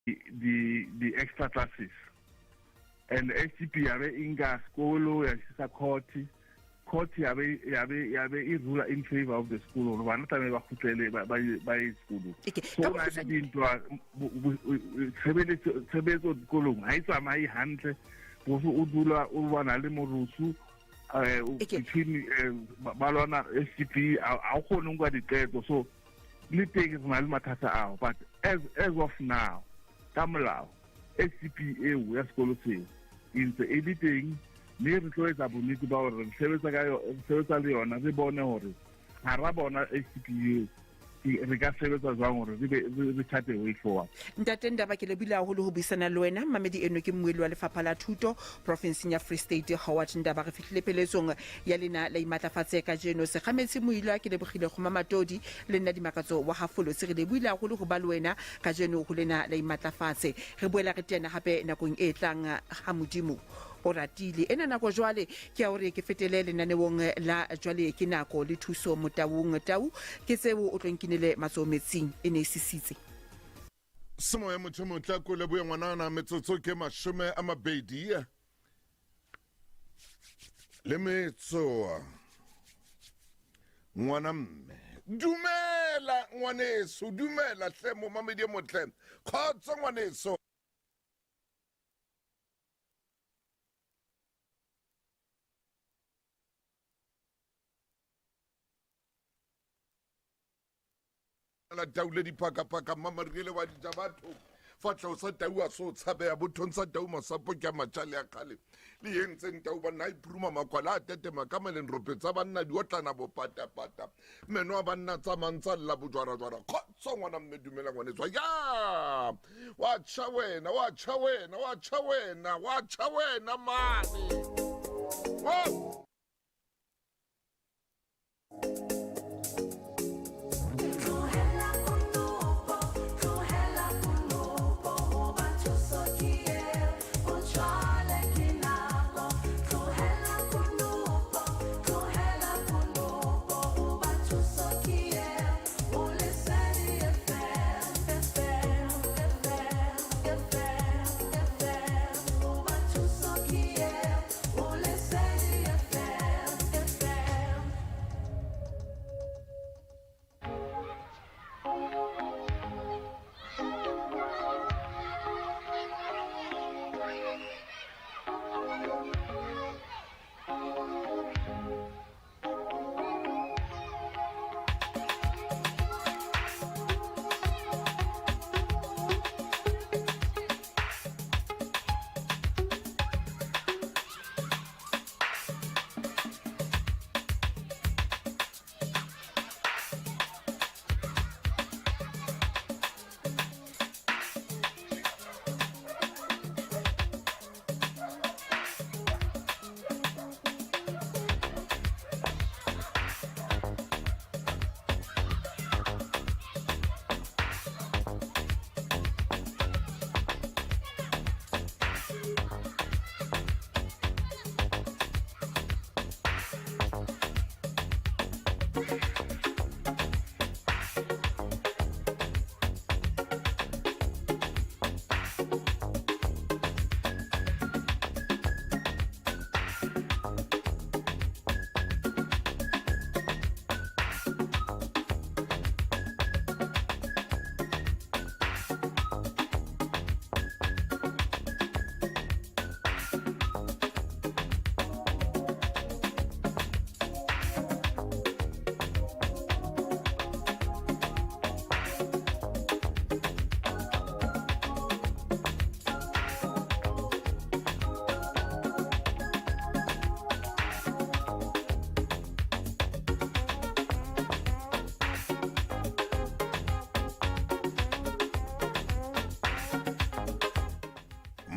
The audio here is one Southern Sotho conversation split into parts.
Di di extra classes and SGB ya be e nka sekolo ya sisa court. Court ya be ya be ya be e rula in favor of the school gore bana tlamehile ba kgutlele ba ye sekolong. So na le dintwa, tshebetso dikolong ha e tsamaye hantle, boso o dula o bana le morusu between ba lwana SGB, a o kgone nka diqeto. So le teng re na le mathata ao, but as of now, ka molao SCP eo ya sekolo seo e ntse e le teng, mme re tlo etsa bonnete ba gore re sebetsa ka re sebetsa le yona, re bone gore ga ra bona SCP eo re ka sebetsa jwang gore re be re chart a way forward. Ntate Ndaba, ke lebile haholo ho buisana le wena. Mamedi eno ke mmueli wa lefapha la thuto profinseng ya Free State, Howard Ndaba. Re fihlile pheletsong ya lena la Imatlafatse kajeno. Segametsi Moilwa ke lebogile go Mamatodi le nna Dimakatso wa Hafolotse, re lebohile haholo ho ba le wena kajeno ho lena la Imatlafatse. Re boela re teana hape nakong e tlang ha Modimo o ratile. Ena nako jwale ke ya hore ke fetele lenaneong la Jwale ke Nako le Thuso Motaung. Tau ke tseo o tlo nkinele matsoho metsing e ne e sisitse. Semoya motho motle ko leboye ngwanana. Metsotso ke 28 ngwana mme. Dumela ngwaneso, dumela hle momamedi e motle. Kgotso ngwaneso. La tau le diphakaphaka, mmamariele wa dija batho fatlhego sa tau a so tshabeya bothong sa tau masapo ke a matšale a kgale le yentseng tau banna a iphuruma makwala a tetema ka maleng rope tsa banna di otlana bopatapata meno a banna tsamayng tsa lla bojwarajwara. Kgotso ngwana mme, dumela ngwanetswa ya wa tšha wena, wa tšha wena, wa tšha wena, wa tšha wena mane. Wow! Tlohela konopo, tlohela konopo, hoba thuso ke eo, o jwale ke nako. Tlohela konopo, tlohela konopo, hoba thuso ke eo, o Lesedi FM, FM, FM, FM, FM, hoba thuso ke eo, o Lesedi FM, FM.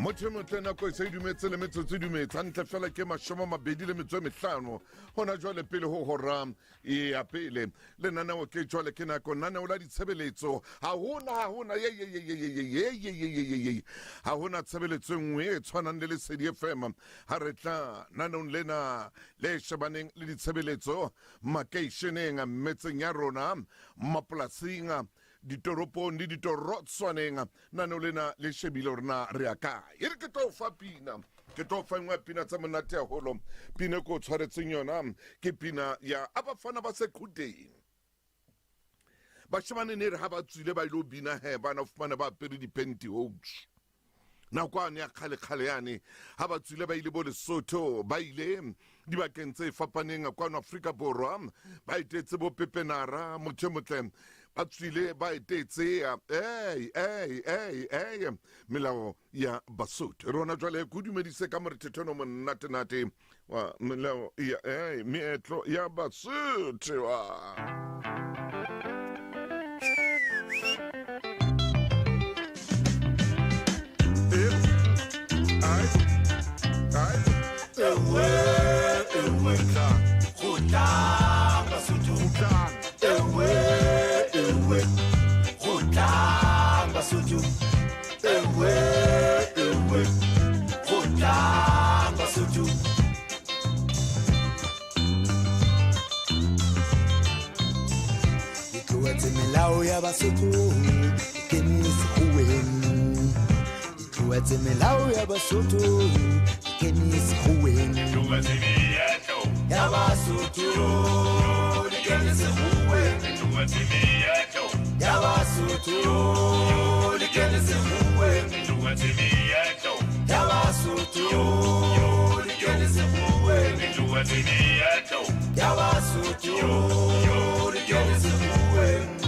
Motho e motle, nako e se e dumetse le metsotso e dumetse hantle fela ke 25 gona jwale pele ho hora ya pele. Lenaneo ke Jwale ke Nako, lenaneo la ditshebeletso. Ha hona ha hona ye ye ye ye ye ye ye ye ye ye ye ha hona tshebeletso e nngwe e tshwanang le Lesedi FM ha re tla naneong lena le shebaneng le ditshebeletso makeisheneng, metseng ya rona, mapolasing. ditoropong le ditorotswaneng nano lena le shebile gore na re ya kae e re ke tlo fa pina ke tlo fa nngwe ya pina tse monate haholo pina e ke o tshwaretseng yona ke pina ya abafana ba seqhuteng bashemane ne re ha ba tswile ba ile go bina he bana fumane ba apere di-pantyhose nako ane ya kgale-kgale yane ha ba tswile ba ile bo lesotho ba ile dibakeng tse fapaneng kwano afrika borwa ba etetse bo pepenara motho e motle ba tswile ba etetse ei ei ei ei melao ya basotho rona jwale ko dumedise ka morethethono monnatenate wa melao ya ei meetlo ya basotho wa Melao ya Basotho e kene sekgoweng e tlohetse melao ya Basotho e kene sekgoweng ya Basotho e kene sekgoweng ya Basotho e kene sekgoweng ya Basotho e kene sekgoweng ya Basotho e kene sekgoweng.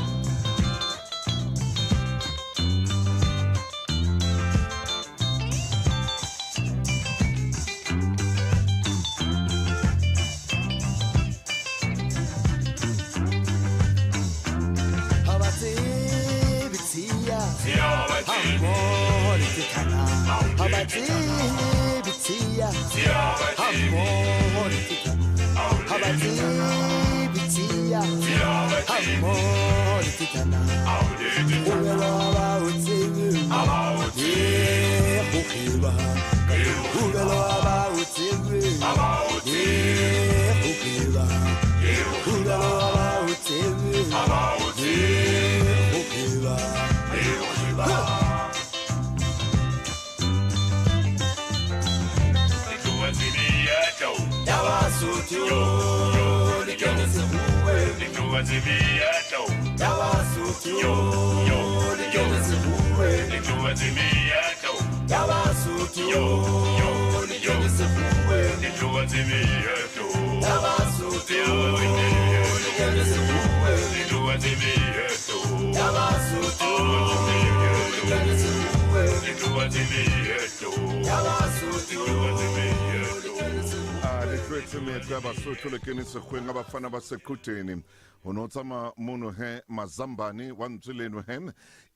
Meetlo ya Basotho le kene sekgweng a bafana ba seqhuteni ho no tsamaya mono he mazambane wa ntswe leno he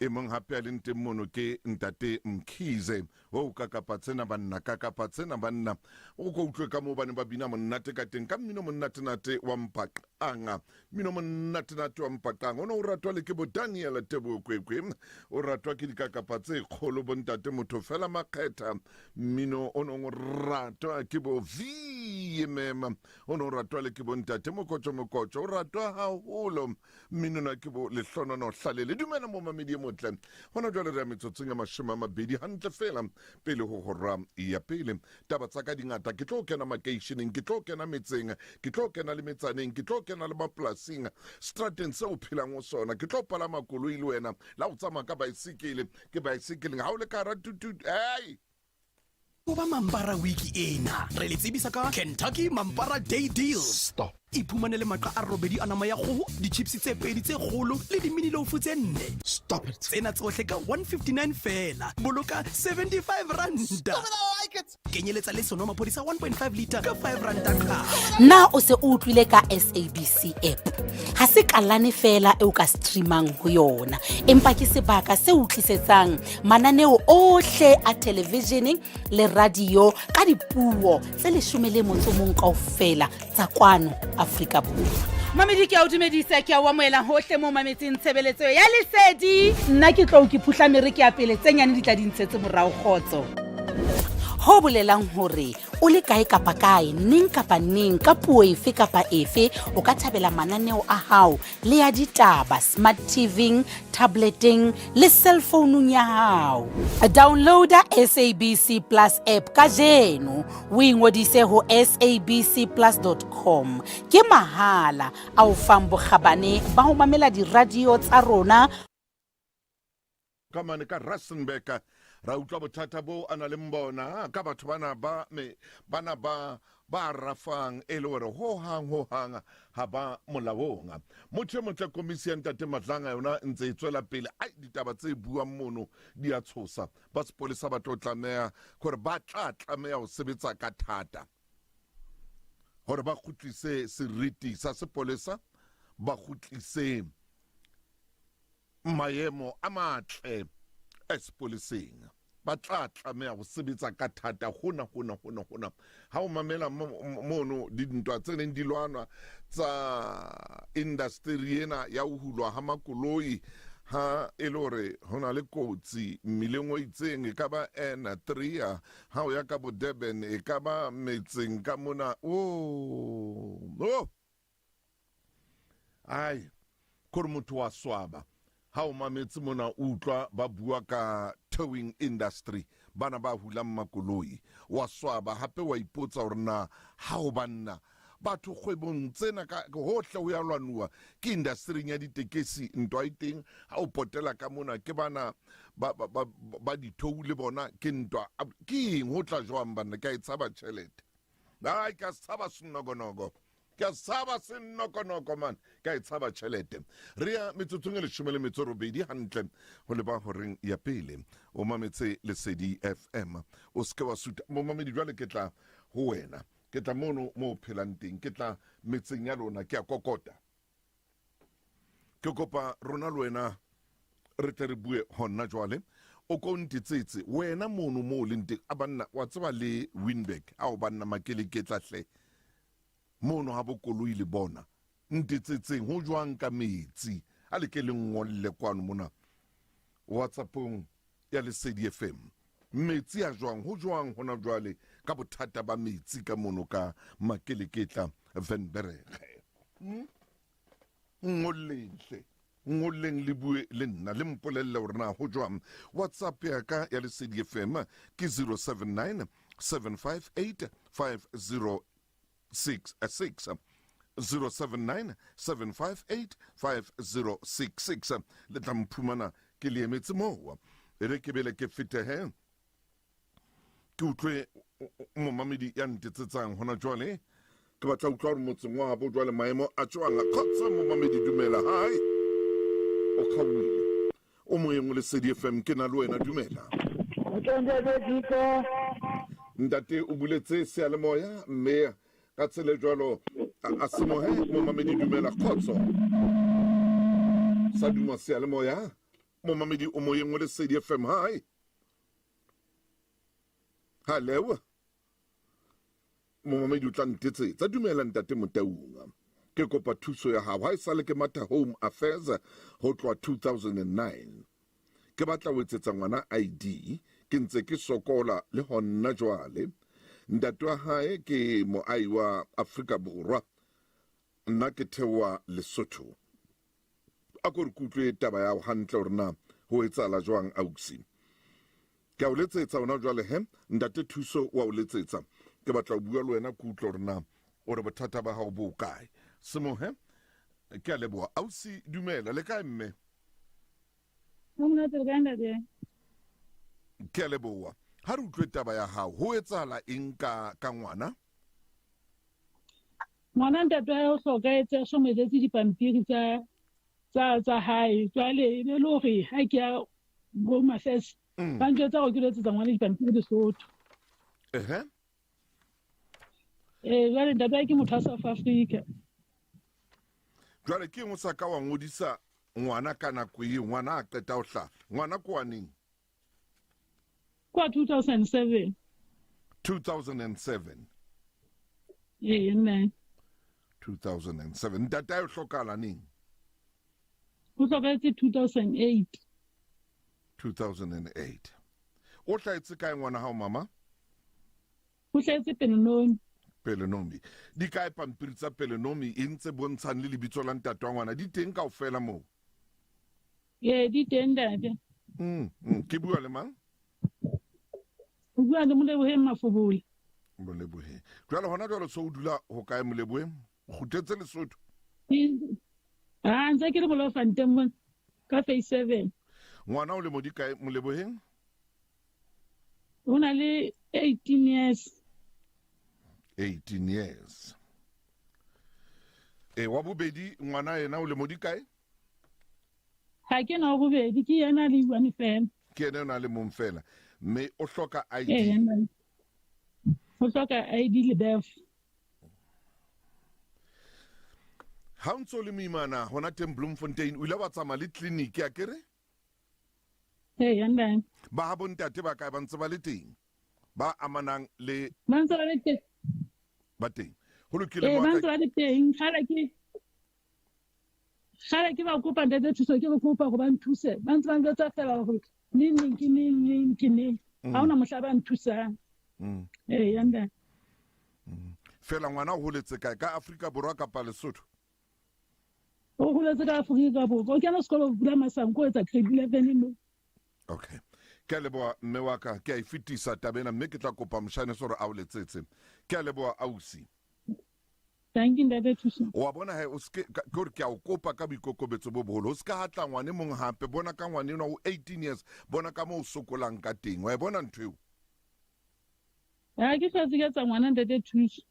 e mong hape a leng teng mono ke ntate Mkhize o ka kapa tsena banna ka kapa tsena banna o ko utlwe ka moo ba ne ba bina monate ka teng ka mmino monnatenate wa mpaqanga mmino monnatenate wa mpaqanga o ne o ratwa le ke bo Daniel Tebokwekwe o ratwa ke dikakapa tse kgolo bo ntate motho fela makgetha mmino o neng o ratwa ke bo VMM o ne o ratwa le ke bo ntate Mokotjo Mokotjo o ratwa haholo mmino na ke bo Lehlonono Hlalele dumela mo mamedi e motle hona jwale re ya metsotsong ya 20 hantle fela pele ho hora ya pele taba tsa ka dingata ke tlo kena makeisheneng ke tlo kena metseng ke tlo kena le metsaneng ke tlo kena le mapolasing strateng seo o phelang ho sona ke tlo palama koloi le wena la o tsamaya ka baesekele ke baesekeleng ha o le ka hara tutu ei Qoba Mampara wiki ena. Re le tsebisa ka Kentucky Mampara Day Deals. Stop. Iphumanele maqa a robedi a nama ya kgoho, di-chips tse pedi tse kgolo le di-mini loaf tse nne. Stop it. Tsena tsohle ka 159 feela. Boloka 75 ranta. Like it. Kenyeletsa le seno maphodisa 1.5 liter ka 5 ranta qa. Na o se o utlwile ka SABC app? Ha se kalane feela eo ka streamang ho yona, empa ke sebaka se o tlisetsang mananeo ohle a television le radio ka dipuo tse 11 kaofela tsa kwano Afrika Borwa. Mamedi ke a o dumedisa, ke a o amohela hohle mo mametseng tshebeletso ya Lesedi. Nna ke tlou ke phuhla mere ke ya pele, tse nyane di tla di ntshetse morao kgotso. Ho bolelang hore o le kae kapa kae, neng kapa neng, ka puo efe kapa efe, o ka thabela mananeo a hao le ya ditaba smart TV-ng, tableteng le cellfounung ya hao. Downloada SABC Plus app kajeno o ingodise ho sabcplus.com. Ke mahala a o fang bokgabane ba ho mamela diradio tsa rona. Ka mane ka Rustenburg ra utlwa bothata bo a na leng bona ka batho bana ba me bana ba ba rafang e le hore ho hang ho hang ha ba molaong. Motho e motle komisi ya ntate Madlanga yona ntse e tswela pele. Ai ditaba tse buang mono di a tshosa. Ba sepolesa ba tlo tlameha hore ba tla tlameha ho sebetsa ka thata hore ba kgutlise seriti sa sepolesa, ba kgutlise maemo a matle sepoleseng. Ba tla tlameha ho sebetsa ka thata hona hona hona hona. Ha o mamela mono dintwa tse neng di lwanwa tsa indasteri ena ya ho hulwa ha makoloi, ha e le hore ho na le kotsi mmileng o itseng, e ka ba N3 ha o ya ka bo Durban, e ka ba metseng ka mona, oh, oh. Ai, kore motho wa swaba ha o mametse mona o utlwa ba bua ka towing industry, bana ba hulang makoloi. Wa swaba hape wa ipotsa hore na ha o banna batho kgwebong tsena ka hohle ho ya lwanuwa ke industryng ya ditekesi, ntwa e teng. Ha o potela ka mona ke bana ba, ba, ba, ba dithou le bona ke ntwa. Ke eng ho tla jwang banna? Ke a e tshaba tjhelete. Ai, ka tshaba senokonoko. Ke a tshaba senokonoko man, ka e tshaba tjhelete. Re ya metsotsong e leshome le metso robedi hantle ho leba horeng ya pele. O mametse Lesedi FM. O seke wa suta. Momamedi jwale ke tla ho wena. Ke tla mono mo o phelang teng. Ke tla metseng ya lona. Ke a kokota. Ke kopa rona le wena re tle re bue hona jwale. O ko ntetsetse wena mono mo o leng teng. A banna wa tseba le Winburg. Ao banna makeleketla hle. Mono ha bo koloi le bona. Ntetsetseng ho jwang ka metsi. A le ke le ngolle kwano mona WhatsAppong ya Lesedi FM. Metsi a jwang, ho jwang hona jwale ka bothata ba metsi ka mono ka Makeleketla Venberege. Hmm? Ngolleng hle. Ngolleng le bue le nna le mpolelle hore na ho jwang. WhatsApp ya ka ya Lesedi FM ke 079 758 5066. 079 758 5066. Le tla mphumana ke le emetse moo. E re ke bele ke fete he. Ke utlwe momamedi ya ntetsetsang hona jwale. Ke batla utlwa hore motseng wa habo jwale maemo a jwang. Kgotsa momamedi dumela. Hai. O kgaohile. O moyeng o Lesedi FM ke na le wena dumela. Ntate o buletse seyalemoya mme ka tsela e jwalo a semohe momamedi dumela kgotso. Sa duma seyalemoya momamedi o moyeng o Lesedi FM. Hai. Hallo. Momamedi o tla ntetsetsa. Dumela ntate Motaung. Ke kopa thuso ya hao. Ha e sale ke matha Home Affairs ho tloha 2009. Ke batla ho etsetsa ngwana ID. Ke ntse ke sokola le honna jwale. Ntate wa hae ke moahi wa Afrika Borwa. Nna ke theoha Lesotho. A ko re ke utlwe taba ya hao hantle hore na ho etsahala jwang ausi. Ke a o letsetsa hona jwale he, ntate Thuso wa o letsetsa. Ke batla ho bua le wena ke utlwe hore na o re bothata ba hao bo kae. Semohe, ke a leboha. Ausi dumela, le kae mme? Ho monate le kae ntate? Ke a leboha. Ha re utlwe taba ya hao, ho etsahala eng ka ka ngwana? Ngwana ntate wa hae o hlokahetse a so mo etsetse dipampiri tsa tsa tsa hae. Jwale e be le hore ha ke ya Home Affairs ba njwetsa hore ke lo etsetsa ngwana dipampiri Lesotho. Ehe. Eh jwale ntate wa hae ke motho wa South Africa. Jwale ke eng o sa ka wa ngodisa ngwana ka nako eo ngwana a qeta ho hlaha? Ngwana ke wa neng? Kwa 2007. 2007. Ee nne. 2007. Ntate a yo hlokahala neng? O hlokahetse 2008. 2008. O hlahetse kae ngwana hao mama? O hlahetse Pelenomi. Pelenomi. Di kae pampiri tsa Pelenomi e ntse bontshang le lebitso la ntate wa ngwana? Di teng kaofela moo? Ee, di teng ntate. Ke bua le mang? O bua le Moleboheng Mafobole. Moleboheng. Jwale hona jwale so o dula ho kae Moleboheng? O kgutletse Lesotho? Ha ntse ke le Bolofanteng mona ka phase 7. Ngwana o lemo di kae Moleboheng? O na le 18 years. 18 years. E wa bobedi ngwana yena o lemo di kae? Ga ke na wa bobedi, ke yena le one fela. Ke yena o na le mong fela. Mme o hloka ID. Ee, o hloka ID le birth. Ha o ntse o le moimana hona teng Bloemfontein, o ile wa tsamaya le clinic a kere? Ee, yandane. Ba ha bontate ba kae ba ntse ba le teng? Ba amanang le Ba ntse ba le teng. Ba teng. Ho lokile Ee, ba ntse ba le teng. Kgale ke Kgale ke ba kopa ntate thuso ke re kopa gore ba nthuse. Ba ntse ba njwetsa fela gore neng neng ke neng neng ke neng. Ga hona mohla ba nthusang. Ee, yandane. Fela ngwana o holetse kae? Ka Afrika Borwa kapa Lesotho? O holetse ka Afrika Borwa. O kena sekolo Bula Masango o etsa grade 11 no. Okay. Ke a leboha mme wa ka, ke a e fetisa taba ena mme ke tla kopa moshane gore a o letsetse. Ke a leboha ausi. Thank you ntate Thuso. Wa bona he o ske ke gore ke a o kopa ka boikokobetso bo boholo. O ska hatla ngwane mong hape bona ka ngwane enwa o 18 years bona ka mo o sokolang ka teng. Wa e bona ntho eo? Ha ke sa tsika tsa ngwana ntate Thuso.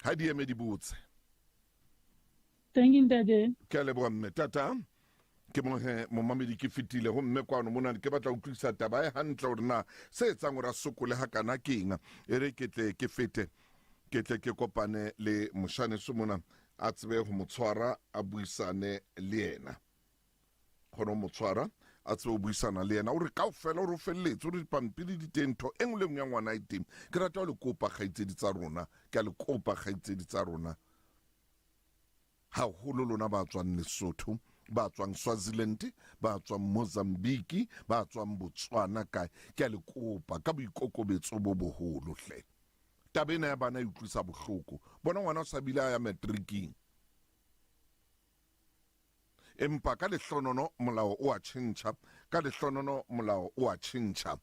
Ha di eme di botse. Thank you ntate. Ke a leboha mme tata. Ke mo he momamedi ke fetile ho mme kwano mona ke batla utlwisa taba e hantle hore na se etsang hore a sokole hakana keng. E re ke tle ke fete ke tle ke kopane le moshaneso mona a tsebe ho mo tshwara a buisane le yena. Kgone ho mo tshwara a tsebe ho buisana le yena. O re kaofela o re o felletse o re dipampiri di teng ntho e nngwe le nngwe ya ngwana e teng. Ke rata ho le kopa kgaitsedi tsa rona, ke a le kopa kgaitsedi tsa rona. Haholo lona ba tswang Lesotho, ba tswang Swaziland, ba tswang Mozambique, ba tswang Botswana kae, ke a le kopa ka boikokobetso bo boholo hle. Taba ena ya bana e utlwisa bohloko. Bona ngwana o sa bile a ya matriking. Empa ka lehlonono molao o a tjhentjha, ka lehlonono molao o a tjhentjha.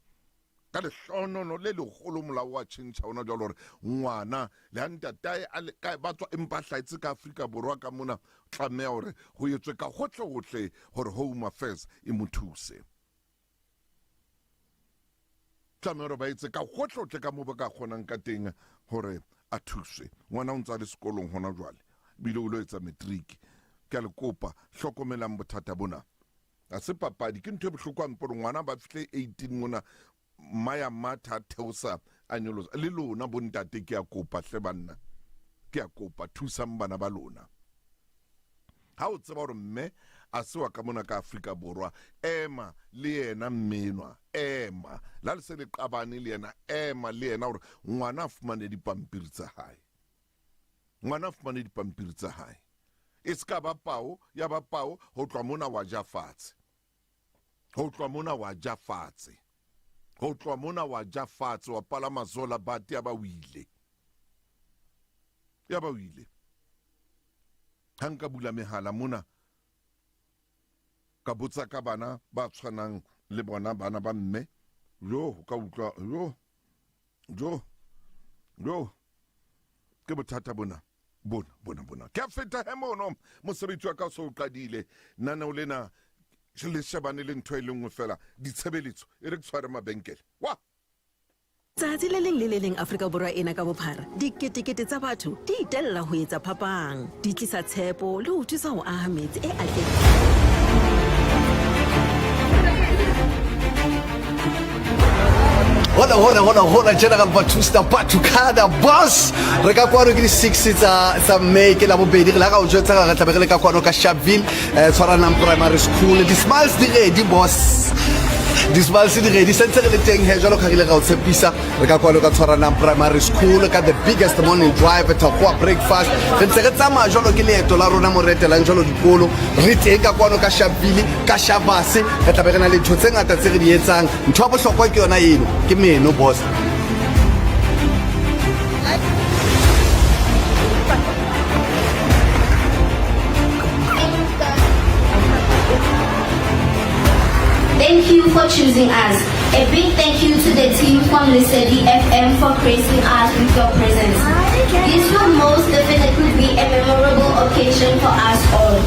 Ka lehlonono le leholo molao o a tjhentjha ona jwalo hore ngwana le ha ntatae a le kae ba tswa empa a hlahetse ka Afrika Borwa ka mona tlameha hore ho etswe ka hohle hohle hore Home Affairs e mo thuse. Tlameha hore ba etse ka hohle hohle ka moo ba ka kgonang ka teng hore a thuswe. Ngwana o ntse a le sekolong hona jwale ebile o lo etsa matric. Ke a le kopa hlokomelang bothata bona. Ha se papadi, ke ntho e bohloko hampe hore ngwana ba fihle 18 mona mma ya matha a theosa a nyolosa. Le lona bontate ke a kopa hle banna, ke a kopa thusang bana ba lona. Ha o tseba hore mme a se wa ka mona ka Afrika Borwa, ema le yena mme enwa, ema. La le se le qabane le yena, ema le yena hore ngwana a fumane dipampiri tsa hae. Ngwana a fumane dipampiri tsa hae. E se ka ba pao, ya ba pao, ho tloha mona wa ja fatshe. Ho tloha mona wa ja fatshe. Ho tloha mona wa ja fatshe, wa palama zola bate ya ba o ile. Ya ba o ile. Ha nka bula mehala mona, ka botsa ka bana ba tshwanang le bona bana ba mme, jo, ka utlwa, jo, jo, jo, ke bothata bona. Bona, bona, bona. Ke a feta he mono, mosebetsi wa ka o se o qadile. Naneo lena le shebane le ntho e le nngwe fela, ditshebeletso. E re ke tshware mabenkele. Wa! Tsatsi le leng le le leng Afrika Borwa ena ka bophara, diketekete tsa batho di itella ho etsa phapang, di tlisa tshepo le ho thusa ho aha metse e atlehileng. Hola, hola, hola, hola, General Batusta Batukada Boss. Re ka kwano ke di-6 tsa tsa May ke la bobedi re la ga o jwetsa re tlabe re le ka kwano ka Sharpeville eh, tshwaranang primary school di-smiles di ready boss di-smiles di ready sentse re le teng he jwalo ka re ile ra o tshepisa re ka kwano ka tshwaranang primary school ka the biggest morning drive thakoa breakfast re ntse re tsamaya jwalo ke leeto la rona mo re etelang jwalo dikolo re teng ka kwano ka Sharpeville ka Shabase re tlabe re na le ntho tse ngata tse re di etsang ntho ya bohlokwa ke yona eno ke meno boss. Thank you for choosing us. A big thank you to the team from Lesedi FM for gracing us with your presence. This will most definitely be a memorable occasion for us all.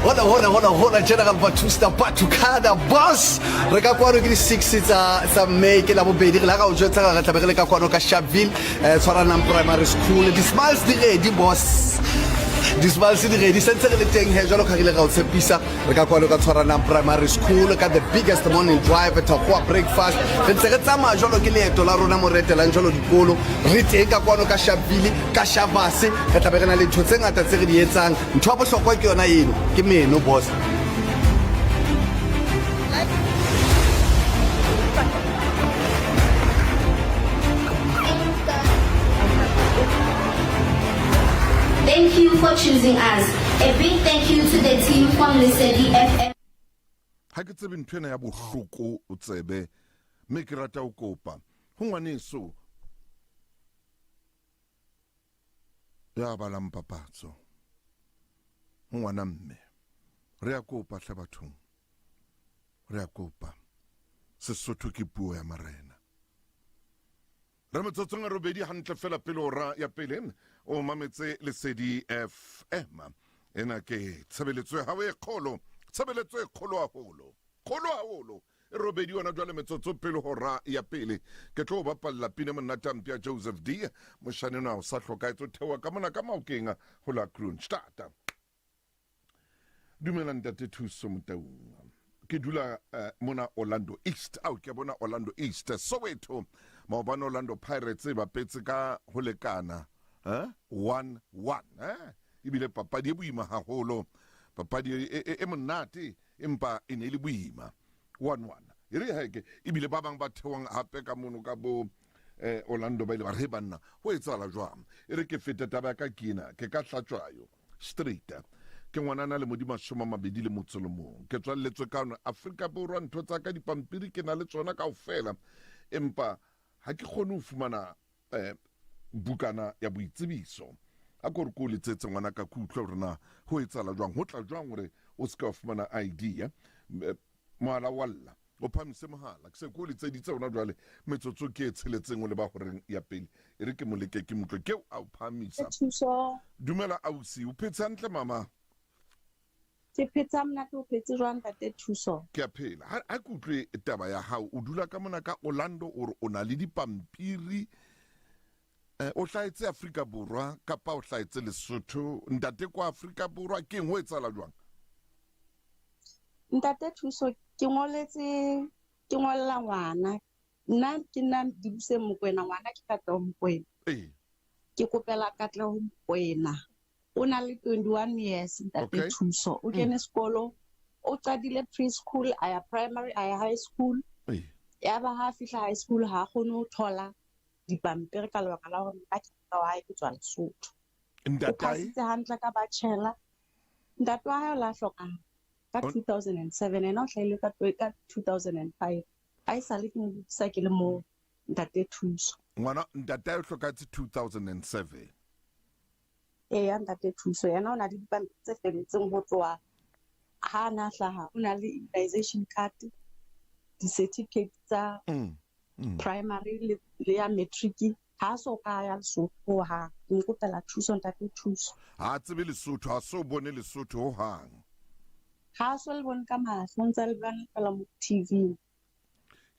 Hola, hola, hola, hola, General Batusta Batukada Boss. Re ka kwano ke di-six tsa tsa May ke la bobedi re la ga o jwetsa re tlabe re le ka kwano ka Sharpeville eh tshwaranang primary school di-smiles di ready boss di-smiles di ready sentse re le teng he jwalo ka re ile ra o tshepisa re ka kwano ka tshwaranang primary school ka the biggest morning drive thakoa breakfast re ntse re tsamaya jwalo ke leeto la rona mo re etelang jwalo dikolo re teng ka kwano ka Sharpeville ka Shavase re tlabe re na le ntho tse ngata tse re di etsang ntho ya bohlokwa ke yona eno ke meno boss Thank you for choosing us. A big thank you to the team from Lesedi FM. Ha ke tsebe ntho ena ya bohloko o tsebe mme ke rata ho kopa ho ngwaneso ya balang papatso ho ngwana mme re ya kopa hle bathong re ya kopa sesotho ke puo ya marena Re metsotsong a robedi hantle fela pele ora ya pele o mametse Lesedi FM. Ena ke tshebeletso ya hao e kgolo, tshebeletso e kgolo haholo, kgolo haholo. E robedi yona jwale metsotso pele hora ya pele. Ke tlo bapalla pina monate a mpya Joseph D. Moshane enwa o sa hlokahetse o theoha ka mona ka Maokeng ho la Kroonstad. Dumela ntate Thuso Motaung. Ke dula uh, mona Orlando East. Ao ke bona Orlando East. Soweto. Maobane Orlando Pirates e bapetse ka ho lekana eh 1-1 eh ebile papadi e boima haholo. Papadi e, e, e monate empa e ne e le boima. 1-1. E re heke ebile ba bang ba theoang hape ka mono ka bo eh Orlando ba ile ba re banna ho etsahala jwang e re ke fete taba ya ka ke ena ke ka hlatswayo Street. Ke ngwanana le modi mashome a mabedi le motso le mong. Ke tswalletswe kano Afrika Borwa, ntho tsa ka dipampiri ke na le tsona kaofela, empa ha ke kgone ho fumana eh, bukana ya boitsebiso. A ko re ko o letsetse ngwana ka ke utlwe hore na ho etsahala jwang, ho tla jwang hore o se ke wa fumana ID. Eh? eh Mohala wa lla. O phamise mohala. Ke se ke o letseditse hona jwale. Metsotso ke e tsheletseng o leba horeng ya pele. E re ke mo leke ke mo utlwe. Ke a o phamisa. Thuso. Dumela ausi. O phetse hantle mama? Ke phetse ha monate, o phetse jwang ntate Thuso? Ke a phela. Ha ha ke utlwe taba ya hao. O dula ka mona ka Orlando o re o na le dipampiri. Eh, o hlahetse Afrika Borwa kapa o hlahetse Lesotho? Ntate kwa Afrika Borwa ke eng ho etsahala jwang? Ntate Thuso ke ngoletse ke ngolla ngwana nna ke nna Dibuseng Mokoena ngwana ke Katleho Mokoena ee ke kopela Katleho Mokoena o na le 21 years ntate Okay. Thuso o kene sekolo o qadile preschool a ya primary a ya high school ee ya ba ha a fihla high school ha a kgone ho thola dipampiri ka lebaka la hore nna ke wa hae ke tswa Lesotho o ntatae phasitse hantle ka bachelor Ntate wa hae o la hlokahala ka 2007 ena o hlahile ka ka 2005 a e sale ke mo utlwisa ke le moo ntate Thuso. Ngwana ntate o hlokahetse 2007. Eya ntate Thuso yena o na le dipampiri tse feletseng ho tloha ha a na hlaha o na le immunization card di-certificate tsa primary le, le ya matric ha a so ka ya Lesotho ho hang. Ke mo kopela thuso ntate Thuso. Ha a tsebe Lesotho, ha so bone Lesotho ho hang. Ha a so le bone ka mahlo, o ntse a le bona fela mo TV.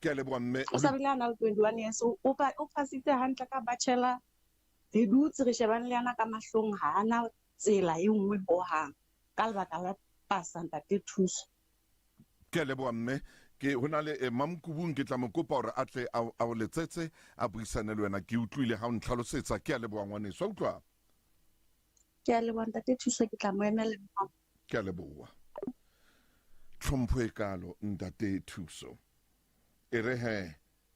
Ke a leboha mme. O sa bile a na le 21 years, o o pasitse hantle ka bachelor. Re dutse re shebane le yena ka mahlong, ha a na tsela e nngwe ho hang ka lebaka la pasa ntate Thuso. Ke a leboha mme. Ke Ke ho na le eh, Mamkubung ke tla mo kopa hore a tle a o letsetse a buisane le wena. Ke utlwile ha o ntlhalosetsa. Ke a leboha ngwaneso. Wa utlwa? Ke a leboha ntate Thuso, ke tla mo emela. Ke a leboha. Tlhompho e kalo ntate Thuso. E re he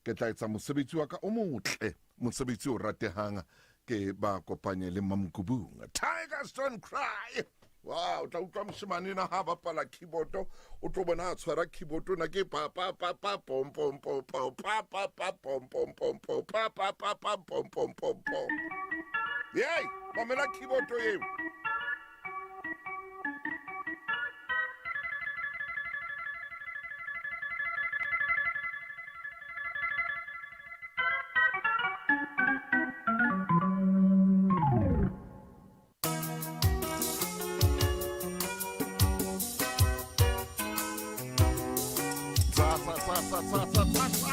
Ke tla etsa mosebetsi wa ka o motle, mosebetsi o ratehang, ke ba kopanye le Mamkubung. Tigers don't cry! Wow, o tla utlwa moshemane ena ha bapala keyboard, o tlo bona a tshwara keyboard ona ke pa pa pa pa pom pom pom pom pa pa pa pom pom pom pom pa pa pa pa pom pom pom pom. Yey, mamela keyboard eo. Tsa, tsa, tsa, tsa, tsa, tsa, tsa, tsa.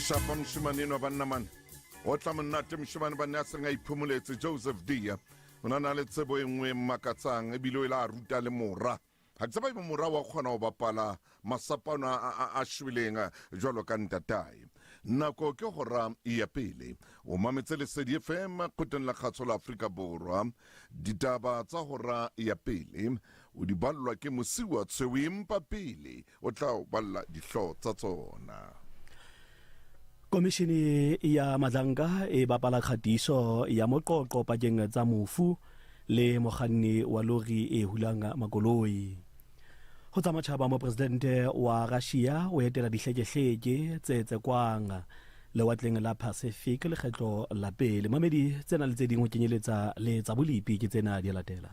Shapa moshemane enwa banna mane o tla monate moshemane banne a seng a iphomoletse Joseph Dia o na na le tsebo e nngwe e mmakatsang ebile o ile a ruta le mora ga ke tseba ebe mora wa kgona go bapala masapano a shweleng jwalo ka ntatae nako ke gora ya pele o mametse lesedi fm kgoteng la kgatsho la afrika borwa ditaba tsa gora ya pele o di ballwa ke mosiwa tshweu empa pele o tla o balla dihlogo tsa tsona. Komishini ya Madlanka e bapala kgatiso ya moqoqo pakeng tsa mofu le mokganni wa lori e hulang makoloi. Ho tsa matjhaba, Mopresidente wa Russia o etela dihlekehleke tse tsekwang lewatleng la Pacific lekgetlo la pele. Mamedi tsena le tse ding ho kenyeletsa le tsa bolipi ke tsena di latela.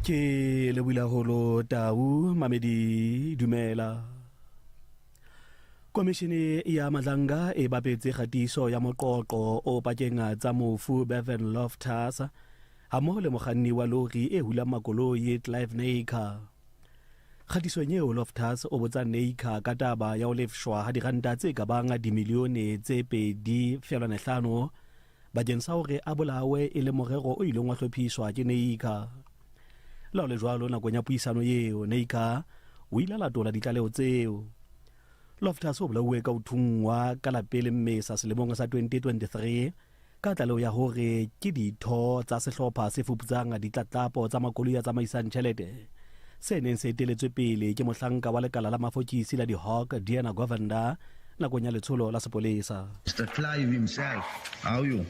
Ke lebohile haholo Tau Mamedi dumela. Komishene ya Madlanga e bapetse kgatiso ya moqoqo o pakeng tsa mofu Bevan Loftus hammoho le mokganni wa lori e hulang makoloi Clive Naicker. Kgatisong eo Loftus o botsa Naicker ka taba ya ho lefshwa ha diranta tse ka bang dimilione tse 2.5 bakeng sa hore a bolawe e le morero o ileng wa hlophiswa ke Naicker. Le ha ho le jwalo, nakong ya puisano eo, Naicker o ile a latola ditlaleho tseo. Loftus o bolauwe ka ho thunngwa ka la pele Mmesa selemong sa 2023 ka tlaleho ya hore ke ditho tsa sehlopha se fuputsang ditlatlapo tsa makoloi a tsamaisang tjhelete se neng se eteletswe pele ke mohlanka wa lekala la mafokisi la di-Hawk Diana Govender nakong ya letsholo la sepolesa. Mr Clive himself, how are you?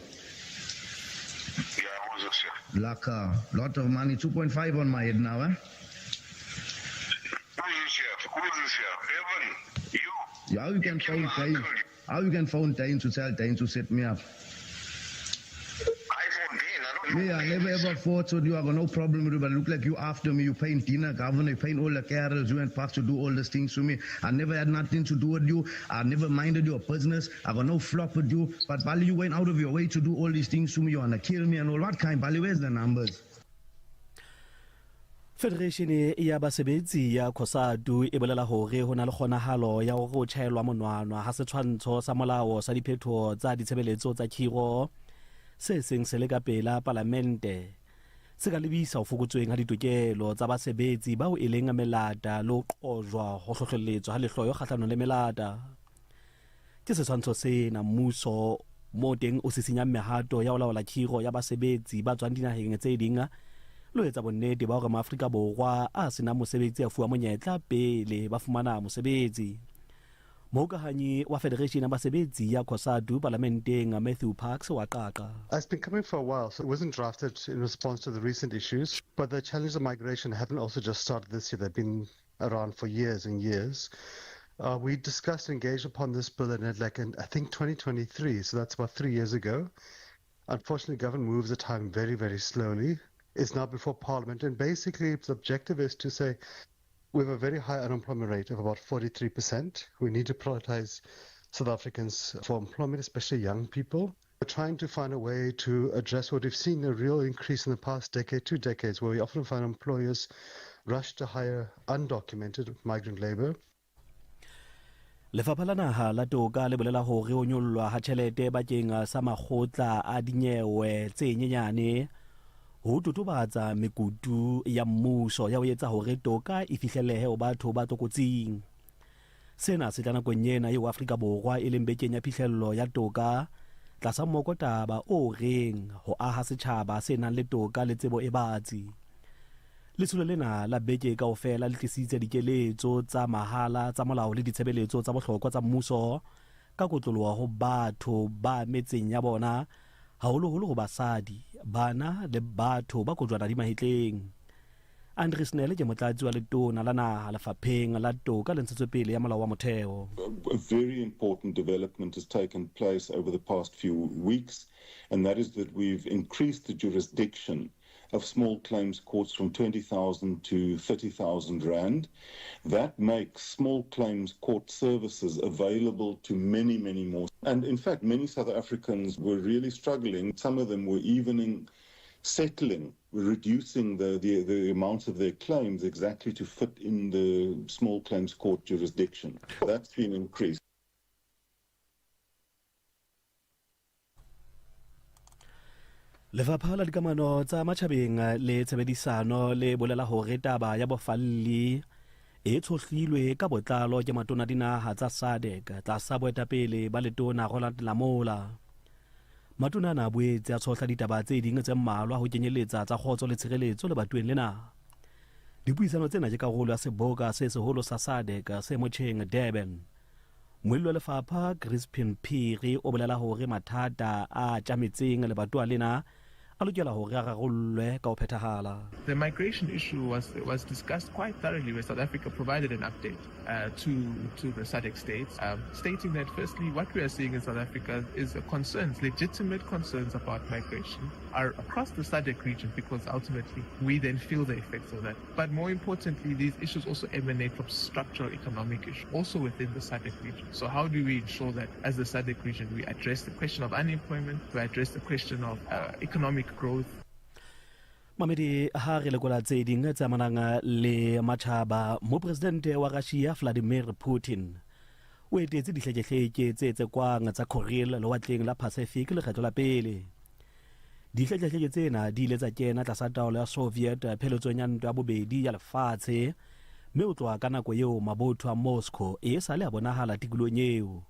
Yeah, who's this here? Laka, lot of money, 2.5 on my head now, eh? Who's this here? Who's this here? Evan, you. Yeah, how you can phone Dane? How you can phone Dane to tell Dane to set me up? I phone Dane. I don't know. Me, I never ever fought with you. I got no problem with you, but look like you after me. You paying dinner, governor. You paying all the carols. You and Parks to do all these things to me. I never had nothing to do with you. I never minded your business. I got no flop with you. But Bali, you went out of your way to do all these things to me. You wanna kill me and all. What kind, Bali? Where's the numbers? Federeishene ya Basebetsi ya Cosatu e bolela hore ho na le kgonahalo ya hore ho tjhaelwa monwanwa ha setshwantsho sa molao sa diphetoho tsa ditshebeletso tsa khiro se seng se le ka pela Palamente se ka lebisa ho fokotsweng ha ditokelo tsa basebetsi bao e leng melata le ho qojwa ho hlohlelletswa ha lehloyo kgahlanong le melata. Ke setshwantsho sena mmuso moo teng o sisinyang mehato ya ho laola khiro ya basebetsi ba tswang dinaheng tse ding le ho etsa bonnete ba hore Maafrika Borwa a senang mosebetsi a fuwa monyetla pele ba fumana mosebetsi. Mohokahanyi wa Federation ya Basebetsi ya Cosatu palamenteng Matthew Parks wa qaqa. It's been coming for a while, so it wasn't drafted in response to the recent issues, but the challenges of migration haven't also just started this year. They've been around for years and years. Uh, we discussed and engaged upon this bill in like in, I think 2023, so that's about three years ago. Unfortunately, government moves the time very, very slowly. It's now before Parliament, and basically its objective is to say we have a very high unemployment rate of about 43%. We need to prioritize South Africans for employment, especially young people. We're trying to find a way to address what we've seen a real increase in the past decade, two decades, where we often find employers rush to hire undocumented migrant labor. Lefapha la Naha la Toka le bolela hore ho nyollwa ha tjhelete bakeng sa makgotla a dinyewe tse nyenyane ho totobatsa mekutu ya mmuso ya ho etsa hore toka e fihlellehe ho batho ba tlokotsing. Sena se tla nakong ena eo Afrika Borwa e leng bekeng ya phihlello ya toka tlasa mmookotaba o reng Ho aha setjhaba se nang le toka le tsebo e batsi. Letsholo lena la beke kaofela le tlisitse dikeletso tsa mahala tsa molao le ditshebeletso tsa bohlokwa tsa mmuso ka kotloloha ho batho ba metseng ya bona, haholoholo ho basadi, bana le batho ba kojwana di mahetleng. Andries Snell ke motlatsi wa letona la naha lefapheng la toka le ntshetsopele ya molao wa motheo. A very important development has taken place over the past few weeks, and that is that we've increased the jurisdiction of small claims courts from 20,000 to 30,000 rand. That makes small claims court services available to many, many more. And in fact, many South Africans were really struggling. Some of them were even in settling, reducing the, the, the amount of their claims exactly to fit in the small claims court jurisdiction. That's been increased. Lefapha la Dikamano tsa Matjhabeng le Tshebedisano le bolela hore taba ya bofalli e tshohlilwe ka botlalo ke matona dinaha tsa SADC tlasa boetapele ba letona Roland Lamola. Matona ana a boetse a tshohla ditaba tse ding tse mmalwa ho kenyeletsa tsa kgotso le tshireletso lebatoweng lena. Dipuisano tsena ke karolo ya seboka se seholo sa SADC se motjheng Durban. Muelli wa lefapha Crispin Phiri o bolela hore mathata a tjametseng lebatowa lena a lokela hore a rarollwe ka ho phethahala. The migration issue was, was discussed quite thoroughly where South Africa provided an update uh, to, to the SADC states, um, stating that firstly, what we are seeing in South Africa is concerns, legitimate concerns about migration are across the SADC region because ultimately we then feel the effects of that. But more importantly, these issues also emanate from structural economic issues, also within the SADC region. So how do we ensure that as the SADC region, we address the question of unemployment, we address the question of uh, economic growth, Mamedi ha re lekola tse ding tse amanang le matjhaba, Mopresidente wa Russia Vladimir Putin o etetse dihlekehleke tse tsekwang tsa Kuril lewatleng la Pacific lekgetlo la pele. Dihlekehleke tsena di ile tsa kena tlasa taolo ya Soviet pheletsong ya Ntwa ya Bobedi ya Lefatshe mme ho tloha ka nako eo mabotho a Moscow e sale a bonahala tikolohong eo.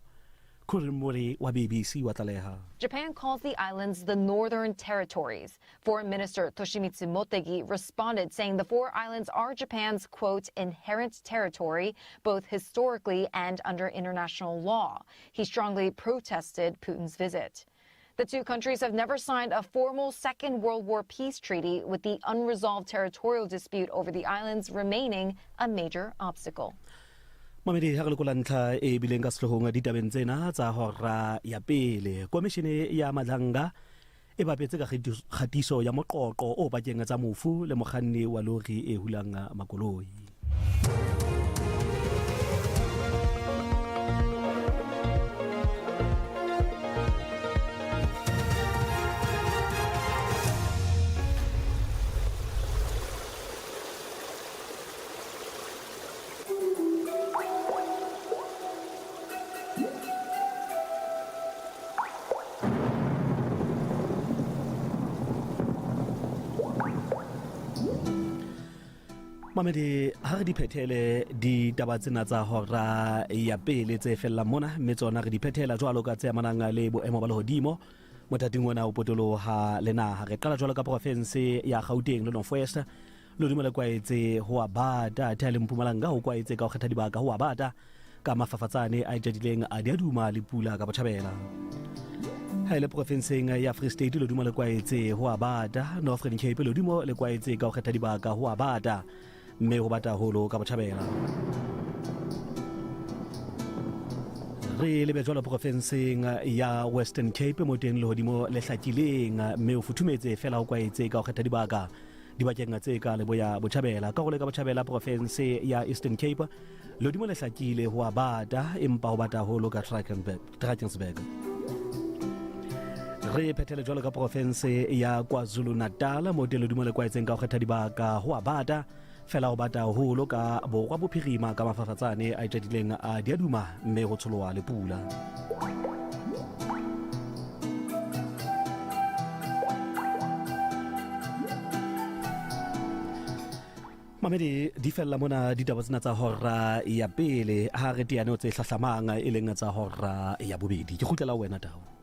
Corinne Murray wa BBC wa tlaleha. Japan calls the islands the Northern Territories. Foreign Minister Toshimitsu Motegi responded, saying the four islands are Japan's, quote, inherent territory, both historically and under international law. He strongly protested Putin's visit. The two countries have never signed a formal Second World War peace treaty, with the unresolved territorial dispute over the islands remaining a major obstacle. Mamedi ha re lekola ntlha e bileng ka sehloohong ditabeng tsena tsa hora ya pele. Komishene ya Madlanga e bapetse ka kgatiso ya moqoqo o pakeng tsa mofu le mokganni wa lori e hulang makoloi. Mamedi ha re di phethele ditaba tsena tsa hora ya pele tse fellang mona mme tsona re di phethela jwalo ka tse amanang le boemo ba lehodimo mothating ona o potoloha le naha. Re qala jwalo ka porofense ya Gauteng le North West. Lehodimo le kwaetse ho a bata, athe le Mpumalanga ho kwaetse ka ho kgetha dibaka ho a bata ka mafafatsane a itjadileng a diaduma le pula ka botjhabela. Ha e le porofenseng ya Free State lehodimo le kwaetse ho a bata, Northern Cape lehodimo le kwaetse ka ho kgetha dibaka ho a bata mme ho bata haholo ka botjhabela. Re lebe jwalo porofenseng ya Western Cape mo teng lehodimo le hlakileng mme o futhumetse fela ho kwaetse ka ho kgetha dibaka dibakeng tse ka leboya botjhabela. Karolo e ka botjhabela porofense ya Eastern Cape lehodimo le hlakile ho a bata empa ho bata haholo ka Drakensberg. Re phethele jwalo ka porofense ya KwaZulu-Natal mo teng lehodimo le kwaetseng ka ho kgetha dibaka ho a bata fela ho bata haholo ka borwa bophirima ka mafafatsane a itjadileng a diaduma mme ho tsholoha le pula. Mamedi di fella mona ditaba tsena tsa hora ya pele ha re teane ho tse hlahlamang e leng tsa hora ya bobedi. Ke kgutlela ho wena Tau.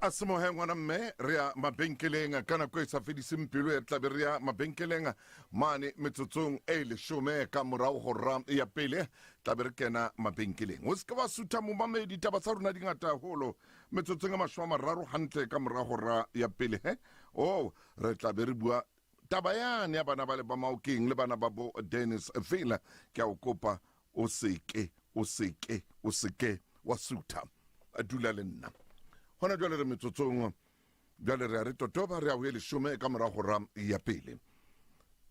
A semohe ngwana mme re ya mabenkeleng ka nako e sa fediseng pelo e tlabe re ya mabenkeleng mane metsotsong e leshome ka morao hora ya pele tlabe re kena mabenkeleng. O se ke wa sutha momamedi, taba tsa rona di ngata haholo. Metsotsong e 30 hantle ka mora hora ya pele he oh re tlabe re bua taba yane ya bana ba le ba Maokeng le bana ba bo Dennis Villa. Ke a o kopa o seke o seke o seke wa sutha, dula le nna hona jwale. Re metsotsong jwale re a re totoba re ya ho e leshome ka mora hora ya pele.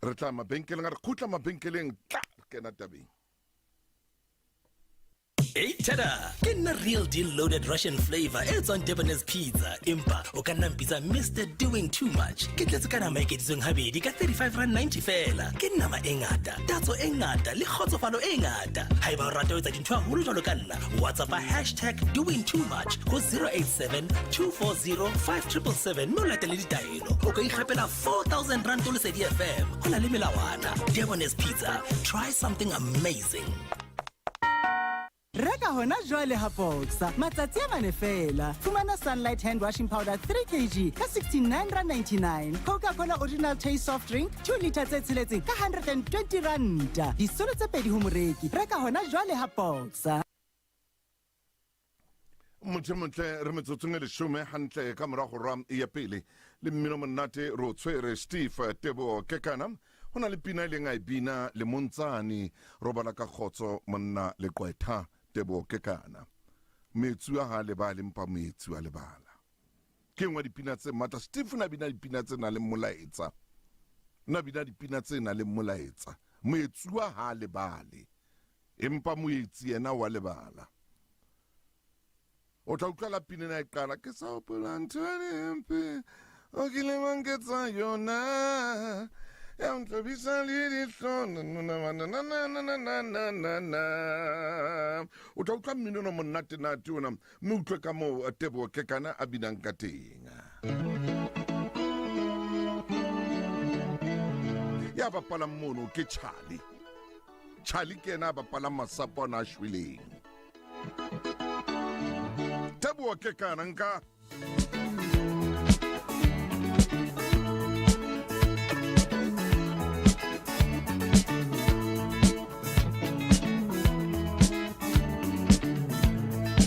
Re tla mabenkeleng, a re kgutla mabenkeleng tla re kena tabeng. Hey tada! Ke nna real deal loaded Russian flavor e tswang Debonairs Pizza. Empa o ka nna mpitsa Mr Doing Too Much. Ke tletse ka nama e ekeditsweng habedi ka 35 rand 90 feela. Ke nama e ngata, tatso e ngata le kgotsofalo e ngata. Haeba o rata ho etsa dintho haholo jwalo ka nna, WhatsApp hashtag doing too much ho 087 240 5777 mme o latele ditaelo. O ka ikgapela 4000 rand o Lesedi FM. Ho na le melawana. Debonairs Pizza. Try something amazing. Reka hona jwale ha Boxer matsatsi a mane feela. Fumana Sunlight hand washing powder 3 kg ka R69.99. Coca-Cola original taste soft drink 2 litre tse tsheletseng ka R120. Disolo tse pedi ho moreki. Reka hona jwale ha Boxer. Motho motle re metsotsong e leshome hantle ka morago ra ya pele le mmino monate re o tshwere Steve Teboho Kekana Go na le pina e leng a e bina le montsane, robala ka kgotso monna leqwetha, Teboho Kekana. Metsu a ga a lebale mpa moetsu a lebala. Ke nngwe ya dipina tse matla. Steve o ne a bina dipina tse nang le molaetsa. O ne a bina dipina tse nang le molaetsa. Moetsuwa ha a lebale, empa moetsi yena wa lebala. O tla utlwa la pina ena e qala, ke sa hopola ntho e mpe o kileng wa nketsa yona ya ntlobisa le dihlong na. O tla utlwa mmino ono monnatenate ona, mme utlwe ka moo Teboho Kekana a binang ka teng. Ya bapalang mono ke Charlie. Charlie ke yena a bapalang masapo ana a shweleng. Teboho Kekana nka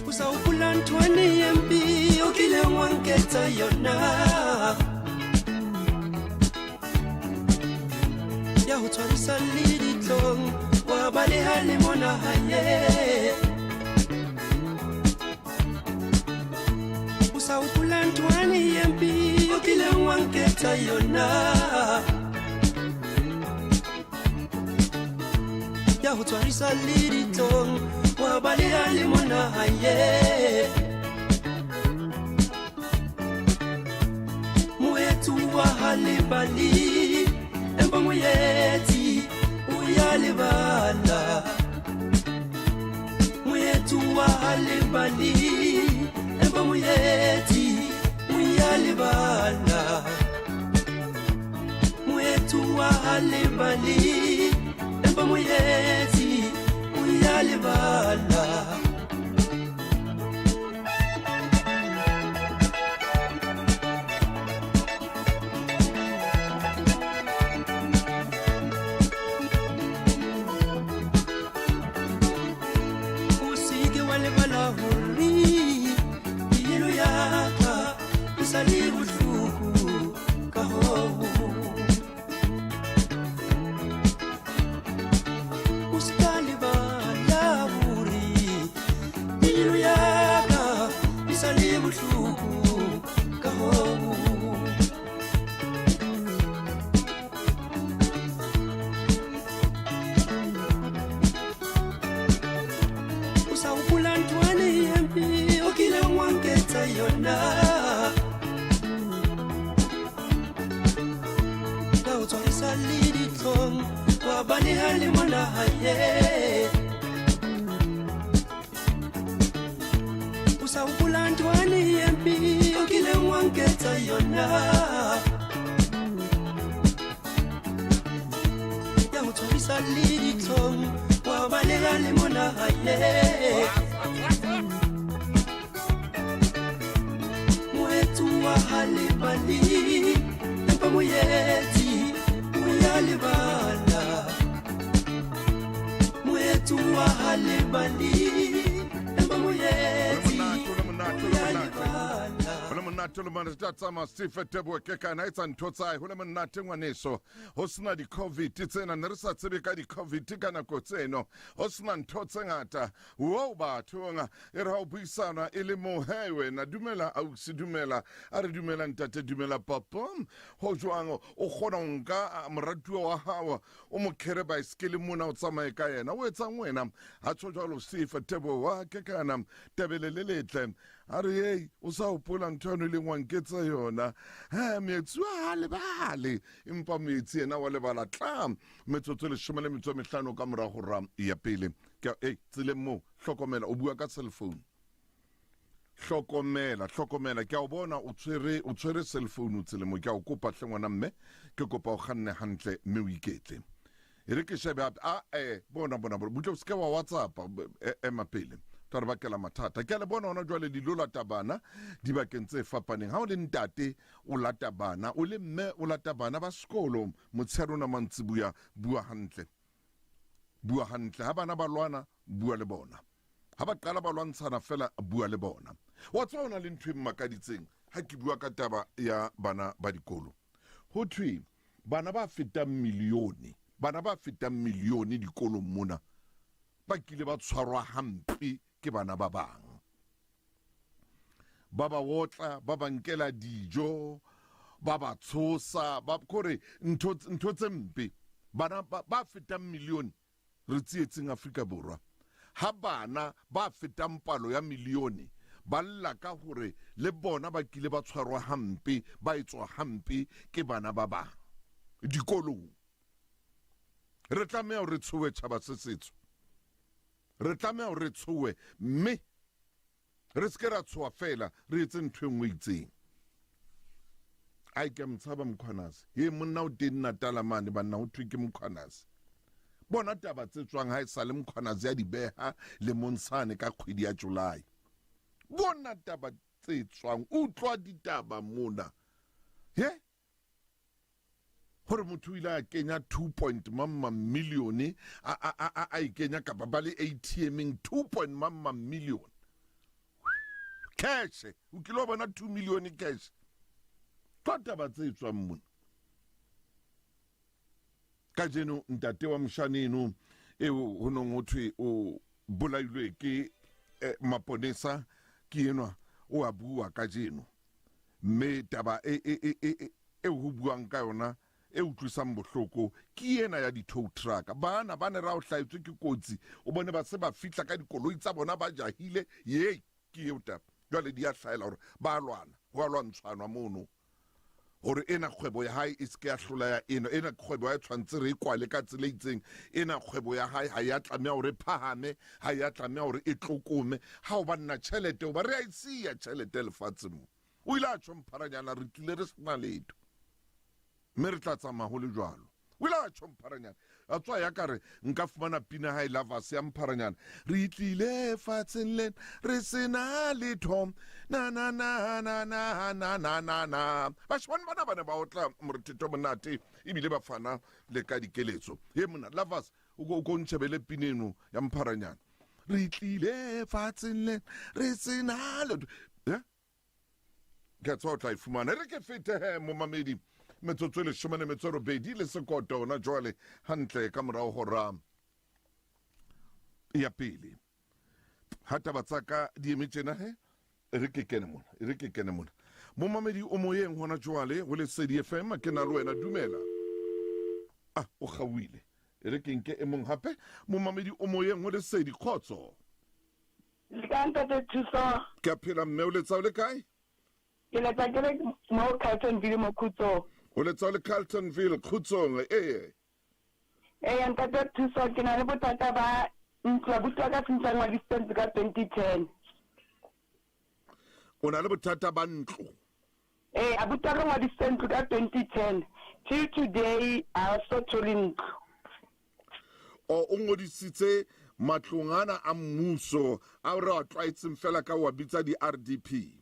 O sa hopola ntho ane e mpe o kileng wa nketsa yona ya ho tshwarisa le ditlong wa baleha le mona hae o sa hopola ntho ane e mpe o kileng wa nketsa yona ya ho tshwarisa le ditlong wa baleha le mona hae Moetsuwa ha lebale empa moetsi o ya lebala Moetsuwa ha lebale empa moetsi o ya lebala Moetsuwa ha lebale empa moetsi o ya lebala O se ke wa lebala hore pelo ya ka e sa le bohloko ka hoo. O se ka lebala hore pelo ya ka e sa le bohloko ka hoo. O sa hopola ntho ane e mpe o kileng wa nketsa yona ka o tshwarisa le ditlhong wa baleha le mona hae O sa hopola ntho ane e mpe o kileng wa nketsa yona ya ho tshwarisa le ditlhong wa baleha le mona hae Moetsuwa ha lebale empa moetsi o ya lebala Moetsuwa ha lebale empa moetsi o ya lebala Ho le monate le monate tla tsamaya Steve Teboho Kekana a etsa ntho tsa hae ho le monate ngwaneso ho sena di-covid tsena ne re sa tsebe ka di-covid ka nako tseno ho sena ntho tse ngata wo bathong e re ha o buisana e le mo he wena dumela ausi dumela a re dumela ntate dumela papa ho jwang o kgona ho nka moratuwa wa hao o mo khere baesekele mona o tsamaye ka yena o etsang wena ha tsho jwalo Steve Teboho wa Kekana tebele le letle a re ei o sa hopola ntho yano e leng wa nketsa yona he metsi a lebale empa metsi yena wa lebala tla metsotso e leshome le metso e mehlano ka morago ra ya pele ke ei tseleng moo hlokomela o bua ka cell phone hlokomela hlokomela ke a o bona o tshwere o tshwere cell phone o tseleng mo ke a o kopa hle ngwana mme ke kopa o kganne hantle mme o iketle. E re ke shebe hape. A e bona bona bona butle o seke wa WhatsApp ema pele. Tla re bakela mathata. Ke a le bona hona jwale le lo lata bana dibakeng tse fapaneng. Ha o le ntate o lata bana, o le mme o lata bana ba sekolo motshehare ona mantsibuya, bua hantle. Bua hantle ha bana ba lwana, bua le bona. Ha ba qala ba lwantshana fela, bua le bona. Wa tseba hona le ntho e mmakaditseng ha ke bua ka taba ya bana ba dikolo. Ho thwe bana ba fetang milione, bana ba fetang milione dikolong mona ba kile ba tshwarwa hampe ke bana ba bang. Ba ba otla, ba ba nkela dijo, ba ba tshosa, ba kore ntho ntho tse mpe. Bana ba, ba fetang milione re tsietseng Afrika Borwa. Ha bana ba fetang palo ya milione ba lla ka hore le bona ba kile ba tshwarwa hampe, ba etswa hampe ke bana ba bang dikolong. Re tlameha hore re tshohe tjhaba se setsho. Re tlameha hore re tshohe mme Re se ke ra tshoha feela, re etse ntho e nngwe e itseng. Ai, ke a mo tshaba Mkhwanazi. He, monna o teng Natala mane, banna, ho thwe ke Mkhwanazi. Bona taba tse tswang ha e sa le Mkhwanazi a di beha lemong sane ka kgwedi ya July. Bona taba tse tswang, utlwa ditaba mona. He? Gore motho o ile a kenya 2 point mamma millione a a a a e kenya kapa ba le ATM-eng 2 point mamma million cash. O kile wa bona 2 million cash? Twa taba tse tswang mona kajeno. Ntate wa moshane eno eo ho nong ho thwe o bolailwe ke eh, maponesa ke enwa o a bua kajeno, mme taba e e e e eo ho buang ka yona e utlwisang bohloko ke ena ya di-tow truck. Bana ba ne ra o hlahetswe ke kotsi, o bone ba se ba fihla ka dikoloi tsa bona ba jahile. Ye ke eo taba jwale di a hlahela hore ba lwana, ho a lwantshwanwa mono hore ena kgwebo ya hae e se ke ya hlola ya ena, ena kgwebo ya hae tshwanetse re e kwale ka tsela e itseng, ena kgwebo ya hae ha ya tlameha hore e phahame, ha ya tlameha hore e tlokome. Ha o ba nna tjhelete, hoba re a e siya tjhelete lefatsheng mo. O ile a tjho Mpharanyana, re tlile re sena letho mme re tla tsamaya ho le jwalo. O ile a tjho Mpharanyana, a tswa ya ka re nka fumana pina hae Lovers ya Mpharanyana, re tlile fatsheng lena re sena letho, na na na na na na na na na. Bashimane bana ba ne ba otla morethetho monate ebile ba fana le ka dikeletso. Ye monna Lovers, o ko ntjhebele pina eno ya Mpharanyana, re tlile fatsheng lena re sena letho. Eh? Ke a tseba o tla e fumana. E re ke fete he, momamedi, metsotso e leshome le metso e robedi le sekoto ona jwale, hantle ka morao hora ya pele. Ha taba tsa ka di eme tjena he, e re ke kene mona, e re ke kene mona. Momamedi o moyeng hona jwale ho Lesedi FM, ke na le wena, dumela. Ah, o kgaohile. E re ke nke e mong hape. Momamedi o moyeng ho Lesedi, kgotso. Le kae ntate Thuso? Ke a phela mme, o letsa o le kae? Ke letsa ke le mo Carltonville mo Khutsong. O letsa o le Carltonville Khutsong, ee. Ee ntate Thuso, ke na le bothata ba ntlo, abuti wa ka since a ngwadisitse ntlo ka 2010. O na le bothata ba ntlo? Ee, abuti wa ka ngwadisitse ntlo ka 2010, till today a so thole ntlo. O o ngodisitse matlong ana a mmuso ao re a tlwaetseng fela ka wa bitsa di-RDP?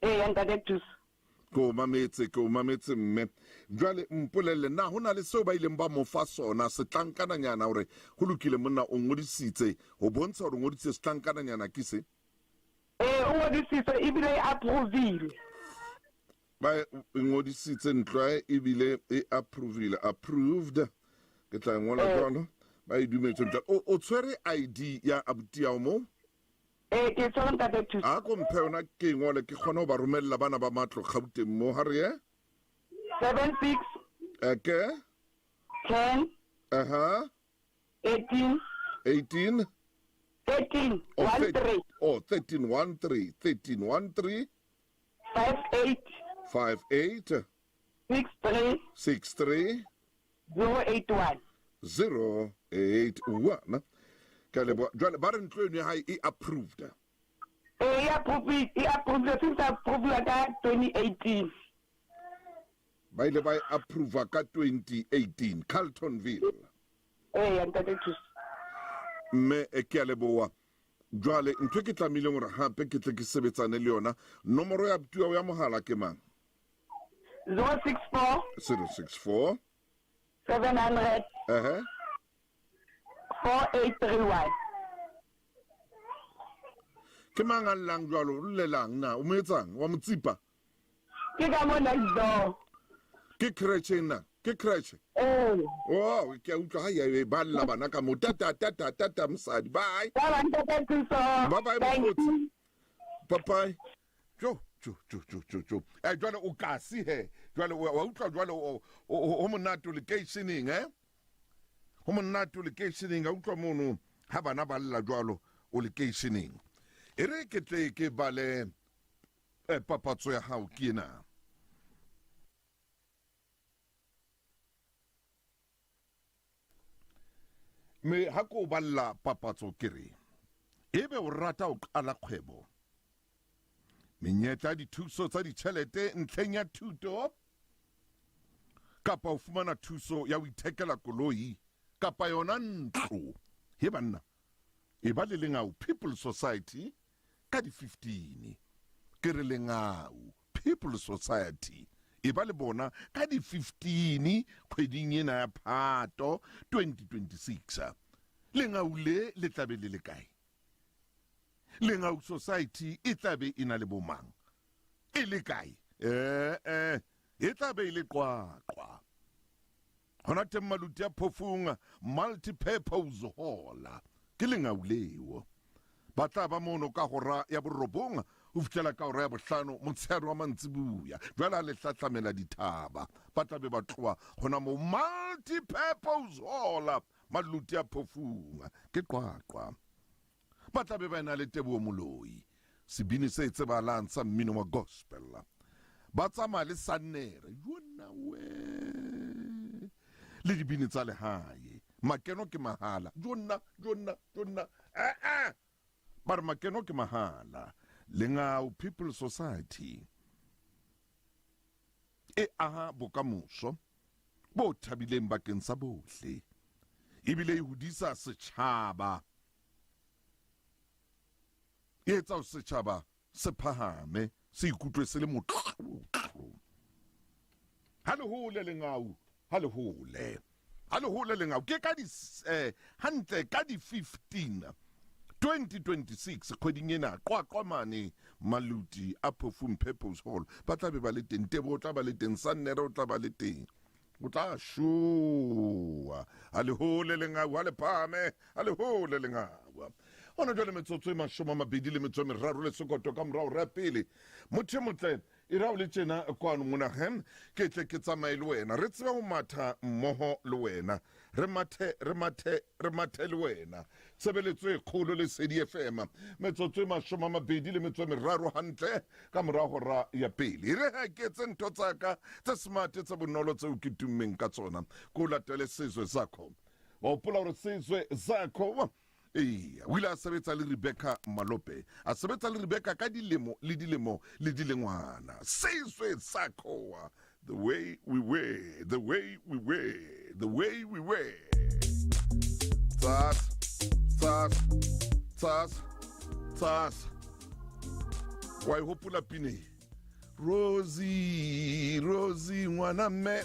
Ee, ntate Thuso. Ke o mametse, ke o mametse mme. Jwale mpolelle, na ho na le seo ba ileng ba mo fa sona, setlankananyana hore ho lokile monna o ngodisitse, ho bontsha hore o ngodisitse setlankananyana ke se? Ee, o ngodisitswe ebile e approve-ile. Ba e ngodisitse ntlo ya hae ebile e approvile, approved. Ke tla e ngola Ee. jwalo. Ba e dumetse ntlo. O, o tshwere ID ya abuti yao moo? Ee, ke e tshwere ntate Thuso. A ko mphe yona ke e ngole ke kgone ho ba romella bana ba matlo Gauteng mo. Ha re ye. 76. Okay. 10. Aha. 18. 18. 13. Oh, 1 3. Oh, 13, 1 3. 13, 1 3. 5 8. 5 8. 6 3. 6 3. 0 8 1. 0 8 1. Ke a leboha. Jwale ba re ntlo eno ya hae e approved. Ee, e approved, e approved since approved ka 2018. Ba ile ba e approva ka 2018 Carltonville. Eya ntate Thuso. Mme eh, ke a leboa. Jwale ntho e ke tlamehileng hore hape ke tle ke sebetsane le yona, nomoro ya abuti wa ya mohala ke mang? 064 064 700 ehe 4831. Ke mang a llang jwalo? O llelang na? O mo etsang? Wa mo tsipa? Ke ka mo next door. Ke creche na? Ke creche? Ee. Oh, ke a utlwa ha ya e ba lla bana ka mo. Tata tata tata mosadi. Bye. Ba bang tata Thuso. Bye bye Thank mokgotsi. you. Bye bye. Jo jo jo jo jo jo. Eh jwale o kasi he. Jwale wa wa utlwa jwale o o- o monate o lekeisheneng eh? Ho monate o lekeisheneng a utlwa mono ha bana ba lla jwalo o lekeisheneng. E re ke tle ke bale eh, papatso ya hao ke ena. Me ha ko balla papatso ke re ebe o rata ho qala kgwebo, menyetla ya dithuso tsa ditjhelete ntlheng ya thuto, kapa ho fumana thuso ya ho ithekela koloi kapa yona ntlo. He banna, e ba le Lengau People Society ka di 15. Ke re Lengau People Society e ba le bona ka di 15 kgweding ena ya Phato 2026. Lengau le le tla be le le kae? Lengau Society e tla be e na le bomang? E le kae? Eh eh, e tla be e le Qwaqwa. Hona teng Maluti a Phofung Multi-Purpose Hall. Ke lengau leo. Ba tla ba mono ka hora ya borobong ho fihlela ka hora ya bohlano motshehare wa mantsibuya. Jwale ha le hlahlamela dithaba, ba tla be ba tloha hona moo Multi-Purpose Hall, Maluti a Phofung. Ke Qwaqwa. Ba tla be ba ena le Teboho Moloi, sebini se tsebahalang sa mmino wa gospel. Ba tsamaya le Sannere, yona we, le dibini tsa lehae. Makeno ke mahala. Jonna, jonna, jonna. Eh, eh. Ba re makeno ke mahala. Lengau People Society e aha bokamoso bo thabileng bakeng sa bohle, ebile e hodisa setjhaba, e etsa hore setjhaba se phahame, se ikutlwe se le motlotlo. Ha le hole Lengau, ha le hole, ha le hole Lengau. Ke ka di eh, hantle ka di 15 2026 kgweding ena, Qwaqwa mane Maluti a Phofung Purpose Hall ba tla be ba le teng. Tebo o tla ba le teng, Sannere o tla ba le teng. O tla shoa. Ha le hole Lengau, ha le phahame, ha le hole Lengau. Hona jwale metsotso e mashome a mabedi le metso e meraro le sekoto ka morao re pele. Motho e motle, e ra o le tjena kwano mona he, ke tle ke tsamaye le wena. Re tsebe ho matha mmoho le wena. Re mathe, re mathe, re mathe le wena. Tshebeletso e kgolo Lesedi FM. Metsotso e mashome a mabedi le metso e meraro hantle ka mora hora ya pele. E re ha ke etse ntho tsa ka tse smart tse bonolo tseo ke tummeng ka tsona. Ke o latele Sizwe Zakho. Wa hopola hore Sizwe Zakho Eya, o ile a sebetsa le Rebecca Malope. A sebetsa le Rebecca ka dilemo le dilemo le dilengwana. Sizwe Sakhoa, the way we were, the way we were, the way we were. Tsas, tsas, tsas, tsas. Wa e hopola pina e? Rosie, Rosie, ngwana mme.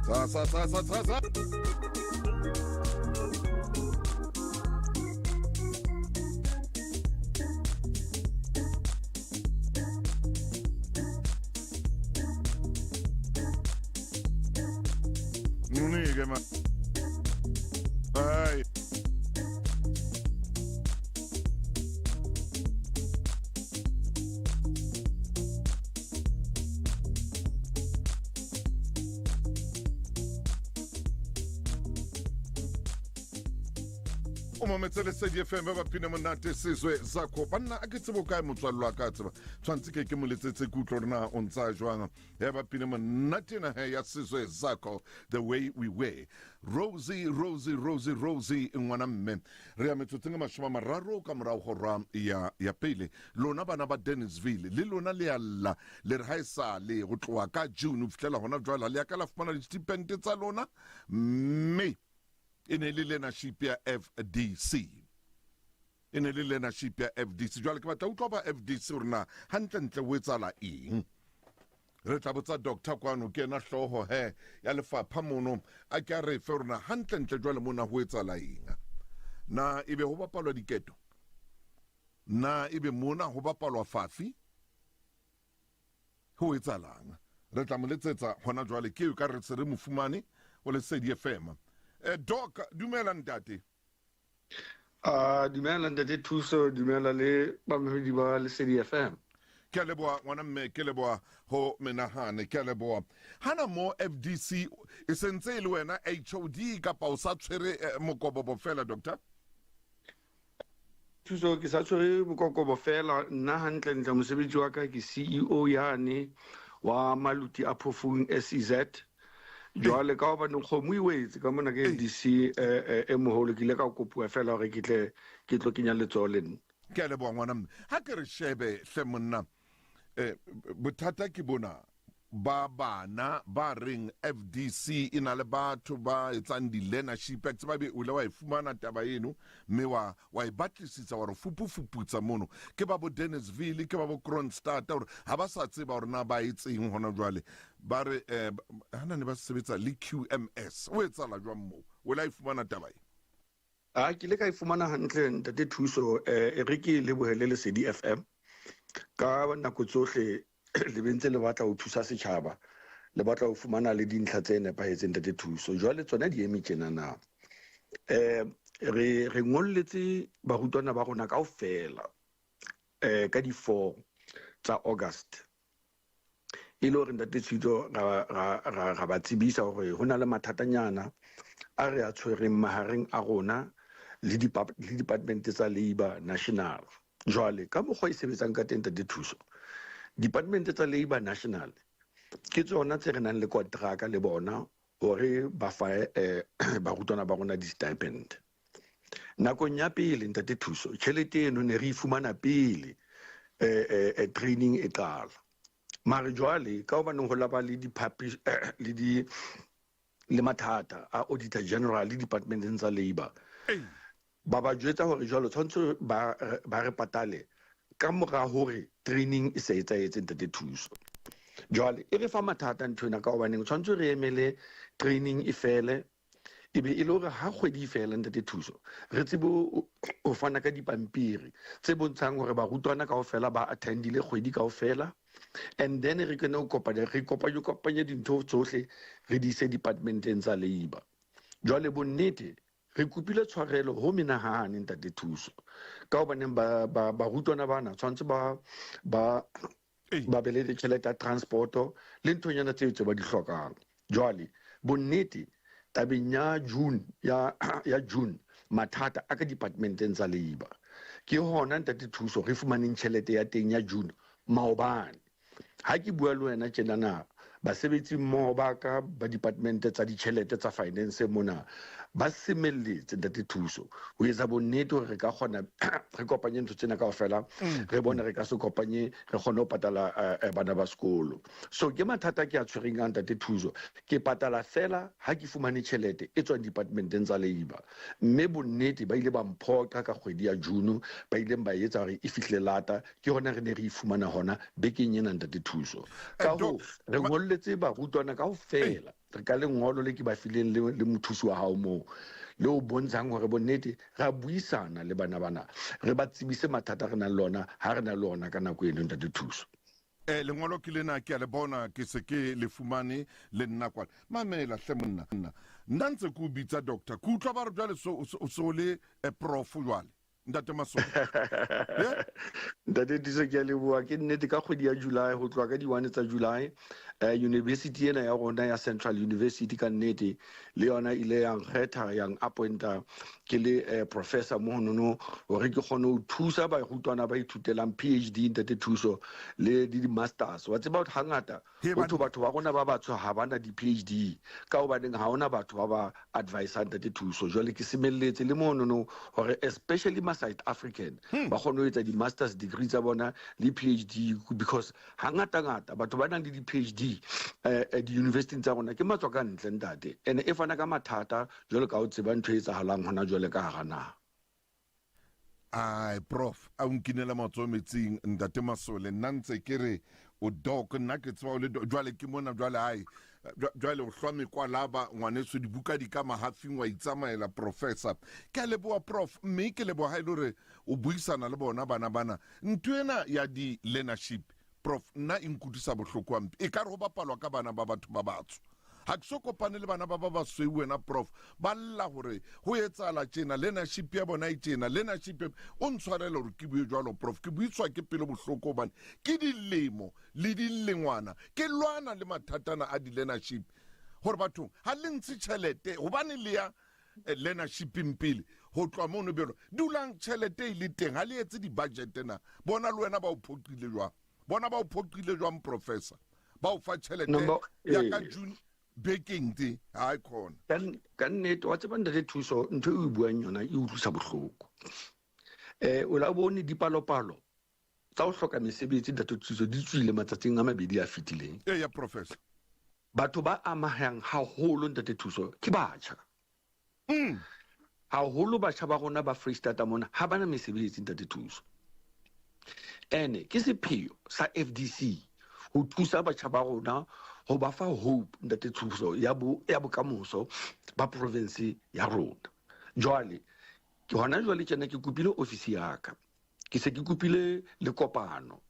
Sa sa sa sa sa sa. Ngunike ma. Hayi. O mametse Lesedi FM ba bapine monate Sizwe Zakho. Banna a ke tsebo kae motswallo wa ka tseba. Tshwantse ke ke mo letsetse ke utlwe hore na o ntsa jwang. Ya bapine monate na he ya Sizwe Zakho the way we were. Rosie Rosie Rosie Rosie ngwana mme. Re ya metsotsong e 30 ka morao hora ya ya pele. Lona bana ba Dennisville le lona le a lla le re ha e sale go tloha ka June ho fihlela hona jwale le ya ka la fumana di-stipend tsa lona mme e ne le leadership ya FDC. E ne le leadership ya FDC. Jwale ke batla utlwa ba FDC hore na hantlentle ho etsahala eng. Re tla botsa doctor kwano ke ena hlooho he ya lefapha mono a ke a re fe hore na hantlentle jwale mona ho etsahala eng. Na ebe ho bapalwa diketo? Na ebe mona ho bapalwa fafi? Ho etsahalang? Re tla mo letsetsa hona jwale ke ka re se re mo fumane o Lesedi FM. Doc, dumela ntate. Dumela ntate Thuso, dumela le bamamedi ba Lesedi FM. Ke a leboha ngwana mme, ke leboha ho menahane, ke a leboha. Hana mo FDC e sentse e le wena HOD kapa o sa tshwere mokobobo fela doctor? Thuso ke sa tshwere mokobobo fela, nna hantle ntle mosebetsi wa ka ke CEO yane wa Maluti a Phofung SEZ. Jwale ka hobane kgomo e wetse ka mona ke FDC e moholo ke ile ka kopuwa fela hore ke tle ke tlo kenya letsoho le nna. Ke a leboha ngwana mme. Ha ke re shebe hle monna, bothata ke bona ba bana ba reng FDC e na le batho ba etsang di-learnership acts ba be o ile wa e fumana taba eno mme wa e batlisisa wa re fupufuputsa mono ke ba bo Dennisville ke ba bo Kroonstad hore ha ba sa tseba hore na ba etseng hona jwale ba re hana ne ba sebetsa le QMS o etsahala jwang moo o la e fumana taba e? A ke ile ka e fumana hantle ntate Thuso, e re ke lebohele Lesedi FM ka nako tsohle le bentse le batla ho thusa setjhaba le batla ho fumana le dintlha tse nepahetseng ntate Thuso. Jwale tsona di eme tjena na. Re ngolletse barutwana ba rona kaofela ka di 4 tsa August e le hore ntate Thuso ra ba tsebisa hore ho na le mathatanyana a re a tshwereng mahareng a rona le department tsa Labour National. Jwale ka mokgwa e sebetsang ka teng ntate Thuso, department tsa Labour National Ke tsona tse re nang le kontraka le bona hore ba fa barutwana ba rona di-stipend. Nakong ya pele, ntate Thuso, tjhelete eno ne re e fumana pele training e qala. Mare jwale ka hobaneng ho la ba le diphapi le di le mathata a Auditor General le departmenteng tsa Labour, ba ba jwetsa hore jwale tshwanetse ba re patale ka mora hore training e se etsahetse, ntate Thuso. Jwale e re fa mathata nthwena ka hobaneng tshwanetse re emele training e fele, e be e le hore ha kgwedi e fela, ntate Thuso, re tsebe ho fana ka dipampiri tse bontshang hore barutwana kaofela ba attendile kgwedi kaofela, and then re kene ho kopanya, re kopanye kopanye dintho tsohle, re di ise departmenteng tsa Labour. Jwale bonnete re kopile tshwarelo ho menahane, ntate Thuso, ka hobaneng ba barutwana bana tshwanetse ba ba be le tjhelete ya transporto le nthonyana tseo tse ba di hlokang. Jwale bonnete tabeng ya June, ya June, mathata a ka departmenteng tsa Labour, ke hona, ntate Thuso, re fumaneng tjhelete ya teng ya June maobane. Ha ke bua le wena tjenana, basebetsi mmoho ba ka ba department tsa ditjhelete tsa finance mona ba semelletse, ntate Thuso, ho etsa bonnete hore re ka kgona re kopanye ntho tsena kaofela, re bone re ka se kopanye, re kgone ho patala bana ba sekolo. So ke mathata ke a tshwereng a, ntate Thuso. Ke patala fela ha ke fumane tjhelete e tswang departmenteng tsa Labour, mme bonnete ba ile ba mphoqa ka kgwedi ya June, ba ileng ba etsa hore e fihle lata. Ke hona re ne re e fumana hona bekeng ena, ntate Thuso. Ka hoo re ngolletse barutwana kaofela re ka lengolo le ke ba fileng le mothusi wa hao moo, le o bontshang hore bonnete ra buisana le bana bana, re ba tsebise mathata re nang le ona ha re na le ona ka nako eno, ntate Thuso. Lengolo ke lena, ke a le bona, ke se ke le fumane le nna kwana. Mamela hle monna, nna ntse ke o bitsa doctor, ke utlwa ba re jwale so le prof jwale, ntate Masole. Ntate Thuso, ke a leboha. Ke nnete, ka kgwedi ya July, ho tloha ka di-1 tsa July, university ena ya rona ya Central University, ka nnete le yona ile ya nkgetha, ya appointa ke le professor monono, hore ke kgone ho thusa barutwana ba ithutelang PhD, ntate Thuso, le di-masters. Wa tseba hangata ho thwe batho ba rona ba batsho ha bana di-PhD ka hobaneng ha hona batho ba ba advisang, ntate Thuso. Jwale ke semelletse le monono hore especially ma South African ba kgone ho etsa di-masters degree tsa bona le PhD, because hangata-ngata batho ba nang le di-PhD di-universityng tsa rona ke matswa ka ntle, ntate, ene e fana ka mathata jwalo ka o tseba ntho e etsahalang hona jwale ka hara naha. Ai prof, a o nkinela matsoho metsing, ntate Masole. Nna ntse ke re o doc, nna ke tseba o le jwale ke mona jwale. Ai jwale o hlwa mekwalaba, ngwaneso, dibuka di ka mahafing, wa itsamaela professor. Ke a leboha prof, mme ke leboha ha e le hore o buisana le bona bana bana. Ntho ena ya di-learnership, prof, nna e nkutlwisa bohloko hampe. E ka re ho bapalwa ka bana ba batho ba batsho. Ha ke so kopane le bana ba ba basweu, wena prof, ba lla hore ho etsahala tjena, learnership ya bona e tjena, learnership. O ntshwarele hore ke bue jwalo prof, ke buiswa ke pelo bohloko hobane ke dilemo le dilengwana ke lwana le mathatana a di-learnership, hore bathong ha le ntshe tjhelete hobane le ya learnershipeng pele ho tloha mono bjalo dulang tjhelete e le teng, ha le etse di-budget na. Bona le wena ba o phoqile jwang, bona ba o phoqile jwang professor, ba o fa tjhelete ya ka June bekeng tse ha e khona. Ka nnete, wa tseba ntate Thuso, ntho e o e buang yona e utlwisa bohloko. O la bone dipalopalo tsa ho hloka mesebetsi, ntate Thuso, di tswile matsatsing a mabedi a fetileng. Ee ya professor. Batho ba amahang haholo, ntate Thuso, ke batjha. Haholo batjha ba rona ba Freistata mona ha bana mesebetsi, ntate Thuso. Ene ke sepheo sa FDC ho thusa batjha ba rona, ho ba fa hope, ntate Thuso, ya bo ya bokamoso ba province ya rona. Jwale ke hona jwale tjena ke kopile ofisi ya ka, ke se ke kopile le kopano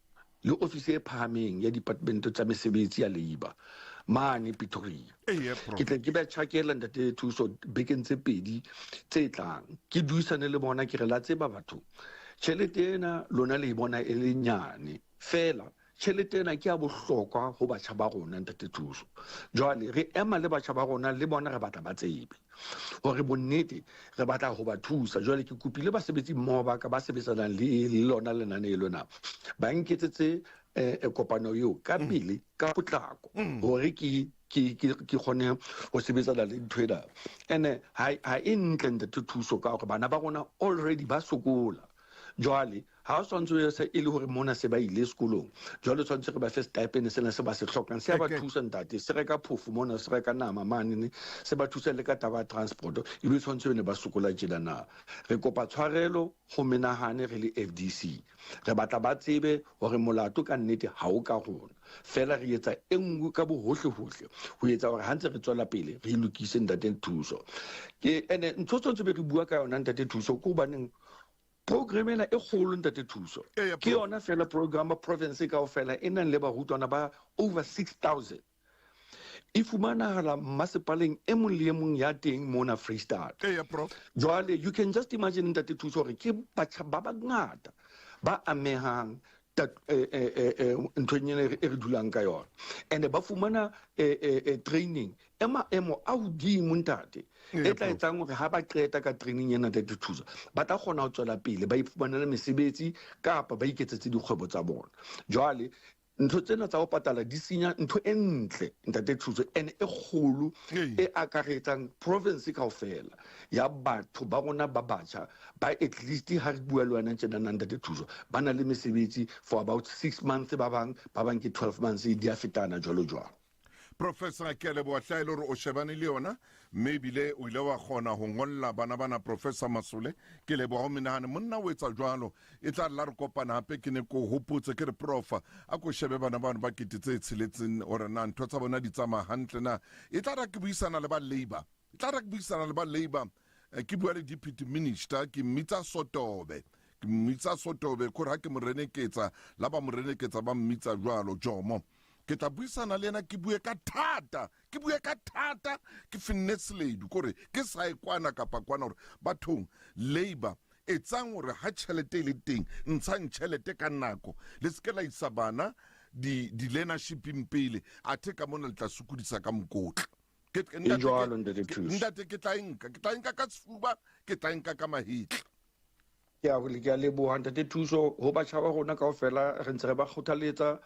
le ofisi e phahameng ya department tsa mesebetsi ya labour mane Pretoria. Ke tle ke ba tjhakela, ntate Thuso, bekeng tse pedi tse tlang, ke buisane le bona. Ke re, la tseba batho, tjhelete ena lona le e bona e le nyane fela, tjhelete ena ke ya bohlokwa ho batjha ba rona, ntate Thuso. Jwale re ema le batjha ba rona, le bona re batla ba tsebe hore bonnete re batla ho ba thusa. Jwale ke kopile basebetsi mmoho ba ka ba sebetsanang le lona lenane lona ba nketsetse. eh, eh, kopano eo ka mm. pele ka potlako mm. gore ke ke ke ke kgone go sebetsana le ntho ena ene ha ha e ntle ntate thuso ka gore bana ba rona already ba sokola jwale ha o tshwanetse se e le gore mona se ba ile sekolong jwale tshwanetse re ba fe stipend sena se ba se hlokang se ba thusa ntate se reka phofo mona se reka nama mane se ba thusa le ka taba ya transport e be tshwanetse ne ba sokola tjena na re kopa tshwarelo go menahane re le FDC re batla ba tsebe hore molato ka nnete ha o ka rona fela re etsa e nngwe ka bohohle-hohle ho etsa hore ha ntse re tswela pele re lokise ntate Thuso ke ene ntho tshwanetse be re bua ka yona ntate Thuso ke hobaneng program ena e kgolo ntate Thuso ke yona fela program province kaofela e nang le barutwana ba over 6000 e fumanahala mmasepaleng e mong le e mong ya teng mona Freistata jwale you can just imagine ntate Thuso hore ke batjha ba bangata ba amehang nthong ena e re dulang ka yona and ba fumana training e maemo a hodimo ntate e tla etsang hore ha ba qeta ka training ena ntate Thuso ba tla kgona ho tswela pele ba iphumanele mesebetsi kapa ba iketsetse dikgwebo tsa bona jwale ntho tsena tsa ho patala di senya ntho e ntle ntate Thuso ene e kgolo e akaretsang province kaofela ya batho ba rona ba batjha ba at least ha re bua le wena tjenana ntate Thuso ba na le mesebetsi for about 6 months ba bang ba bang ke 12 months di a fetana jwalo jwalo. Professor ke a leboha hle ha e le hore o shebane le yona mme ebile o ile wa kgona ho ngolla bana bana Professor Masole ke leboha ho menahane monna o etsa jwalo e tla la re kopana hape ke ne ko hopotse ke re profa a ko shebe bana bano ba kete tse tsheletseng hore na ntho tsa bona di tsamaya hantle na e tla ra ke buisana le ba labor e tla ra ke buisana le ba labor eh, ke bua le deputy minister ke mmitsa Sotobe ke mmitsa Sotobe kore ha ke mo reneketsa la ba mo reneketsa ba mmitsa jwalo Jomo ke tla buisana le yena ke bue ka thata ke bue ka thata ke fenne seledu kore ke sa e kwana kapa kwana gore bathong labor etsang gore ha tšhelete e le teng ntshang tšhelete ka nako le se ke la isa bana di-learnershiping pele athe ka mona le tla sokodisa ka mokotla e jwalo ntate Thuso ntate ke tla e nka ke tla e nka ka sefuba ke tla e nka ka mahetla ke a ke a leboha ntate Thuso ho batjha ba rona kaofela re ntse re ba kgothaletsa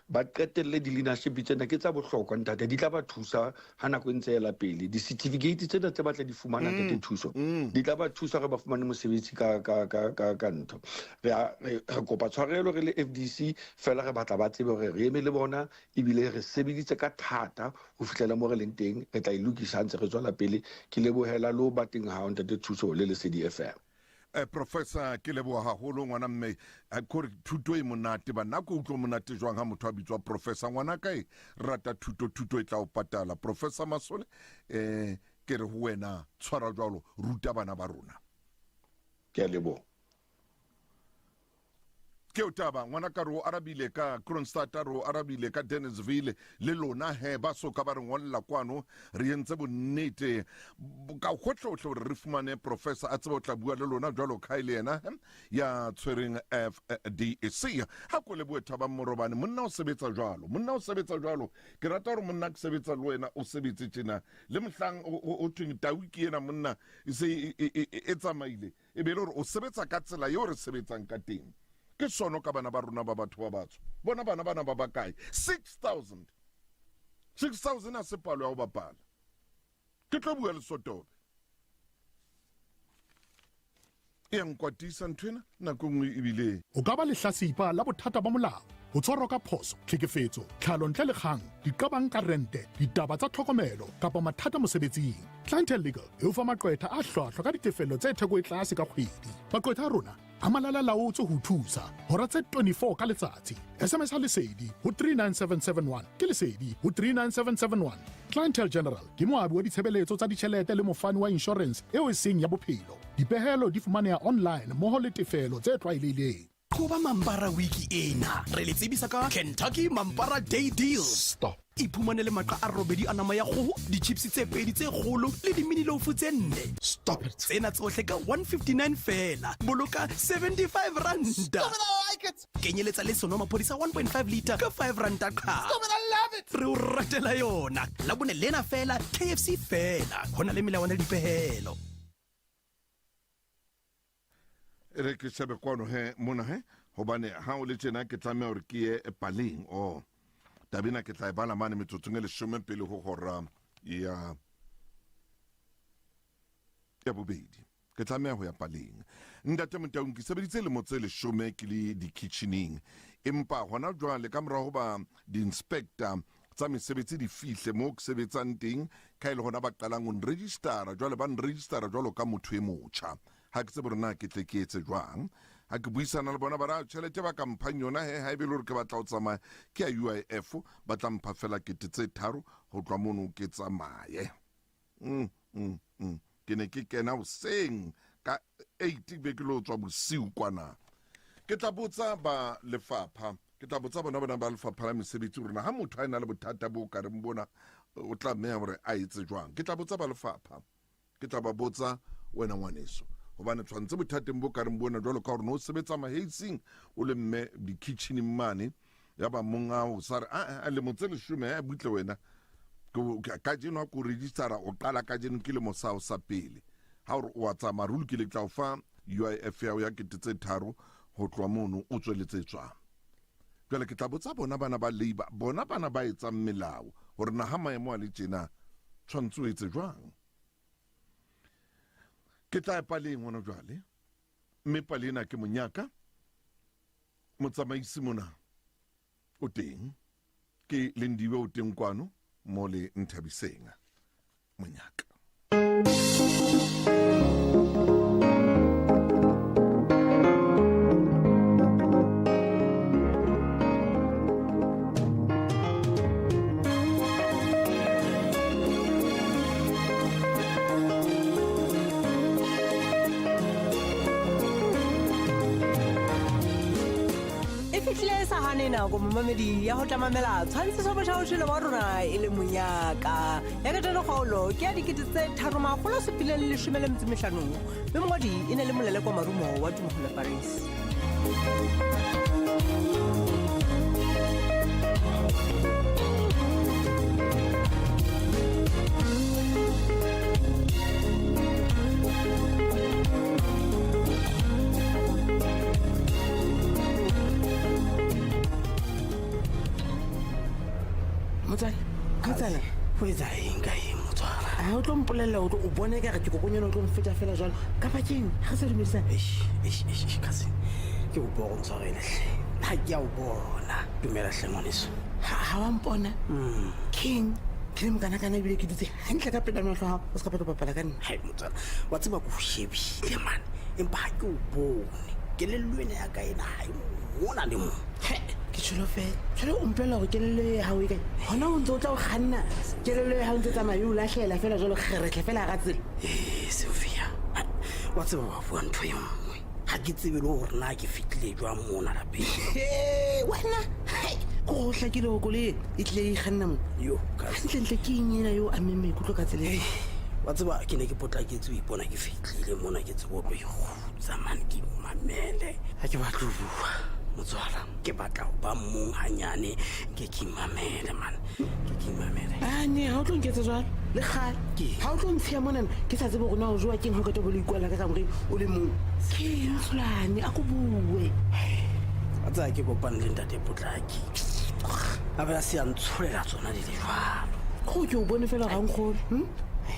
ba qetelle di-leadership tsena ke tsa bohlokwa ntate di tla ba thusa ha nako e ntse ela pele di-certificate tsena tse batla di fumana ntate mm, Thuso mm. di tla ba thusa re ba fumane mosebetsi ka ka ka ka ka ntho re re kopa tshwarelo re le FDC fela re batla ba tsebe hore re eme le bona ebile re sebeditse ka thata ho fihlela mo re leng teng re tla e lokisa ntse re tswela pele ke lebohela lo ba teng ha ntate Thuso le Lesedi FM Eh, professor ke leboha haholo ngwana mme eh, kore thuto e monate banna ko utlwa monate jwang ha motho a bitswa professor ngwana ka e rata thuto thuto e tla o patala professor Masole eh ke re ho wena tshwara jwalo ruta bana ba rona ke a leboha Ke eo taba, ngwana ka re o arabile ka Kroonstad, re o arabile ka Dennisville, le lona he ba so ka ba re ngolla kwano, re entse bonnete ka hohlehohle hore re fumane professor a tsebe o tla bua le lona jwalo ka e le yena he ya tshwereng FDC. Ha ko lebohe Thabang Morobane, monna o sebetsa jwalo, monna o sebetsa jwalo. Ke rata hore monna ke sebetsa le wena o sebetse tjena. Le mohlang o thweng tau ke ena monna e se e tsamaile. E be e le gore o sebetsa ka tsela yeo re sebetsang ka teng. Ke sono ka bana ba rona ba batho ba batsho. Bona bana bana ba bakae? 6000. 6000 a se palo ya go bapala. Ke tlo bua le Sotobe. E ya nkwatisa nthwena nako e nngwe ebile. O ka ba lehlasipa la bothata ba molao, ho tshwarwa ka phoso, tlhekefetso, tlhalo ntle le kgang, diqabang ka rente, ditaba tsa tlhokomelo kapa mathata mosebetsing. Clientele Legal e o fa maqwetha a hlwahlwa ka ditefello tse theko e tlase ka kgwedi. Maqwetha a rona a malala-laotswe ho o thusa hora tse 24 ka letsatsi. SMS ha Lesedi ho 39771 ke Lesedi ho 39771. Clientele General ke moabi wa ditshebeletso tsa ditjhelete le mofani wa inshorense eo e seng ya bophelo. Dipehelo di fumaneha online mmoho le tefelo tse tlwaelehileng. Qoba Mampara wiki ena. Re le tsebisa ka Kentucky Mampara Day Deals. Stop. Iphumanele maqa a robedi a nama ya kgoho, di-chips tse pedi tse kgolo le di-mini loaf tse nne. Stop it. Tsena tsohle ka 159 feela. Boloka 75 ranta. Stop it, I like it. Kenyeletsa le senomaphodi sa 1.5 liter ka 5 ranta qha. Stop it, I love it. Re o ratela yona. Labone lena feela, KFC feela. Ho na le melawana le dipehelo. E re ke shebe kwano he mona he. Hobane ha o le tjena ke tlameha hore ke ye paleng. Oh. Taba ena ke tla e bala mane metsotsong e leshome pele ho hora ya ya bobedi. Ke tlameha ho ya paleng. Ntate Motaung, ke sebeditse lemo tse leshome ke le dikitjhining. Empa hona jwale ka mora hoba di-inspector tsa mesebetsi di fihle moo ke sebetsang teng, ka e le hona ba qalang ho nregistara, jwale ba nregistara jwalo ka motho e motjha. Ha ke tsebe hore na ke tle ke etse jwang. Ha ke buisana le bona ba re, tjhelete ba ka mphang yona he, ha ebe le hore ke batla ho tsamaya ke ya UIF, ba tla mpha fela 3000 ho tloha mono ke tsamaye. Ke ne ke kena hoseng ka 8 be ke lo tswa bosiu kwana. Ke tla botsa ba lefapha, ke tla botsa bona bona ba lefapha la mesebetsi hore na ha motho a ena le bothata bo ka reng bona o tlameha hore a etse jwang. Ke tla botsa ba lefapha, ke tla ba botsa wena ngwaneso, hobane tshwantse bothateng bo ka reng bona jwalo ka hore no sebetsa maheising o le mme di-kitchening mane, ya ba mong a o sa re a lemo tse leshome a butle wena kajeno ha ko registera o qala kajeno ke lemo sa o sa pele ha ore o a tsamaya re lokile ke tla o fa UIF ya ya 3000 ho tloha mono o tsweletse tswang. Jwale ke tla botsa bona bana ba labor, bona bana ba etsang melao hore na ha maemo a le tjena tshwantse o etse jwang. Ke tla ya paleng hona jwale, mme pale ena ke monyaka motsamaisi mona o teng, ke Lindiwe o teng kwano mo le Nthabiseng monyaka. E fihlile sa hane nako momamedi ya ho tla mamela tshwantshiso botjha botshelo ba rona e le monyaka ya kateno kgaolo ke ya 3715 mme mongwadi e ne le moleleko marumo wa tumogolo Paris. Motswala, motswala, ho etsa eng ka eng motswala? A o tlo mpolelela o tlo o bone ka re ke kokonyana o tlo mfeta fela jwalo kapa keng ga re sa dumedisana? Eish, eish, eish, eish, cousin. Ke kopa o ntshwarele hle. Ha ke a o bona. Dumela hle ngwaneso. Ha ha wa mpona? Keng? Ke le mokanakana ebile ke dutse hantle ka pela mahlo a hao. O se ka batla ho bapala ka nna. Hai motswala, wa tseba ke o shebile mane empa ha ke o bone. Kelello ena ya ka ena ha e mona le mo. He, ke tjholo fela. Jwale o mpolella hore kelello e hao e kae? Hona o ntse o tla o kganna kelello ya hao ntse tsamaya e o lahlela fela jwalo kgeretle fela hara tsela. Ee, Sylvia, wa tseba wa bua ntho e nngwe. Ha ke tsebe le hore na ke fihlile jwang mona lapeng. He, wena, hai, ko go hlakile go koloi e tlile e ikganna mo. Yo, hantlentle ke eng ena yo ameng maikutlo ka tsela e? Wa tseba ke ne ke potlaketse ho ipona ke fihlile mona ke tsebe ho tlo ikgutsa mane ke imamele. Ha ke batle ho bua motswala, ke batla ho ba mong hanyane ke ke imamele man, ke ke imamele. Ane ha o tlo nketsa jwalo le kgale. Ha o tlo ntshiya monana ke sa tsebe hore na o jowa keng ha o qeta ho lo ikwalla ka kamoreng o le mong. Ke eng Hlolane a ko bue. Wa tseba ke kopane le ntate Potlaki. A be a se a ntsholela tsona di le jwalo. Go ke o bone fela ga nkgolo.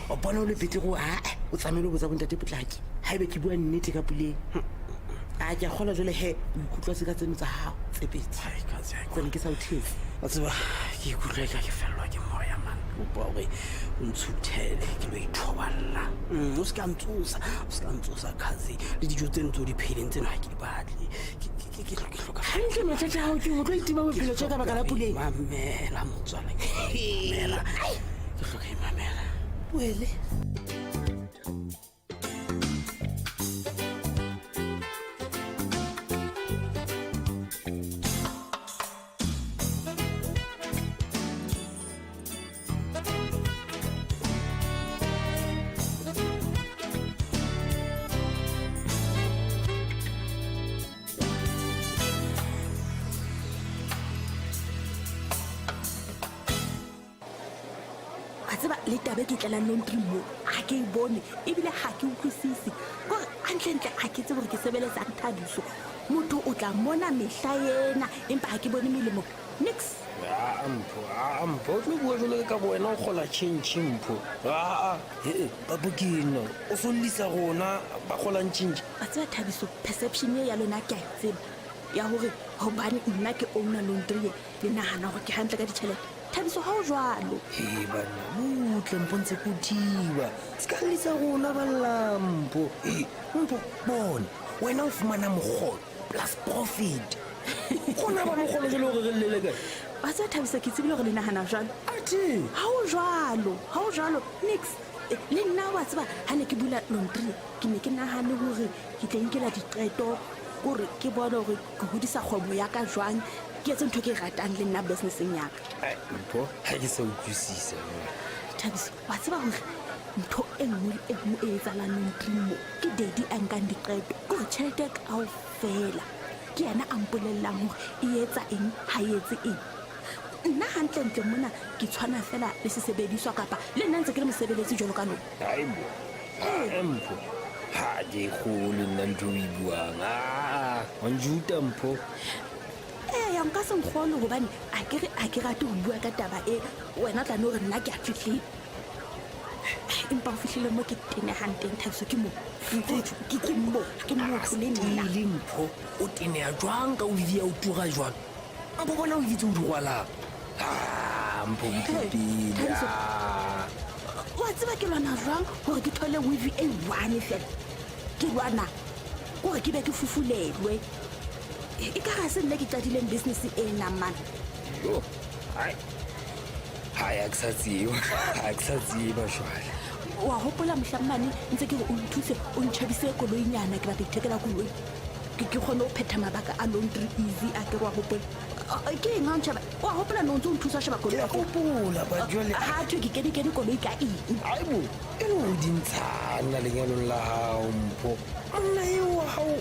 O bona o le betere o a o tsamaile o botsa bontate Potlaki. Haebe ke bua nnete ka puleng. A ke a kgolwa jwale he o ikutlwa se ka tseno tsa hao tse pedi. Tsene ke sa o thetse. Wa tseba ke ikutlwa eka ke fellwa ke moya man. Kopa hore o ntshuthele ke lo ithoballa. O se ka ntsosa, o se ka ntsosa cousin. Le dijo tseno tse o di pheileng tseno ha ke di batle. Ke hloka hantle mathata a hao ke o tlo itima bophelo tje ka baka la puleng. Mamela motswala, ke mamela. Ke hloka imamela. Wele. A tseba le taba e ke tlelang laundry mo ga ke e bone ebile ga ke utlwisise kore gantlentle ga ke tsebe gore ke sebeletsang Thabiso. Motho o tla mona mehla ena empa ha ke bone melemo nix. Aa Mpho, aa Mpho, o tlo bua jalo ka bo wena o gola tšhentšhe Mpho. Aa, ee, Babokena, o sollisa rona ba golang tšhentšhe. Wa tseba Thabiso, perception e ya lona ke a e tseba ya hore hobane nna ke owner laundry e, le nahana hore ke hantle ka ditjhelete. Thabiso, ha o jwalo. Ee banna, butle Mpho ntse ko thiba. Se ka llisa rona ba lla Mpho. Ee, Mpho, bona, wena o fumana mokgolo plus profit. Rona ba mokgolo jalo hore re llele kae? Wa tseba Thabiso, ke tsebile hore le nahana jwalo. Athe. Ha o jwalo, ha o jwalo, nix. Le nna wa tseba ha ne ke bula laundry ke ne ke nahane hore ke tla inkela diqeto kore ke bone hore ke hodisa kgwebo ya ka jwang, ke etse ntho e ke e ratang le nna businesseng ya ka. Ai, Mpho, ha ke sa utlwisisa jwale. Thabiso, wa tseba hore ntho e nngwe le e nngwe e etsahalang laundry mo ke daddy a nkang diqeto, ke hore tjhelete kaofela ke yena a mpolellang hore e etsa eng, ha e etse eng. Nna hantlentle mona ke tshwana fela le sesebediswa kapa le nna ntse ke le mosebeletsi jwalo ka lona. Haibo, ha Mpho, ha ke kgolwe nna ntho o e buang. Aa, wa njuta Mpho. Eya, nka se nkgolwe hobane a ke re ha ke rate ho bua ka taba e, wena o tla no re nna ke a tletleba. Empa ho fihlile mo ke tenehang teng Thabiso ke mo. Ke mo, ke motho le nna. Stile Mpho, o teneha jwang ka o ya o tura jwang? Mpho bona o itse o di rwalang. Ah, Mpho butle pele. Thabiso. Wa tseba ke lwana jwang hore ke thole weave e one fela? Ke lwana kore ke be ke fufulelwe. E ka ga se nna ke qadileng business e nang man. Yo. Ai. Ha ya ke sa tseba. Ha ke sa tseba jwale. Wa hopola mohlang mane ntse ke re o nthuse o ntjhebise koloinyana ke batla ithekela koloi. Ke kgone ho phetha mabaka a laundry easy a ke re wa hopola. Ke eng ha o ntjheba? Wa hopola no ntse o nthusa ho sheba koloi? Ke a hopola, but jwale Ha thwe ke kene kene koloi ka eng? Aibo, e le hore di ntshana lenyalong la hao Mpho. Monna eo wa hao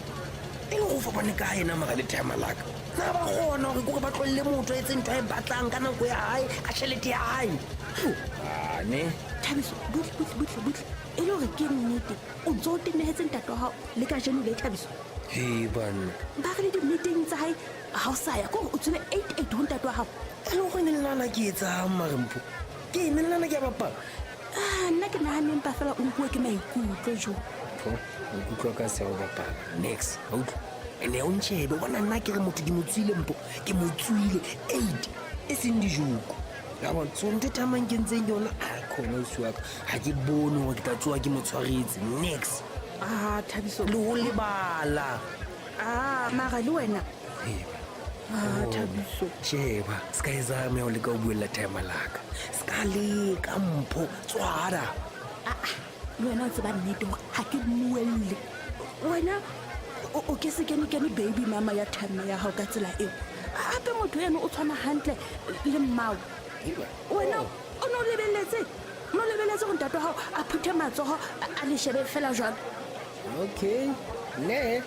e le go fapane ka ena mara le timer laka. Na ba kgona hore kore ba tlohelle motho a etse ntho a e batlang ka nako ya hae, ka tjhelete ya hae. Ah, ne? Thabiso, butle, butle, butle, butle. E le hore ke nnete, o ntso o tenehetse ntate wa hao le kajeno le Thabiso. He banna. Ba re le di-meeting tsa hae ha o sa ya, ke hore o tswile 8-8 ho ntate wa hao. E le hore ne le nahana ke etsang mare Mpho? Ke eng ne le nahana ke a bapala? Ah, nna ke nahane empa fela o nkuwe ke maikutlo jo. Mpho, maikutlo a ka se a o bapala. Next, wa utlwa? Ene o ntjhebe, bona nna ke re motho ke mo tswile Mpho, ke mo tswile 8 e seng dijoko. Ya bona, so ntho e thamang ke ntseng yona, a khona ausi wa ka. Ha ke bone hore ke tla tsoha ke mo tshwaretse. Next. Ah, Thabiso. Le ho lebala. Ah, mara le wena. Ah, Thabiso. Sheba, se ka etsa mme o leka ho buella timer laka. Se ka leka Mpho, tswara. Ah, ah, le wena o tseba nnete hore ha ke mmuelle. Wena o ke se kene kene baby mama ya timer ya hao ka tsela eo. Hape motho eno o tshwana hantle le mmao. Wena o no lebelletse, o no lebelletse hore ntate wa hao a phuthe matsoho a le shebe fela jwalo. Okay, ne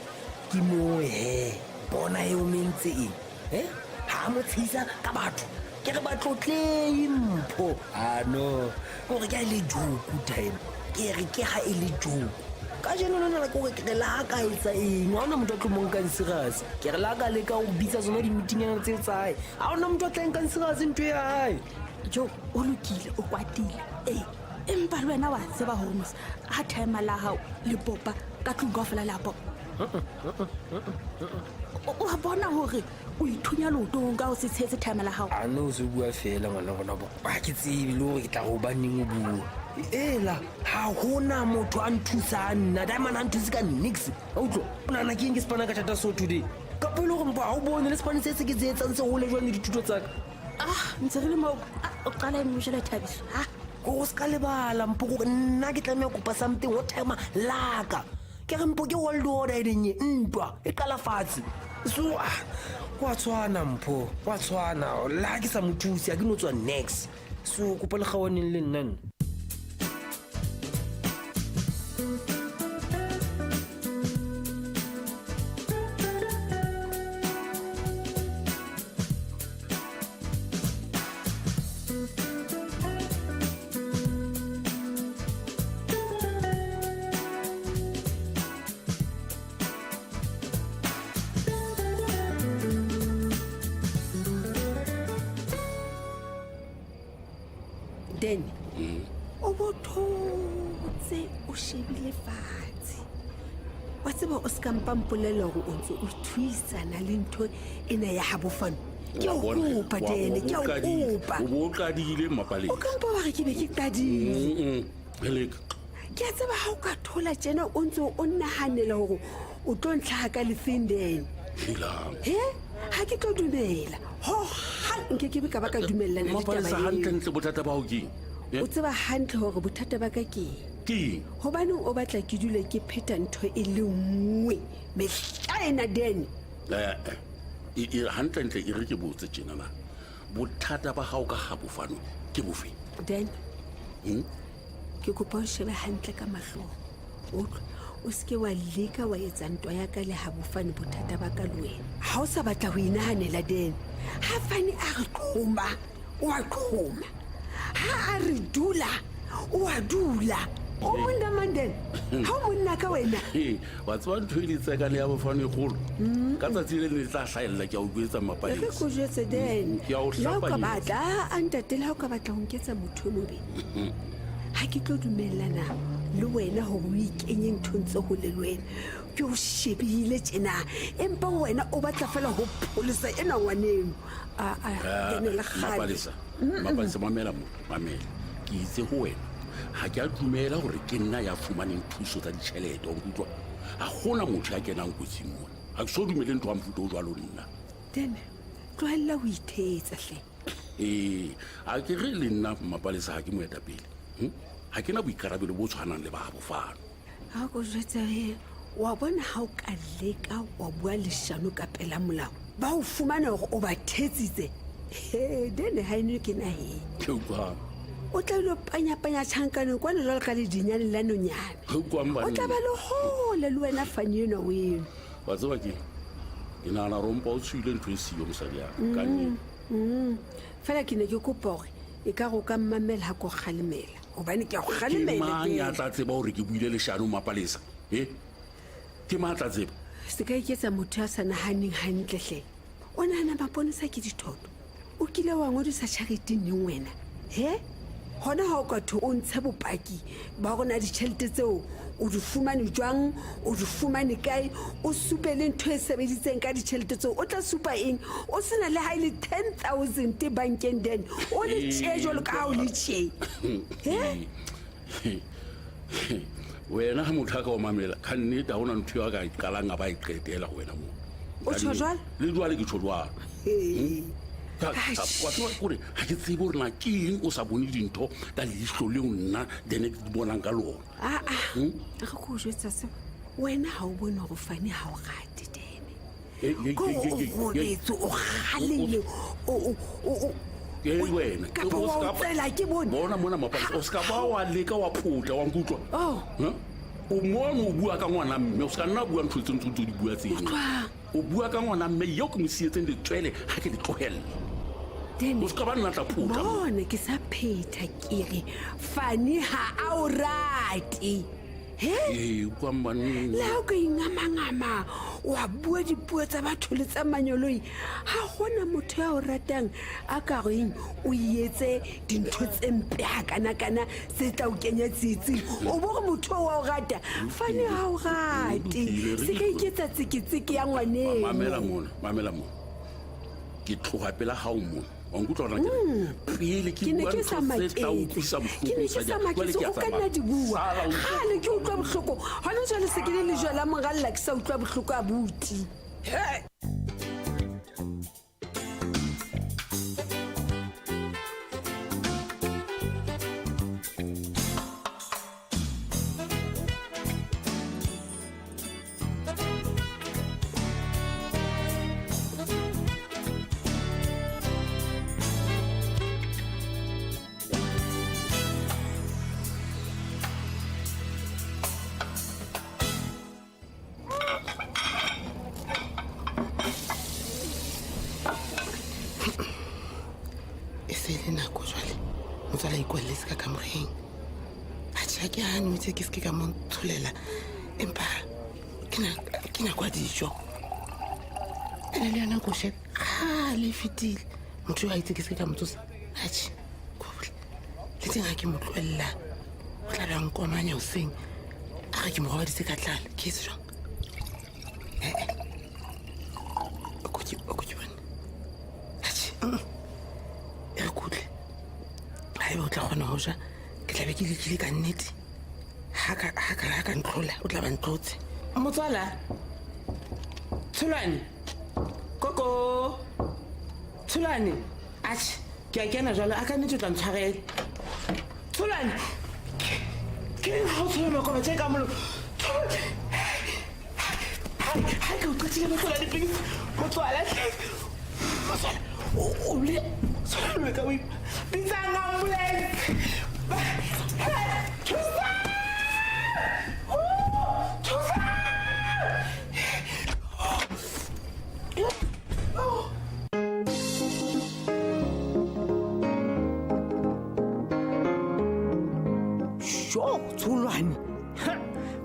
ke mo he. Bona e o mentse eng? Eh? Ha mo tshisa ka batho. Ke re ba tlotlehi Mpho. Ah no, kore ke ha e le joke time. Ke re ke ha e le joke. Kajeno lena la kore ke re la ha ka etsa eng? Ha hona motho a tlo mo nkang serious. Ke re la ka leka ho bitsa tsona di-meeting-nyana tseo tsa hae. Ha hona motho a tla nkang serious ntho ya hae. Jo, o lokile, o kwatile. Ee, empa le wena wa tseba hore mos ha timer la hao le popa ka tlung kaofela le a popa. O a bona hore o ithunya leotong ka ho se tshehetse timer la hao. A no o se bua fela ngwana rona bo. Ha ke tsebe le hore ke tla re hobaneng o bua. Ela, ha hona motho a nthusang nna. Diamond ha nthuse ka nix. Wa utlwa? O nahana ke eng ke sepana ka thata so today? Kapa e le hore Mpho ha o bone le sepane se se ke se etsang se hole jwang le dithuto tsa ka? Ah, ntse re le moo. Ah, o qala eng jwale Thabiso? Ha? Kore o se ka lebala Mpho kore nna ke tlameha ho kopa something ho timer laka. Ke re Mpho ke world order e leng e ntwa e qala fatshe. So ah, wa tshwana Mpho, wa tshwana. Le ha ke sa mo thuse ha ke no tswa next. So kopa le kgaohaneng le nna nna. Dene o bo thotse o shebile fatshe wa tseba o se ka mpa mpolelela gore o ntse o thuisana le ntho ena ya gabofano ke a o kopa Dene ke a o kopa o bo o qadile mmapalesa o ka mpa wa re ke be ke qadile heleka ke a tseba ga o ka thola tjena o ntse o naganela gore o tlo ntlhaga ka lefeng dene helang he ga ke tlo dumela hogang nke ke be ka ba ka dumelelana le mmapalesa taba eo. gantlentle bothata ba gago keng o tseba hantle gore bothata ba ka ke eng ke eng gobaneng o batla ke dule ke pheta ntho e le nngwe mehla ena dene Eh, e gantlentle e re ke botse tjenana bothata ba gago ka gabofano ke bofe den Hmm? ke kopa o shebe hantle ka mahlong utlwa o seke wa leka wa etsa ntwa ya ka le habofane bothata ba ka le wena ga o sa batla ho inahanela den ha fane a re qhoma o a qhoma ha a re dula o a dula o monna mang den ha o monna ka wena Ee, wa tseba ntho e ditsekane ya bofano e kgolo ka tsatsi le ne tla hlaelela ke a o jwetsa e re mmapalesa ko jwetse den Ke a o le ha o ka hlapanyetsa. batla a ntate le ha o ka batla ho nketsa motho o mobe ga ke tlo dumellana le wena gore o ikenye nthong tse gole le wena ke o shebile tjena empa wena o batla fela go pholosa ena ngwaneno aa kene le kgale mapalesa mapalesa mamela mo mamela ke itse go wena ga ke a dumela gore ke nna ya fumaneng thuso tsa ditšhelete wa nkutlwa ga gona motho ya kenang kotsing mona ga ke so dumele ntho wa mofuta o jalo nna tene tlogelela go ithetsa tlhe ee a ke re le nna mapalesa ga ke moetapele ga ke na boikarabelo bo tshwanang le ba bofano ga ko jwetsa he wa bona ga o ka leka wa bua leshano ka pela molao ba o fumana gore o ba thetsitse he dene ga eno ke nageng ke utlwang o tla ile panyapanya tšhankaneng kwane jalo ka ledinyane la nonyana ke utlwang o tla ba banna le gole le wena fane eno eno wa tseba ke ke nagana rompa o tshoile ntho e siyo mosadi yaka ka nnete Fela ke ne ke kopa gore e ka go ka mmamela ga ko galemela gobane ke a go ke galemela mang ya Dene. tla tseba gore ke buile leshano mapalesa e ke mang a tla tseba se ka iketsa motho ya sa naganeng gantletlhe o nagana maponesa ke dithoto o kile wa ngodisa charity neng wena he gona ga o ka tho o ntshe bopaki ba gona ditšhelete tseo o di fumane jwang o di fumane kae o supe le ntho e sebeditseng ka ditšhelete tseo o tla supa eng o sena le ga e le 10 000 bankeng then o le tšee jalo ka ga o le tšee He? wena ga motho a ka o mamela ka nnete ga gona ntho eo a ka e qalang a ba e qetela go wena moo O tjho jwalo? le jwale ke tjho jwalo Ee. Wa tseba kore ga ke tsebe gore na ke eng o sa bone dintho ka leihlo leo nna then ke di bonang ka lona aa re ko o jwetsa se wena ga o bone gore fane ga o rate dene ko o robetse o galele Ee, wena kapa O wa ska o tsela ke bone bona mona mapalesa o se ka ba wa leka wa photla wa nkutlwa Oh. Huh? o mono o bua ka ngwana mme o se ka nna bua ntho tse ntse o di bua tseno o bua ka ngwana mme eo ke mo sietseng letswele ga ke le tlogelela o se ka ba nna tla photla mo. bona ke sa phetha ke re fane ga a o rate he ee utlwang banna le ga o ka ingamangama wa bua dipuo tsa batho le tsa manyoloi ga gona motho ya o ratang a ka reng o etse dintho tse mpe ga kana-kana tse tla o kenya tsietsing o bo gore motho o wa o rata fane ga o rate se ka iketsa tseketseke ya mamela ngwaneno mona mamela mona ke tloga pela gao mona wa nkutlwa gona ke re pele ke ke ne bua ke sa ntho tse tla maketse utlwisa ke ne bohloko ke sa mosadi wa ka. Jwale maketse ke a o ka nna tsamaya. di bua Sala o utlwe. gale ke utlwa bohloko gona jale se ke le lejwa la moralla ke sa utlwa bohloko a buti He! e se le nako jwale motswala ikwalletse ka kamoreng atjhe ha ke hane o itse ke seke ka mo ntsholela empa ke ke nako ya dijo ene le yona ko shebe gale e fetile motho yo a itse ke seke ka mo tsosa atjhe kobole Le teng ga ke mo tloelela o tla be a nkomanya oseng a re ke mo robaditse ka tlala. Ke etse jwang? Ee, o ko ke bone. Atjhe, e re kutle ga ebe o tla kgona go ja, ke tlabe ke lekile ka nnete. Ha ka ntlhola o tla ba ntlotse. Motswala Tsholwane, koko Tsholwane. Atjhe, ke a kena jalo a ka nnete o tla ntshwarela. Tsholwane, ke eng ga o tshola makoba tse ka molo? Ha ke o qetile motswala, please motswala, motswala, o le tsholwane ka o bitsang ambulance. Thusa, thusa! Sho, Tsholwane! Ha,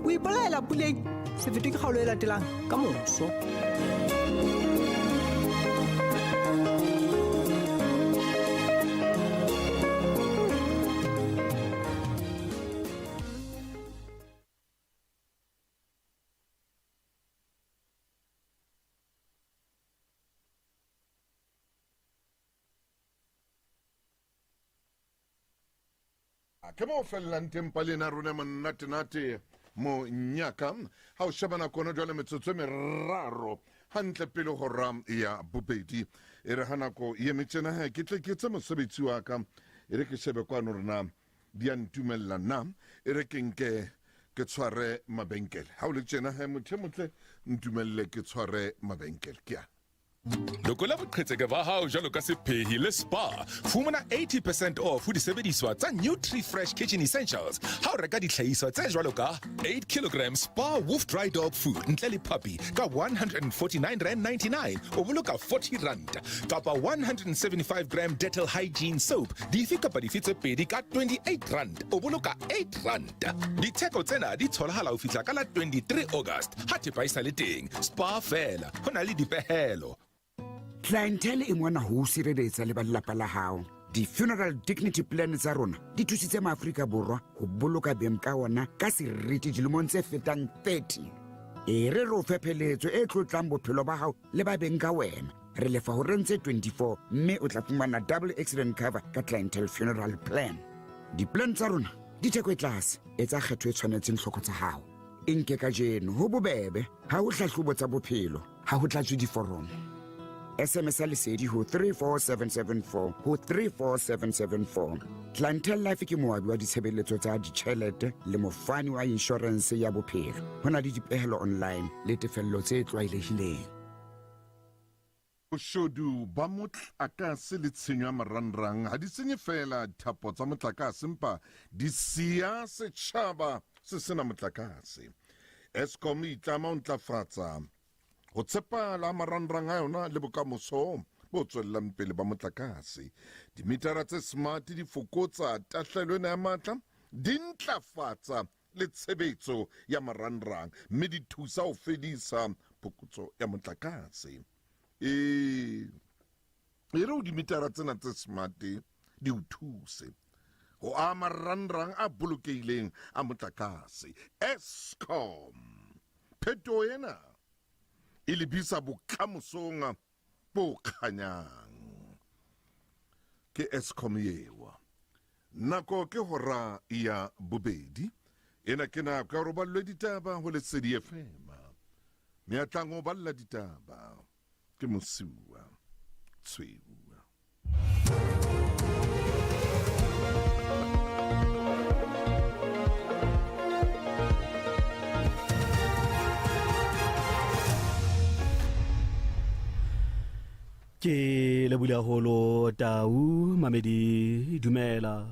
o ipolaela puleng. Sefeto ke kgaolo e latelang ka moso. Ke mo fellang teng palena rona monnatenate monyaka. Ha o sheba nako ona jwale, metsotso e meraro hantle pele hora ya bobedi. E re ha nako e eme tjena he, ke tle ke etse mosebetsi wa ka. E re ke shebe kwano hore na di a ntumella na. E re ke nke ke tshware mabenkele. Ha o le tjena he, motho e motle, ntumelle ke tshware mabenkele ke yana. Lokola boqhetseke ba hao jwalo ka sephehi le Spa. Fumana 80% off ho disebediswa tsa Nutri Fresh Kitchen Essentials ha o reka dihlahiswa tse jwalo ka 8 kg Spa Wolf Dry Dog Food ntle le puppy ka 149 rand 99, o boloka 40 rand, kapa 175 gram Dettol Hygiene Soap dife kapa dife tse pedi ka 28 rand, o boloka 8 rand. Ditheko tsena di tholahala ho fihla ka la 23 August ha thepa e sa le teng. Spa fela ho na le dipehelo. Clientele e mona ho o sireletsa le ba lelapa la hao. Di-funeral dignity plan tsa rona di thusitse Maaforika Borwa ho boloka beng ka ona ka seriti dilemong tse fetang 30. E re re o fe pheletso e tlotlang bophelo ba hao le ba beng ka wena. Re lefa horeng tse 24 mme o tla fumana double accident cover ka Clientele funeral plan. Di-plan tsa rona di theko e tlase. Etsa kgetho e tshwanetseng tlhoko tsa hao. E nke kajeno, ho bobebe. Ha ho hlahlobo tsa bophelo, ha ho tlatswe diforomo. SMS ya lesedi ho 34774 ho 34774. Clientele Life ke moabi wa ditshebeletso tsa ditjhelete le mofani wa inshorense ya bophelo. Ho na le dipehelo online le tefello tse tlwaelehileng. Boshodu ba motlakase le tshenyo ya marangrang ha di senye feela dithapo tsa motlakase empa di siya setjhaba se sena motlakase. Eskom e itlama ho ntlafatsa ho tshepahala ha marangrang a yona le bokamoso bo tswellang pele ba motlakase. Dimitara tse smart di fokotsa tahlehelo ena ya matla, di ntlafatsa le tshebetso ya marangrang mme di thusa ho fedisa phokotso ya motlakase. E e re o dimitara tsena tse smart di o thuse ho aha marangrang a bolokehileng a motlakase. Eskom, phetoho ena e lebisa bokamosong bo kganyang. Ke Eskom eo. Nako ke hora ya bobedi. Ena ke nako ya hore o ballwe ditaba ho Lesedi FM. Mme a tlang ho balla ditaba ke Mosiuwa Tshweu. Ke lebule haholo Tau Mamedi. Dumela.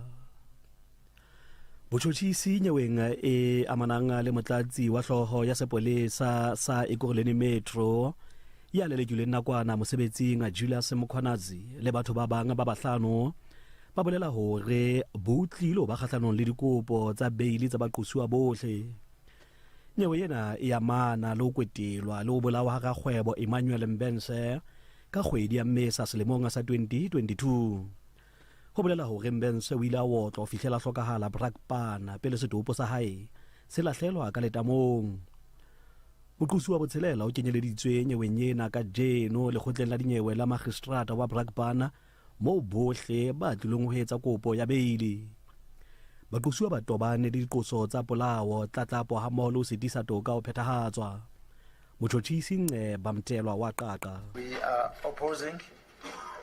Botšhotšhisi nyeweng e amanang le motlatsi wa hloho ya sepolesa sa Ekurhuleni Metro ya lelekilweng nakwana mosebetsing Julius Mkhwanazi le batho ba bang ba bahlano ba bolela hore bo tlilo ba kgahlanong le dikopo tsa beili tsa baqosuwa bohle. Nyewe ena e amana le ho kwetelwa le ho bolawa ha rakgwebo Emmanuel Mbense ka kgwedi ya Mmesa selemong sa 2022. Ho bolela hore Mbense o ile a otlwa ho fihlela a hlokahala Brakpan pele setopo sa hae se lahlelwa ka letamong. Moqosi wa botshelela o kenyeleditswe nyeweng ena kajeno lekgotleng la dinyewe la makgistrata wa Brakpan moo bohle ba tlilong ho etsa kopo ya beili. Baqosuwa ba tobane le diqoso tsa polao, tlatlapo hammoho le ho sitisa toka ho phethahatswa. Motjhotjhisi Nceba Mtelwa wa qaqa. We are opposing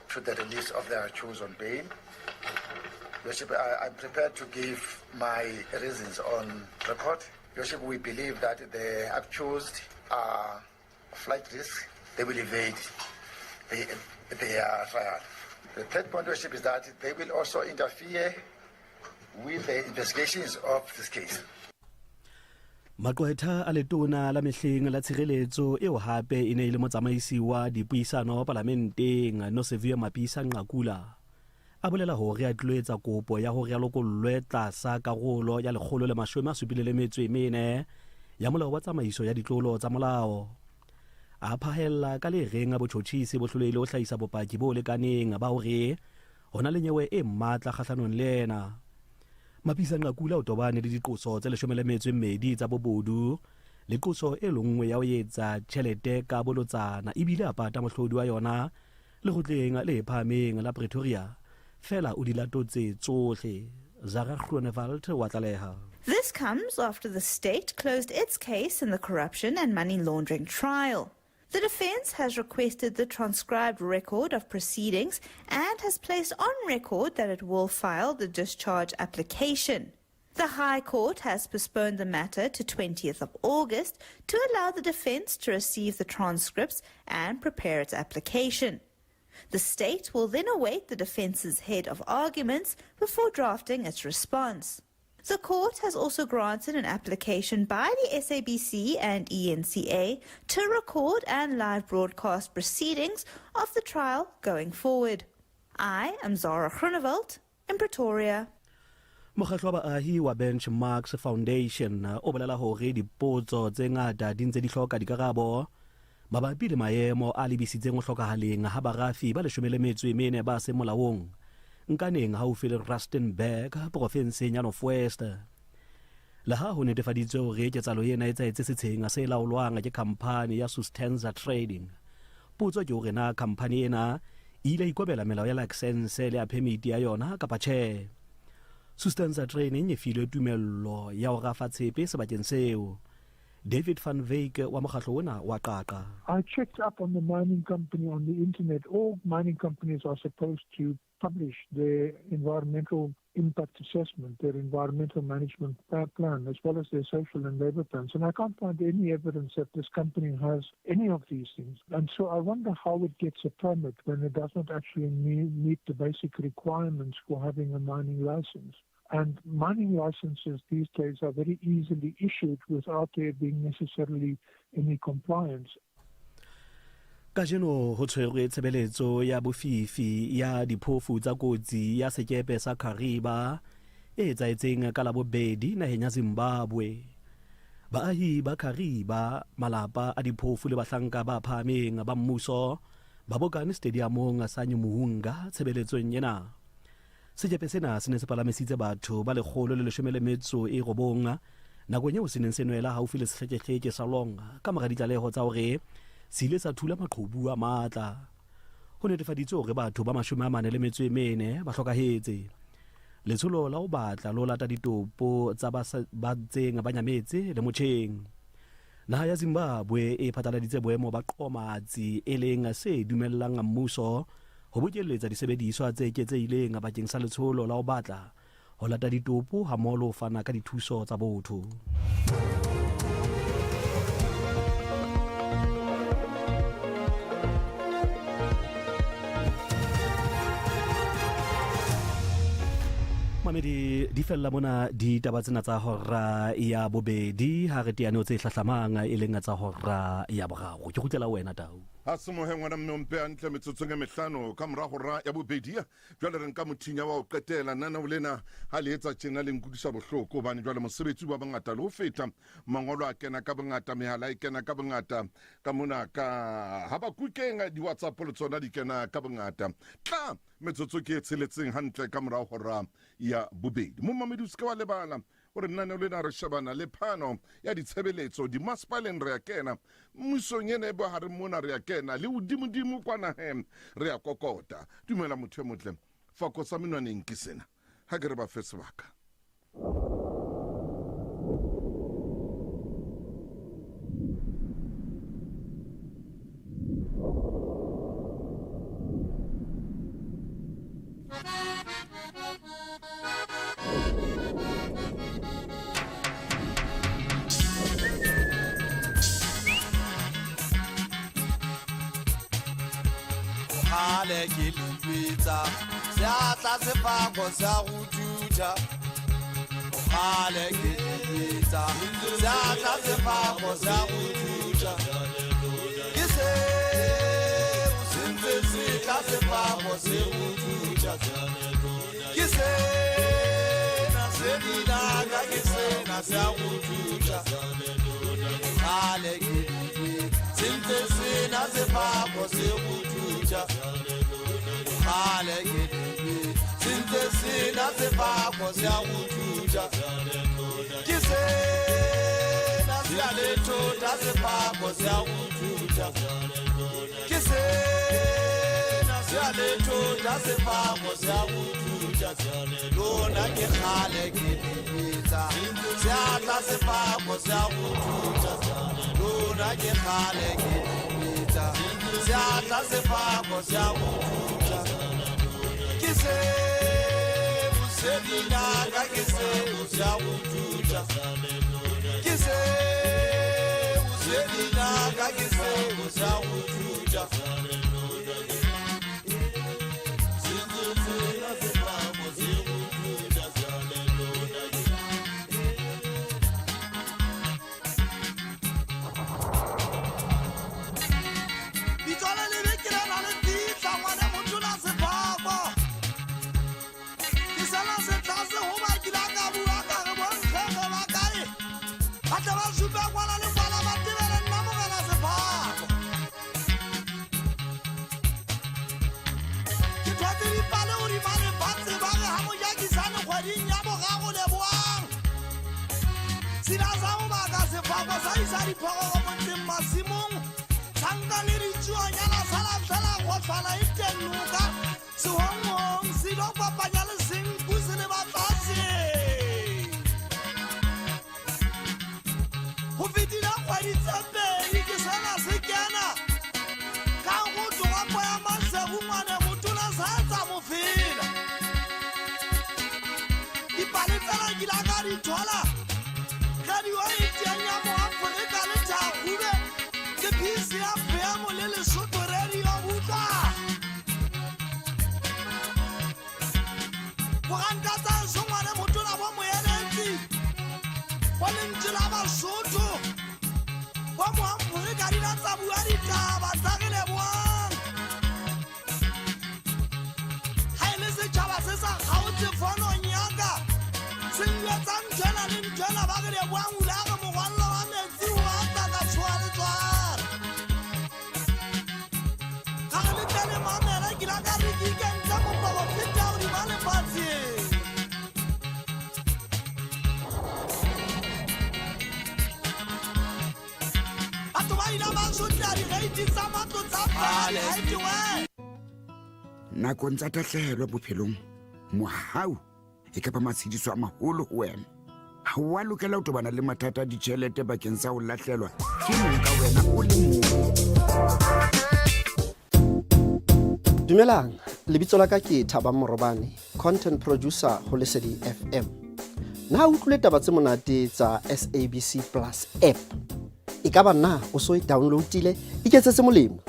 to the release of the accused on bail. Worship, I'm prepared to give my reasons on record. Worship, we believe that the accused are flight risk. They will evade their trial. The third point, Worship, is that they will also interfere with the investigations of this case. Maqwetha a letona la mehleng la tshireletso eo hape e ne e le motsamaisi wa dipuisano palamenteng Nosiviwe Mapisa Nqakula a bolela hore a tlilo etsa kopo ya hore a lokollwe tlasa karolo ya 174 ya molao wa tsamaiso ya ditlolo tsa molao. A phahella ka le reng botjhotjhisi bo hlolehile ho hlahisa bopaki bo lekaneng ba hore ho na le nyewe e matla kgahlanong le yena. Mapisa Nqakula o tobane le diqoso tse 12 tsa bobodu le qoso e lenngwe ya ho etsa tjhelete ka bolotsana ebile a pata mohlodi wa yona lekgotleng le phahameng la Pretoria, feela o di latotse tsohle. Zara Groenewald wa tlaleha. This comes after the state closed its case in the corruption and money laundering trial. The defense has requested the transcribed record of proceedings and has placed on record that it will file the discharge application. The High Court has postponed the matter to 20th of August to allow the defense to receive the transcripts and prepare its application. The state will then await the defense's head of arguments before drafting its response. The court has also granted an application by the SABC and ENCA to record and live broadcast proceedings of the trial going forward. I am Zara Groenewald in Pretoria. Mokgatlo wa baahi wa Benchmarks Foundation o bolela hore dipotso tse ngata di ntse di hloka dikarabo mabapi le maemo a lebisitseng ho hlokahaleng ha barafi ba 14 ba seng molaong Nkaneng haufi le Rustenburg porofenseng ya North West. Le ha ho netefaditswe hore ketsahalo ena e etsahetse setsheng se laolwang ke khamphani ya Sustenza Trading, potso ke hore na khamphani ena e ile ya ikobela melao ya lakesense le ya phemiti ya yona kapa tjhe. Sustenza Training e filwe tumello ya ho rafa tshepe sebakeng seo. David van Wyk wa mokgatlo ona wa qaqa. I checked up on the mining company on the internet. All mining companies are supposed to publish their environmental impact assessment, their environmental management plan, as well as their social and labor plans. And I can't find any evidence that this company has any of these things. And so I wonder how it gets a permit when it does not actually meet the basic requirements for having a mining license. And mining licenses these days are very easily issued without there being necessarily any compliance. Kajeno ho tshwerwe tshebeletso ya bofifi ya diphofu tsa kotsi ya sekepe sa Kariba e etsahetseng ka Labobedi naheng ya Zimbabwe. Baahi ba Kariba, malapa a diphofu le bahlanka ba phahameng ba mmuso ba bokane stadiamong sa Nyumuhunga tshebeletsong ena. Sekepe sena se ne se palamisitse batho ba 119 nakong eo se neng se nwela haufi le sehlekehleke sa Long ka mora ditlaleho tsa hore se ile sa thula maqhubu a matla. Ho netefaditswe hore batho ba 44 ba hlokahetse. Letsholo la ho batla le ho lata ditopo tsa ba ntseng ba nyametse le motjheng. Naha ya Zimbabwe e phatlaladitse boemo ba qomatsi e leng se dumellang mmuso ho bokelletsa disebediswa tse eketsehileng bakeng sa letsholo la ho batla ho lata ditopo hammoho le ho fana ka dithuso tsa botho. Mamedi di fella mona ditaba tsena tsa hora ya bobedi ha re teane ho tse hlahlamang e leng tsa hora ya boraro. Ke kgutlela ho wena Tau. A se mohe ngwana mme o mpe hantle metsotsong e mehlano ka mora hora ya bobedi. Jwale re nka mothinya wa ho qetela. Nanao lena ha le etsa tjena le nkutlwisa bohloko hobane jwale mosebetsi wa bongata le ho feta. Mangolo a kena ka bongata, mehala e kena ka bongata ka mona ka ha ba kukeng di-WhatsApp le tsona di kena ka bongata. Tla metsotso ke e tsheletseng hantle ka mora hora ya bobedi. Momamedi o se ke wa lebala gore lenaneo lena re shebana le phano ya ditshebeletso dimasepaleng re a kena mmusong ena e bohareng mona re a kena le hodimodimo kwa naheng re a kokota. Dumela motho e motle, fako sa menwaneng ke sena, ha ke re ba fe sebaka. Kgale ke le jwetsa seatla sefako sa go thutha. Kgale ke le jwetsa seatla sefako sa go thutha. Ke seo se ntse se tla sefako se go thutha. Ke sena se dinaka ke sena se a go thutha. Kgale ke le jwetsa se ntse sena sefako se go thutha. Kgale ke le jwetsa se ntse sena sefako se a go thutha. Ke sena se a le thota sefako se a go thutha. Ke sena se a le thota sefako se a go thutha. Lona ke kgale ke le jwetsa seatla sefako se a go thutha. Lona ke kgale ke le jwetsa seatla sefako se a go thutha. Ke seo se dinaka ke seo se a go thutha. Ke seo se dinaka ke seo se a go thutha. Ditswala le be ke lena le fihla ngwana motho na sefako. Ke sena se tlase ho ba ke la ka bua ka re bonkgekge ba kae. Ba tle ba supe kwala le kwala ba tebele nna morena sefako. Ke thotse dipale hodima lefatshe ba re ha mojakisane kgweding ya boraro lebohang. Sila sa ho baka sefako sa isa diphororo motseng masimong. Sa nka le ditsuonyana sa lahlela kgohlwana e teng noka. Sehonghong se ilo kopanya le senku se le batlatse. Ho fetile kgwedi tse pedi ke sena se kena. Ka ho toropo ya Maseru ngwane motona sa etsa mofela. Dipale tsena ke la ka di thola. Radio e teng ya Moafrika le Thahube. Ke PCFM le Lesotho Radio utlwa. Koranta tsa heso ngwane motona bo moeletsi. Bo lentswe la Basotho. Bo Moafrika di la tsa bua ditaba tsa re lebohang. Ha e le setjhaba se sa kgaotse fonong ya ka. Se njwetsa nthwena le nthwena ba re lebohang o ile a re morwallo wa metsi o ata ka tshoha le tswala. Ga re le tle le mamele ke la ka re ke ikentse moporofeta hodima lefatshe. Batho ba ile ba sotla direiti tsa matlo tsa pele, ha e tlohe. Nakong tsa tahlehelo bophelong, mohau e ka ba matshediso a maholo ho wena. Ha o a lokela ho tobana le mathata a ditjhelete bakeng sa ho lahlelwa ke mong ka wena o le mong. Dumelang, lebitso la ka ke Thabang Morobane, content producer ho Lesedi FM. Na o utlwile taba tse monate tsa SABC Plus app? E ka ba na o so e downloadile? Iketsetse molemo.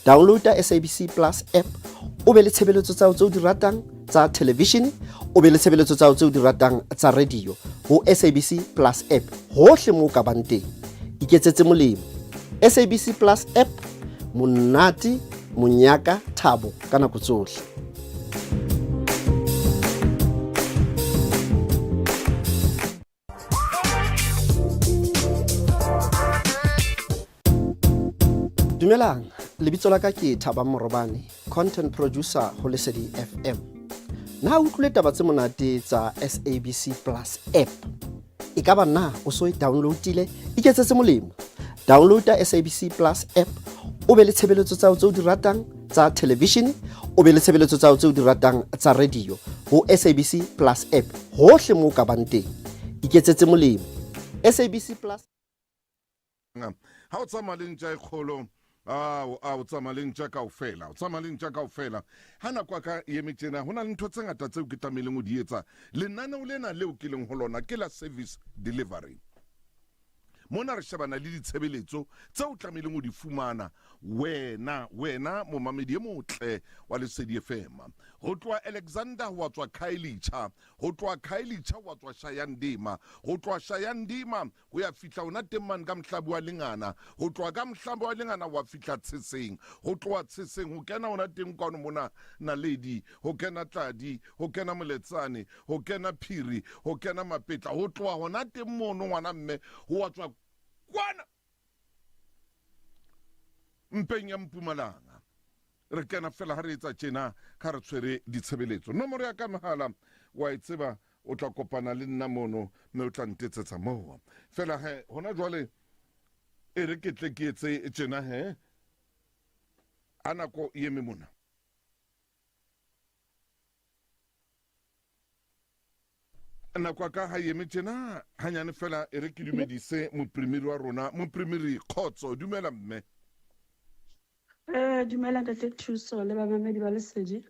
Downloada SABC Plus app o be le tshebeletso tsa hao tse o di ratang tsa television, o be le tshebeletso tsa hao tse o di ratang tsa radio ho SABC Plus app hohle moo o ka bang teng. Iketsetse molemo. SABC Plus app, Monate, monyaka, thabo ka nako tsohle. Dumelang, lebitso la ka ke Thabang Morobane, content producer ho Lesedi FM. Na o utlwile taba tse monate tsa SABC Plus app? E ka ba na o so e downloadile? Iketsetse molemo. Downloada SABC Plus app o be le tshebeletso tsa hao tse o di ratang tsa television, o be le tshebeletso tsa hao tse o di ratang tsa radio ho SABC Plus app hohle moo o ka bang teng. Iketsetse molemo. SABC Plus Ha o tsamaya le ntja e kgolo, ao a o tsamaya le ntja kaofela, o tsamaya le ntja kaofela. Ha nako ya ka e eme tjena, ho na le ntho tse ngata tseo ke tlamehileng ho di etsa. Lenaneo lena leo ke leng ho lona ke la service delivery. Mona re shebana le ditshebeletso tseo o tlamehileng ho di fumana wena, wena momamedi e motle wa Lesedi FM. Ho tloha Alexander ho wa tswa Khayelitsha, ho tloha Khayelitsha ho wa tswa Shayandima, ho tloha Shayandima ho ya fihla hona teng mane ka Mohlabi wa Lengana, ho tloha ka Mohlabi wa Lengana wa fihla Tsheseng, ho tloha Tsheseng ho kena hona teng kwano mona Naledi, ho kena Tladi, ho kena Moletsane, ho kena Phiri, ho kena Mapetla, ho tloha hona teng mono ngwana mme ho wa tswa kwana mpeng ya Mpumalanga. Re kena fela ha re etsa tjena ka re tshwere ditshebeletso. Nomoro ya ka mohala wa e tseba, o tla kopana le nna mono mme o tla ntetsetsa moo. Fela he hona jwale e re ke tle ke etse tjena he a nako e eme mona. Nako ya ka ha e eme tjena hanyane fela e re ke dumedise moprimiri wa rona. Moprimiri Kgotso, dumela mme. Eh, dumela ntate Thuso le bamamedi ba Lesedi.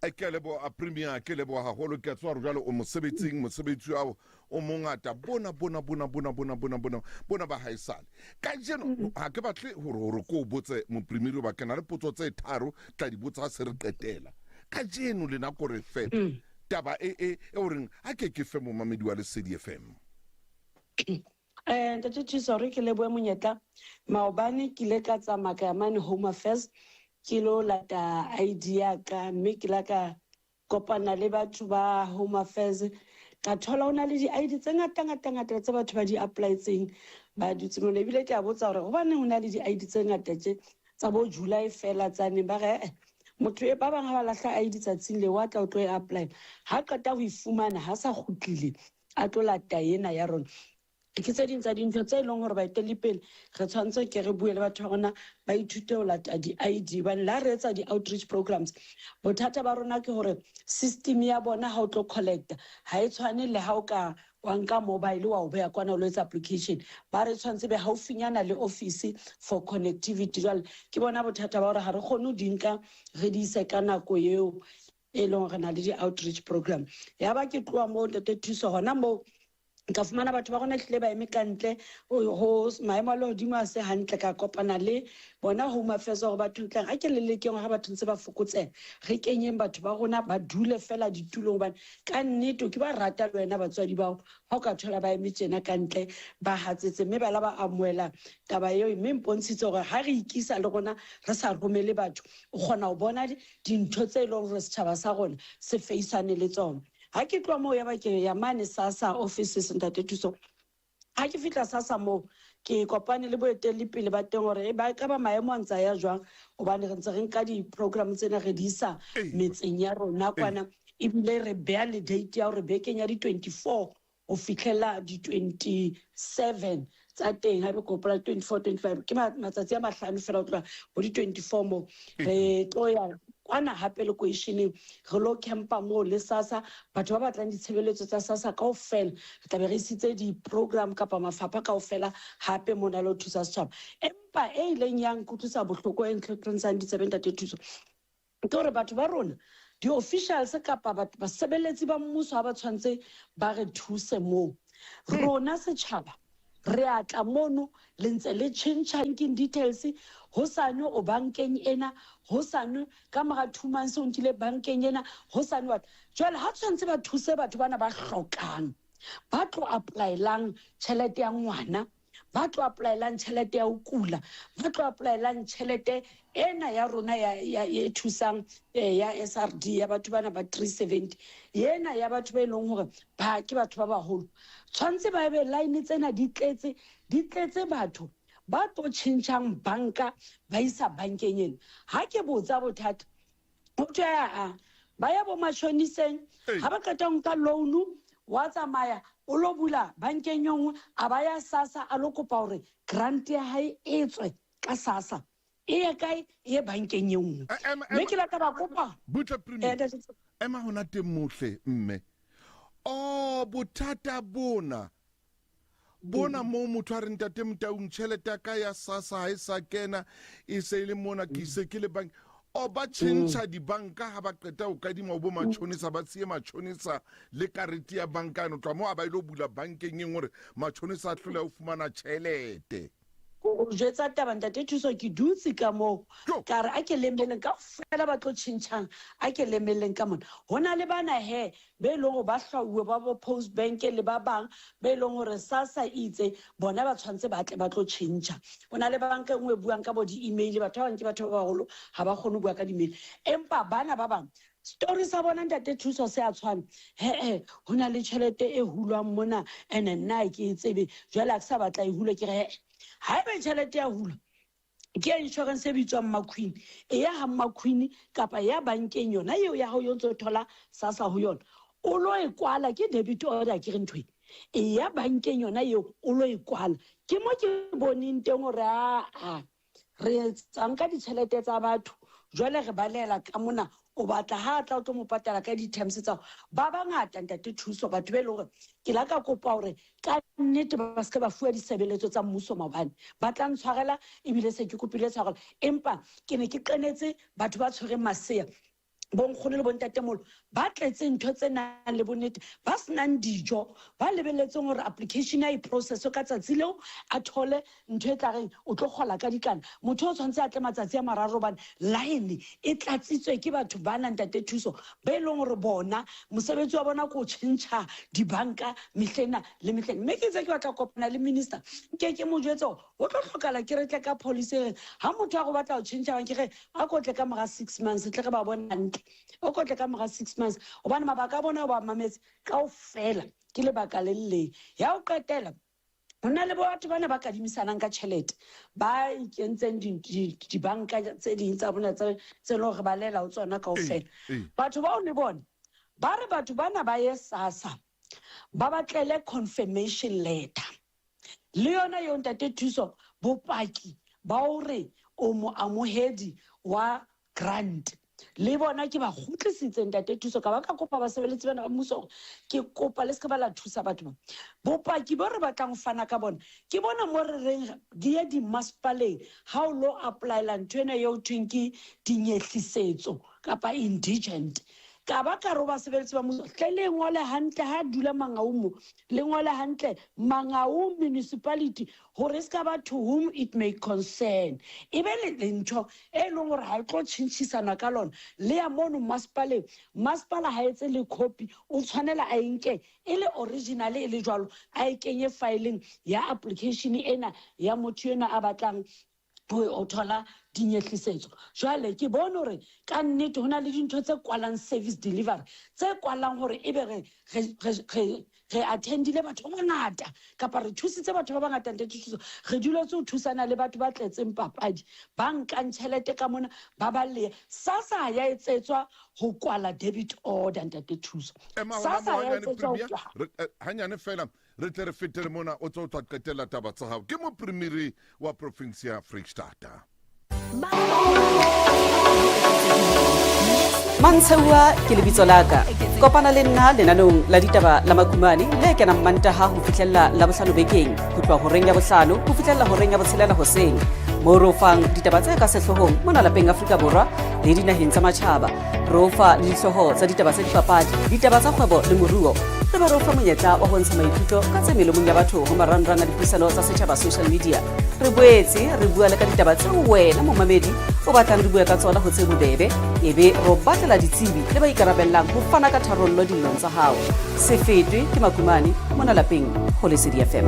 Eh, ke a leboha Premier, ke leboha haholo. Ke a tseba hore jwale o mosebetsing, mosebetsi ao o mongata. Bona, bona, bona, bona, bona, bona, bona, bona ba haesale. Kajeno ha ke batle hore hore ko o botse moprimiri hoba ke na le potso tse tharo tla di botsa ha se re qetela. Kajeno lena ko re fe taba e e e o reng a ke ke fe momamedi wa Lesedi FM. Eh, Ntate Thuso, re ke lebohe monyetla. Maobane ke ile ka tsamaya ka ya mane Home Affairs ke lo lata ID ya ka, mme ke la ka kopana le batho ba Home Affairs, ka thola ho na le di-ID tse ngata ngata ngata tse batho ba di apply-etseng ba dutse mona. Ebile ke a botsa hore hobaneng ho na le di-ID tse ngata tje tsa bo July fela tsa neng, ba re eh, motho e ba bang ha ba lahla ID tsatsing leo wa tla o tlo e apply, ha qeta ho e fumana ha sa kgutlile a tlo lata ena ya rona. Ke tse ding tsa dintho tse leng hore baeteledipele re tshwanetse ke re bue le batho ba rona ba ithute ho lata di-ID, hobane le ha re etsa di-outreach programs bothata ba rona ke hore system ya bona ha o tlo collecta ha e tshwane le ha o ka wa nka mobile wa o beha kwana o lo etsa application. Ba re tshwanetse be haufinyana le office for connectivity. Jwale ke bona bothata ba hore ha re kgone ho di nka re di ise ka nako eo e leng re na le di-outreach program. Ya ba ke tloha moo ntate Thuso, hona moo ka fumana batho ba rona hlile ba eme ka ntle ho maemo a lehodimo a se hantle. Ka kopana le bona Home Affairs hore batho ntleng a ke le lekeng ha batho ntse ba fokotseha, re kenyeng batho ba rona ba dule fela ditulong, hobane ka nnete ke ba rata le wena batswadi bao ha o ka thola ba eme tjena ka ntle ba hatsetse, mme ba la ba amohela taba eo. Mme mpontshitse hore ha re ikisa le rona re sa romele batho, o kgona ho bona dintho tse leng hore setjhaba sa rona se feisane le tsona. Ha ke tloha moo ya ba ke ya mane SASSA offices ntate Thuso. Ha ke fihla SASSA moo ke kopane le boeteledipele ba teng hore ba ka ba maemo a ntse a ya jwang, hobane re ntse re nka di-program tsena re di isa metseng ya rona kwana, ebile re beha le date ya hore bekeng ya di-24 ho fihlela di-27 tsa teng, ha be ke hopola 24 25 ke matsatsi a mahlano fela ho tloha bo di-24 moo re tlo ya kwana hape lekweisheneng re lo campa moo le SASSA. Batho ba batlang ditshebeletso tsa SASSA kaofela re tla be re isitse di-program kapa mafapha kaofela hape mona le ho thusa setjhaba. Empa e ileng ya nkutlwisa bohloko e ntlhotlhontsang ditsebe ntate Thuso ke hore batho ba rona di-officials kapa batho basebeletsi ba mmuso ha ba tshwanetse ba re thuse moo, rona setjhaba re a tla mono le ntse le tjhentjha banking details, hosane o bankeng ena, hosane ka mora 2 months o nkile bankeng ena, hosane wa jwale ha tshwanetse ba thuse batho bana ba hlokang ba tlo apply-elang tjhelete ya ngwana, Ba tlo apply-elang tjhelete ya ho kula, ba tlo apply-elang tjhelete ena ya rona ya, ya, e thusang eh, ya SRD ya batho bana ba 370 ena ya batho ba e leng hore ba ke batho ba baholo. Tshwanetse ba ebe line tsena di tletse, di tletse batho ba tlo tjhentjhang banka ba isa bankeng ena. Ha ke botsa bothata ho thwe aa ba ya bo mashoniseng ha ba qeta ho nka loan wa tsamaya o lo bula bankeng e nngwe a ba ya sasa a lo kopa hore grant ya hae e tswe ka sasa e ye kae e ye bankeng e nngwe mme ke la ka ba kopa butle premier ema hona teng mohle mme o bothata bona bona moo motho a re ntate motaung tšhelete ya ka ya sasa ha e sa kena e se e le mona ke se ke le bank o ba tšhentšha dibanka ha ba qeta ho kadima bo matšhonisa ba siye matšhonisa le karete ya banka eno tloha moo a ba ile go bula bankeng e nngwe gore matšhonisa a hlole ho fumana tšhelete Ko jwetsa taba ntate Thuso ke dutse ka moo ka re a ke lemeleng ka fela ba tlo tšhentšhang a ke lemeleng ka mona ho na le bana he be e leng gore ba hlwauwe ba bo post bank le ba bang be e leng gore sasa itse bona ba tshwanetse ba tle ba tlo tšhentšha o na le banka e nngwe e buang ka bo di-email batho ba bang ke batho ba bagolo ga ba kgone go bua ka di-mail empa bana ba bangwe story sa bona ntate Thuso se a tshwana he-e ho na le tšhelete e hulwang mona ene nna ke e tsebe jwale a ke sa batla e hulwe ke re he-e ha ebe tšhelete ya hulwa ke ya insurance e bitswang maqueen e ya ga maqueen kapa ya bankeng yona eo ya gago yo ntse o thola sasa go yona o lo e kwala ke debit order ke re ntho e e ya bankeng yona eo o lo e kwala ke mo ke boneng teng gore aa re etsang ka ditšhelete tsa batho jwale re balela ka mona o batla ha a tla o tlo mo patala ka di-terms tsa ba bangata ntate Thuso batho ba e leng gore ke la ka kopa gore ka nnete ba seke ba fuwa disebeletso tsa mmuso maobane ba tla ntshwarela ebile se ke kopile tshwarelo empa ke ne ke qenetse batho ba tshwereng masea bonkgono le bontatemolo ba tletseng ntho tse nang le bonnete ba senang dijo ba lebeletseng gore application ya e process ka tsatsi leo a thole ntho e tla reng o tlo kgola ka dikana motho o tshwanetse a tle matsatsi a mararo gobane line e tlatsitswe ke batho ba nang tate Thuso ba e leng gore bona mosebetsi wa bona ke o tšhentšha dibanka mehlena le mehleng mme ke ntse ke batla kopana le minister nke ke mo jwetse gore go tlo tlhokala ke re tle ka policy e reng ga motho a go batla go tšhentšha bank ge a kotle ka mora six months tle re ba bone hantle o kotle ka mora six months gobane mabaka a bona o ba mametse kao fela ke lebaka le le leng ya go qetela go na le batho bana ba kadimisanang ka tšhelete ba ikentseng dibanka tse ding tsa bona tse e leng gore ba lela go tsona kao fela batho bao le bone ba re batho bana ba ye sasa ba batlele confirmation letter le yona eo ntate Thuso bopaki ba hore o moamohedi wa grant le bona ke ba kgutlisitse ntate Thuso ka ba ka kopa basebeletsi bana ba mmuso hore ke kopa le se ba la thusa batho ba bopaki bo re batlang ho fana ka bona ke bona mo re reng di ye dimasepaleng ha o lo applyela ntho ena eo thweng ke dinyehlisetso kapa indigent ka ba ka re ho basebeletsi ba mmuso hle le ngole hantle ha dula Mangaung mo le ngole hantle Mangaung municipality gore e se ka ba to whom it may concern e be le ntho e leng gore ga e tlo tšhintšhisana ka lona le ya mono masepaleng masepala ga etse le copy o tshwanela a e nke e le original e le jwalo a e kenye fileng ya application ena ya motho ena a batlang ho thola dinyehlisetso jwale ke bone hore ka nnete ho na le dintho tse kwalang service delivery tse kwalang hore ebe re re re re attendile batho ba bangata kapa re thusitse batho ba bangata ntate Thuso re duletse ho thusana le batho ba tletseng papadi ba nkang tjhelete ka mona ba ba leya sasa ya etsetswa ho kwala debit order ntate Thuso sasa ya etsetswa hanyane fela Re tle re fetele mona o tse o tswa qetella taba tsa hao. Ke moprimiri wa province ya Freistata. Mantsheua ke lebitso la ka. Kopana le nna lenaneong la ditaba la Makumane le kenang Mantaha ho fihlella Labohlano bekeng ho tloha horeng ya bohlano ho fihlella horeng ya botshelela hoseng moo re o fang ditaba tse ka sehloohong mona lapeng Afrika Borwa le dinaheng tsa matjhaba. Re o fa le dihlooho tsa ditaba tsa dipapadi, ditaba tsa kgwebo le moruo. Re be re o fa monyetla wa ho ntsha maikutlo ka tse melomong ya batho ho marangrang a dipuisano tsa setjhaba social media. Re boetse re bua le ka ditaba tseo wena momamedi o o batlang re bue ka tsona ho tse bobebe, ebe re o batlela ditsebi le ba ikarabellang ho fana ka tharollo dillong tsa hao. Se fetwe ke makumane mona lapeng ho Lesedi FM.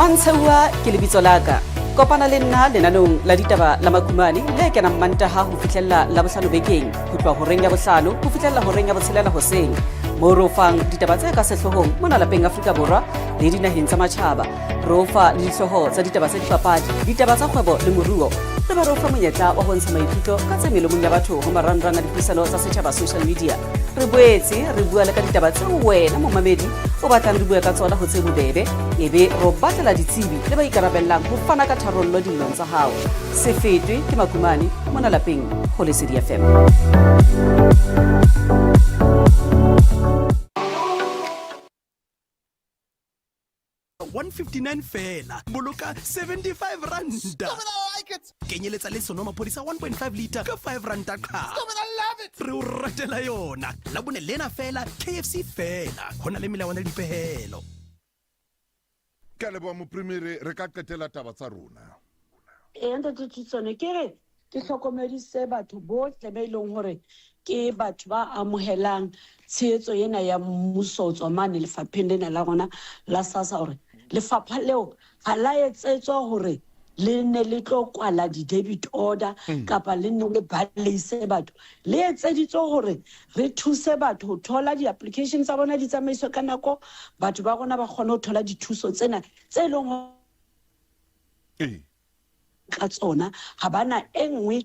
Mantsheuwa ke lebitso la ka. Kopana le nna lenaneong la ditaba la Makumane le kenang Mantaha ho fihlella Labohlano bekeng ho tloha horeng ya bohlano ho fihlella horeng ya botshelela hoseng moo re o fang ditaba tse ka sehloohong mona lapeng Afrika Borwa le dinaheng tsa matjhaba. Re o fa le dihlooho tsa ditaba tsa dipapadi, ditaba tsa kgwebo le moruo, re be re o fa monyetla wa ho ntsha maikutlo ka tse melomong ya batho ho marangrang a dipuisano tsa setjhaba social media. Re boetse re bua le ka ditaba tseo wena momamedi o batlang re bue ka tsona ho tse bobebe, ebe re o batlela ditsebi le ba ikarabellang ho fana ka tharollo dillong tsa hao. Se fetwe ke makumane mona lapeng ho Lesedi FM. 159 feela boloka 75 ranta kenyeletsa le sono maphodisa 1.5 liter ka 5 ranta qha re o ratela yona labone lena feela kfc feela go na le melawana le dipehelo Ke a leboha Moprimiri, re ka qetela taba tsa rona. Ee, Ntate Thutsone, ke re ke hlokomedise batho bohle be e leng hore ke batho ba amohelang tshehetso ena ya mmuso ho tswa mane lefapheng lena la rona la SASSA hore lefapha leo ha la etsetswa hore le ne le tlo kwala di-debit order kapa le nne le baleise batho. Le etseditswe hore re thuse batho ho thola di-application tsa bona di tsamaiswe ka nako, batho ba rona ba kgone ho thola dithuso tsena tse leng ka tsona ga ba na e nngwe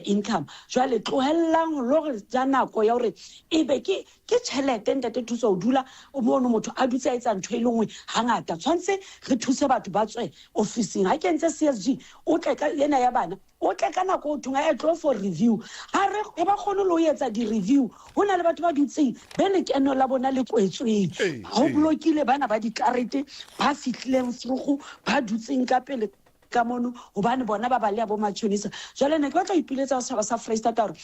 income. Jwale tlohellang ho lo re ja nako ya hore ebe ke ke tjhelete ntate thuso ho dula o mono motho a dutse a etsa ntho e le nngwe hangata. Tshwanetse re thuse batho ba tswe ofising. Ha ke entse C_S_G o tle ka ena ya bana o tle ka nako o thong a tlo for review. Ha re ha ba kgone le ho etsa di-review. Ho na le batho ba dutseng be lekeno la bona le kwetsweng. Ho blokile bana ba dikarete ba fihlileng vroeg ba dutseng ka pele ka mono hobane bona ba baleha bo matjhonisa. Jwale ne ke batla ho ipiletsa ho setjhaba sa Freistata hore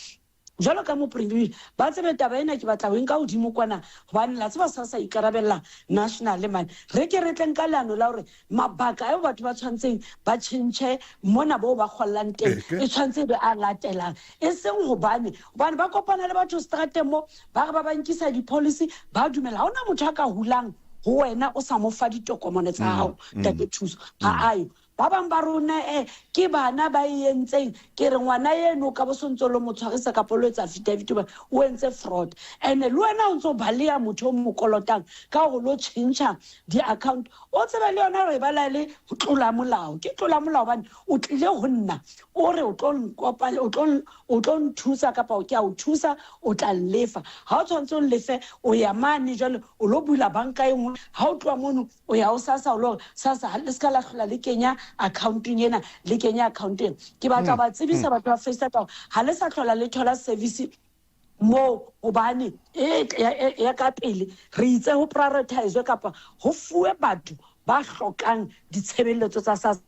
jwalo ka mopremiri ba tsebe taba ena ke batla ho e nka hodimo kwana hobane la tseba sa sa ikarabella national mane. Re ke re tleng ka leano la hore mabaka ao batho ba tshwantseng ba tjhentjhe mona bo ba kgollang teng e tshwantse e be a latelang. E seng hobane hobane ba kopana le batho strateng mo ba re ba ba nkisa di-policy ba dumela. Ha hona motho a ka hulang ho wena o sa mo fa ditokomane tsa hao ntate Thuso. Ha ayo. Ba bang ba rona ke bana ba e entseng. Ke re ngwana eno ka bo sontso lo mo tshwarisa kapa lo etsa affidavit hoba o entse fraud. Ene le wena o ntso baleha motho o mo kolotang ka hore lo tjhentjha di-account. O tsebe le yona hore e bala le ho tlola molao. Ke tlola molao hobane o tlile ho nna o re o tlo nkopa, o tlo, o tlo nthusa kapa ke a o thusa o tla nlefa. Ha o tshwantse o nlefe o ya mane jwale o lo bula banka e nngwe. Ha o tloha mono o ya ho SASSA o lo re SASSA ha le ska la hlola le kenya account-ong ena le kenya account-eng. Ke batla ba tsebisa batho ba Freistata hore ha le sa hlola le thola service moo hobane e ya ka pele re itse ho prioritize kapa ho fuwe batho ba hlokang ditshebeletso tsa SASSA.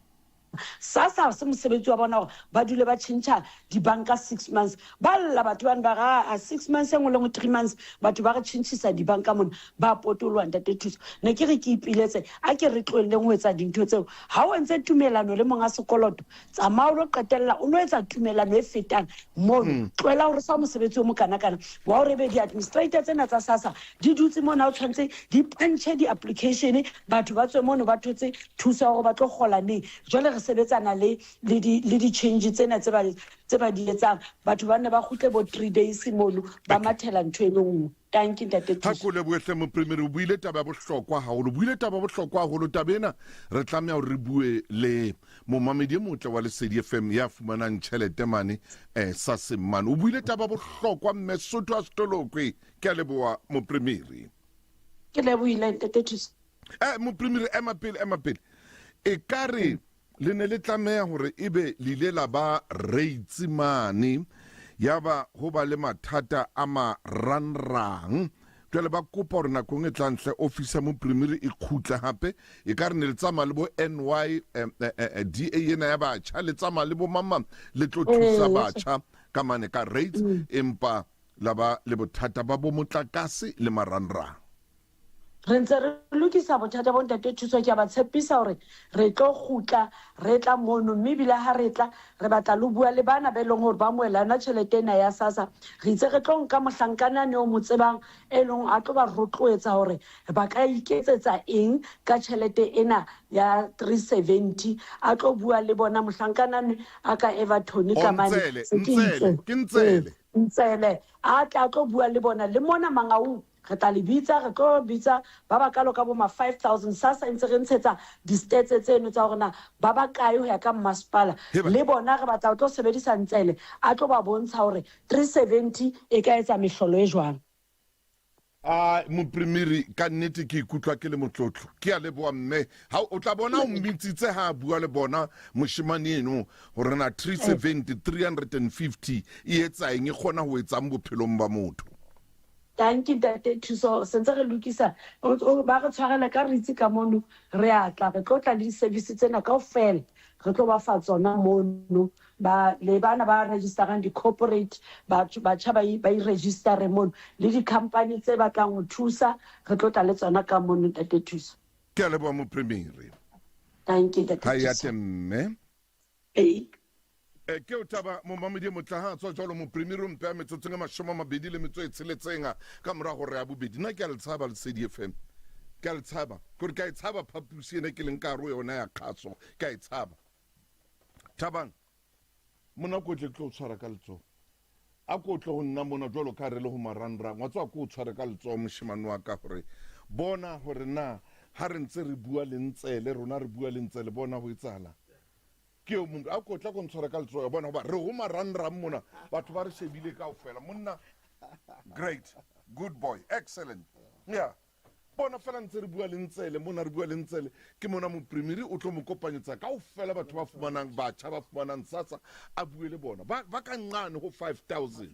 SASSA ha se mosebetsi wa bona hore ba dule ba tjhentjha dibanka 6 months. Ba lla batho bane ba re, a 6 months e nngwe le nngwe 3 months batho ba re tjhentjhisa dibanka mona ba potoloha ntate Thuso. Ne ke re ke ipiletse a ke re tlohelleng ho etsa dintho tseo. Ha o entse tumelano le monga sekoloto tsamaya o lo qetella o lo etsa tumelano e fetang mono. Tlohela hore fa mosebetsi o mokanakana wa hore ebe di-administrator tsena tsa SASSA di dutse mona o tshwanetse di punche di-application batho ba tswe mono ba thotse thuso ya hore ba tlo kgola neng. Jwale re sebetsana le le di le di-change tsena tse ba tse ba di etsang. Batho ba nne ba kgutle bo 3 days mono ba mathela ntho e le nngwe. Thank you ntate Ha Thuso. ko lebohe hle moprimiri, o buile taba ya bohlokwa haholo, o buile taba ya bohlokwa haholo. Taba ena re tlameha hore re bue le momamedi e motle wa Lesedi FM ya fumanang tjhelete mane SASSA mane. O buile taba ya bohlokwa mme Sotho a Setolokwe. Ke a leboha moprimiri. Ke lebohile ntate Thuso. Moprimiri ema pele, ema pele. E ka re le ne le tlameha hore ebe le ile la ba rates mane ya ba ho ba le mathata a marangrang. Jwale ba kopa hore nakong e tlang hle office ya moprimiri e kgutle hape. E ka re ne le tsamaya le bo N Y, D A ena ya batjha, le tsamaya le bo mamang le tlo thusa batjha ka mane ka rates, empa la ba le bothata ba bo motlakase le marangrang. Re ntse re lokisa bothata bo ntate Thuso, ke a ba tshepisa hore re tlo kgutla re tla mono, mme ebile ha re tla re batla le ho bua le bana ba e leng hore ba amohela yona tjhelete ena ya SASSA. Re itse re tlo nka mohlankana ane o mo tsebang e leng a tlo ba rotloetsa hore ba ka iketsetsa eng ka tjhelete ena ya 370. A tlo bua le bona mohlankana ane a ka Everton O ka mane. Ntsele, Se ke Ntsele, itse. ke Ntsele. Ee, Ntsele a tle a tlo bua le bona le mona Mangaung. Re tla le bitsa, re tlo bitsa ba bakalo ka bo ma 5000. SASSA e ntse re ntshetsa di-stats tseno tsa hore na ba bakae ho ya ka mmasepala. Le bona re batla ho tlo sebedisa Ntsele a tlo ba bontsha hore 370 e ka etsa mehlolo e jwang. A moprimiri, ka nnete ke ikutlwa ke le motlotlo. Ke a leboha mme. Ha o tla bona o mmitsitse ha a bua le bona moshemane eno hore na 370, 350 e etsa eng, e kgona ho etsang bophelong ba motho. Tanki ntate Thuso, sentse re lokisa, ba re tshwarele ka re itse ka mono, re a tla, re tlo tla le di-service tsena kaofela, re tlo ba fa tsona mono. Ba, le bana ba registerang di-corporate, batho, batjha ba ba i-registere mono, le di-company tse batlang ho thusa, re tlo tla le tsona ka mono ntate Thuso. Ke a leboha Moprimiri. Tanki ntate Ha e Thuso. ate mme. Ee. E, ke o taba momamedi e motle ha a tswa jwalo moprimiri o mpeha metsotsong e mashome a mabedi le metso e tsheletseng ka mora hora ya bobedi. Nna ke a le tshaba Lesedi FM. Ke a le tshaba. Kore ke a e tshaba phapusi ena ke leng ka hare ho yona ya kgaso. Ke a e tshaba. Thabang, mona ko tle ke tlo o tshwara ka letsoho. A ko tle ho nna mona jwalo ka re le ho marangrang. Wa tseba ko o tshware ka letsoho moshemane wa ka hore bona hore na ha re ntse re bua le Ntsele, rona re bua le Ntsele, bona ho etsahalang. Ke eo motho a ko tla ko ntshware ka letsoho bona hoba re ho marangrang mona batho ba re shebile kaofela. Monna, great, good boy, excellent. Yeah. Bona fela ntse re bua le Ntsele mona, re bua le Ntsele ke mona moprimiri o tlo mo kopanyetsa kaofela batho ba fumanang, batjha ba fumanang SASSA a bue le bona ba, ba ka nqane ho 5000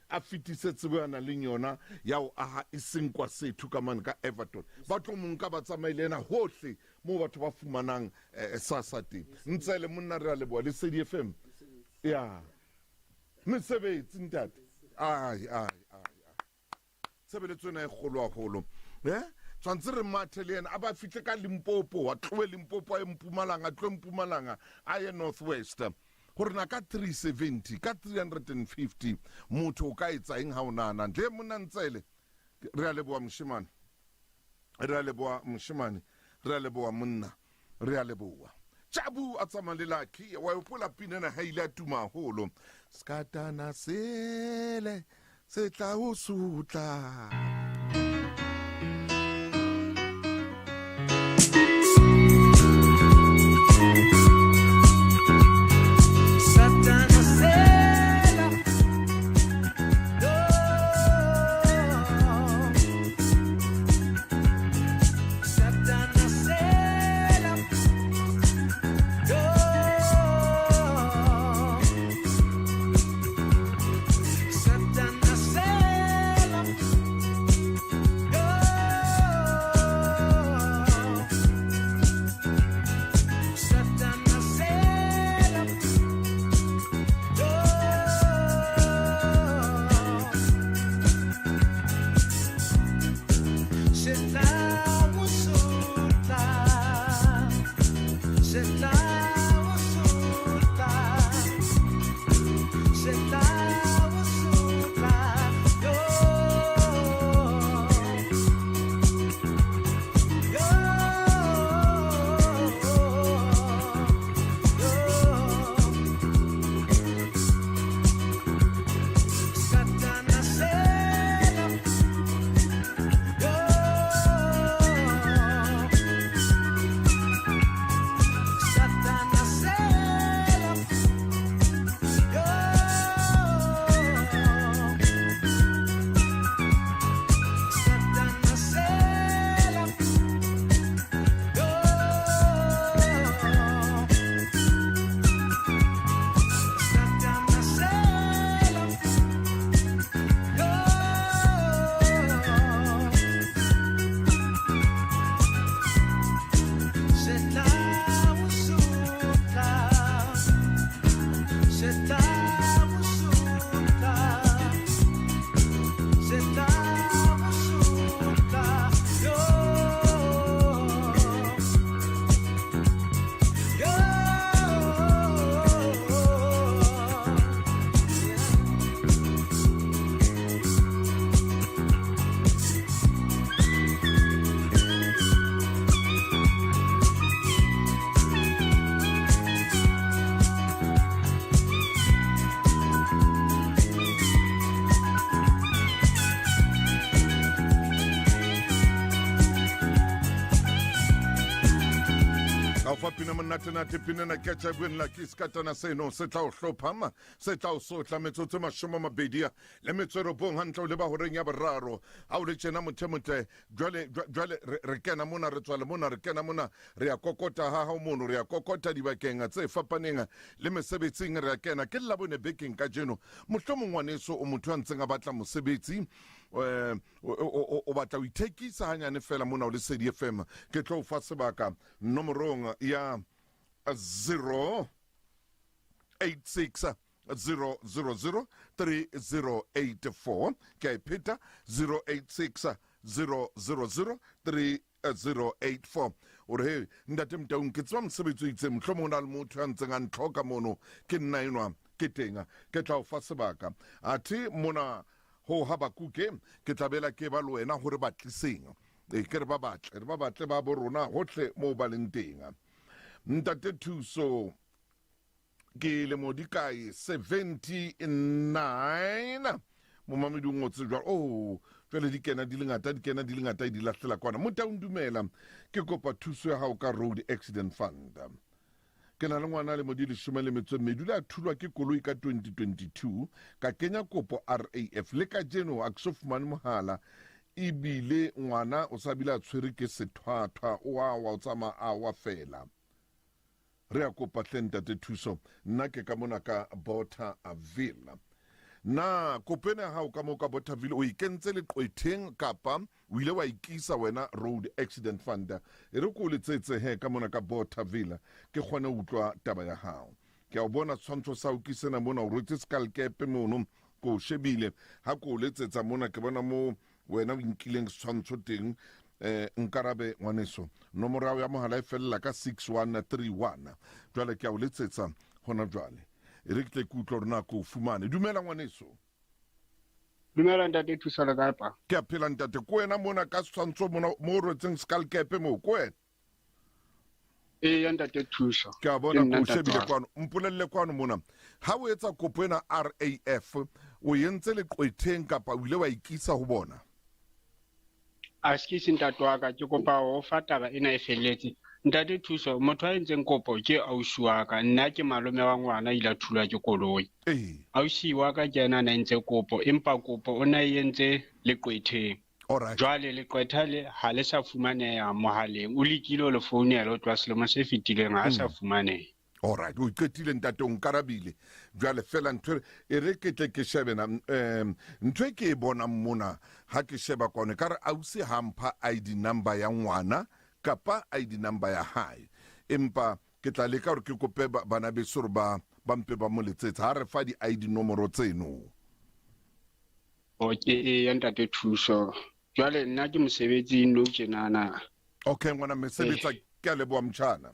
a fetise tsebo ya nang le yona ya ho aha e seng kwa sethu ka mane ka Everton. Ba tlo mo nka ba tsamaye le ena hohle moo batho ba fumanang eh, SASSA teng. Ntsele monna re a leboha Lesedi FM. Ya. Mesebetsi ntate. Ai ai ai. Tshebeletso ena e kgolo haholo. Eh? Tshwantse re mathe le yena a ba fihle ka Limpopo, a tlohe Limpopo a ye Mpumalanga, a tlohe Mpumalanga a ye North West. Hore na ka 370, ka 350 motho o ka etsa eng ha o nahana ntle monna Ntsele. Re a leboha moshemane. Re a leboha moshemane. Re a leboha monna. Re a leboha. Jabu a tsamaya le Lucky. Wa e hopola pina ena ha ile a tuma haholo. Skatana sele se tla o sutla. Satana sela. Satana sela. Satana sela. fa pina monatenate pina ena ke tšabueng la ke sekatana seno se tla o hlopha se tla o sotla metsotso e mashome a mabedi le metso e robong hantle o leba horeng ya boraro ha o le tjena motho e motle jwale jwale re kena mona re tswale mona re kena mona re ya kokota ha hao mono re ya kokota dibakeng tse fapaneng le mesebetsing re ya kena ke labone bekeng kajeno mohlomong ngwaneso o motho a ntseng a batla mosebetsi um o batla ho ithekisa hanyane fela mona o Lesedi FM ke tlo o fa sebaka nomorong ya 086 000 3084 ke a e pheta 086 000 3084 o re he ntate Motaung ke tseba mosebetsi o itseng mohlomong o na le motho ya ntseng a ntlhoka mono ke nna enwa ke teng ke tla o fa sebaka athe mona Ho Habakuke, ke tla bela ke ba le wena hore ba tliseng. E, ke re ba batle, re ba batle ba bo rona hohle moo ba leng teng. Ntate Thuso, ke lemo di kae? 79. Momamedi o ngotse jwalo. Oh, jwale di kena di le ngata, di kena di le ngata, e di lahlela kwana. Motaung dumela, ke kopa thuso ya hao ka Road Accident Fund. Ke na le ngwana lemo di leshome le metso e mmedi, o ile a thulwa ke koloi ka 2022, ka kenya kopo RAF, le kajeno ha ke so fumane mohala, ebile ngwana o sa bile a tshwere ke sethwathwa, o a wa, o tsamaya a wa fela. Re a kopa hle ntate Thuso, nna ke ka mona ka Bothaville. Na kopo ena ya hao ka moo ka Bothaville o e kentse leqwetheng kapa O ile wa ikisa wena Road Accident Fund. E re ko o letsetse he ka mona ka Bothaville ke kgone ho utlwa taba ya hao. Ke a o bona setshwantsho sa hao ke sena mona o rwetse skalkepe mono ke o shebile ha ke o letsetsa mona ke bona mo wena o inkileng setshwantsho teng eh nkarabe ngwaneso nomoro ya ya mohala e fella ka 6131 jwale ke a o letsetsa hona jwale e re ke tle ke utlwe hore na ke o fumane dumela ngwaneso Dumela ntate Thuso le kae pa? Ke a phela ntate, ko wena mona ka setshwantsho mona mo o rwetseng skalkepe moo, ko wena? Ee ya ntate Thuso. Ke a bona ko o shebile kwano, mpolelle kwano mona. Ha o etsa kopo ena RAF, o entse leqwetheng kapa o ile wa ikisa ho bona? Askisi ntate wa ka, ke kopa ho fa taba ena e felletse. Ntate Thuso, motho a entseng kopo ke ausi wa ka, nna ke malome wa ngwana ile a thulwa ke koloi. Ee. Ausi wa ka ke ena a na entse kopo, empa kopo o na e entse leqwetheng. Alright. Jwale leqwetha le ha le sa fumaneha mohaleng, o lekile ho le founela ho tloha selemo se fetileng ha sa fumaneha. Alright, o qetile ntate, o nkarabile. Jwale fela ntho e re ke tle ke shebe na um ntho e ke e bonang mona ha ke sheba kwano ka re ausi ha mpha ID number ya ngwana kapa ID number ya hae. Empa ke tla leka hore ke kope bana beso hore ba ba mpe ba mo letsetse ha re fa di ID nomoro tseno. Okay, eya ntate Thuso. Jwale nna ke mosebetsing nou tjenana. Okay ngwana mme sebetsa ke a leboha motjhana.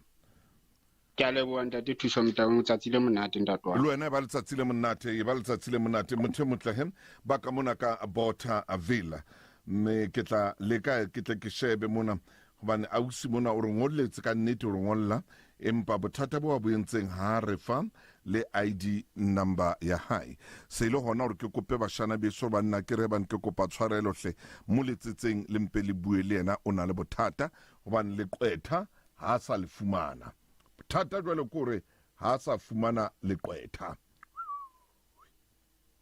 Ke a leboha ntate Thuso Motaung letsatsi le monate ntate wa. Le wena e ba letsatsi le monate e ba letsatsi le monate motho e motle he ba ka mona ka Bothaville mme ke tla leka ke tle ke shebe mona hobane ausi mona o re ngolletse ka nnete o re ngolla empa bothata bo a bo entseng ha re fa le ID number ya hae se ile hona hore ke kope bashana beso banna ke re bane ke kopa tshwarelo hle mo letsetseng le mpe le bue le yena o na le bothata hobane leqwetha ha a sa le fumana bothata jwale ke hore ha a sa fumana leqwetha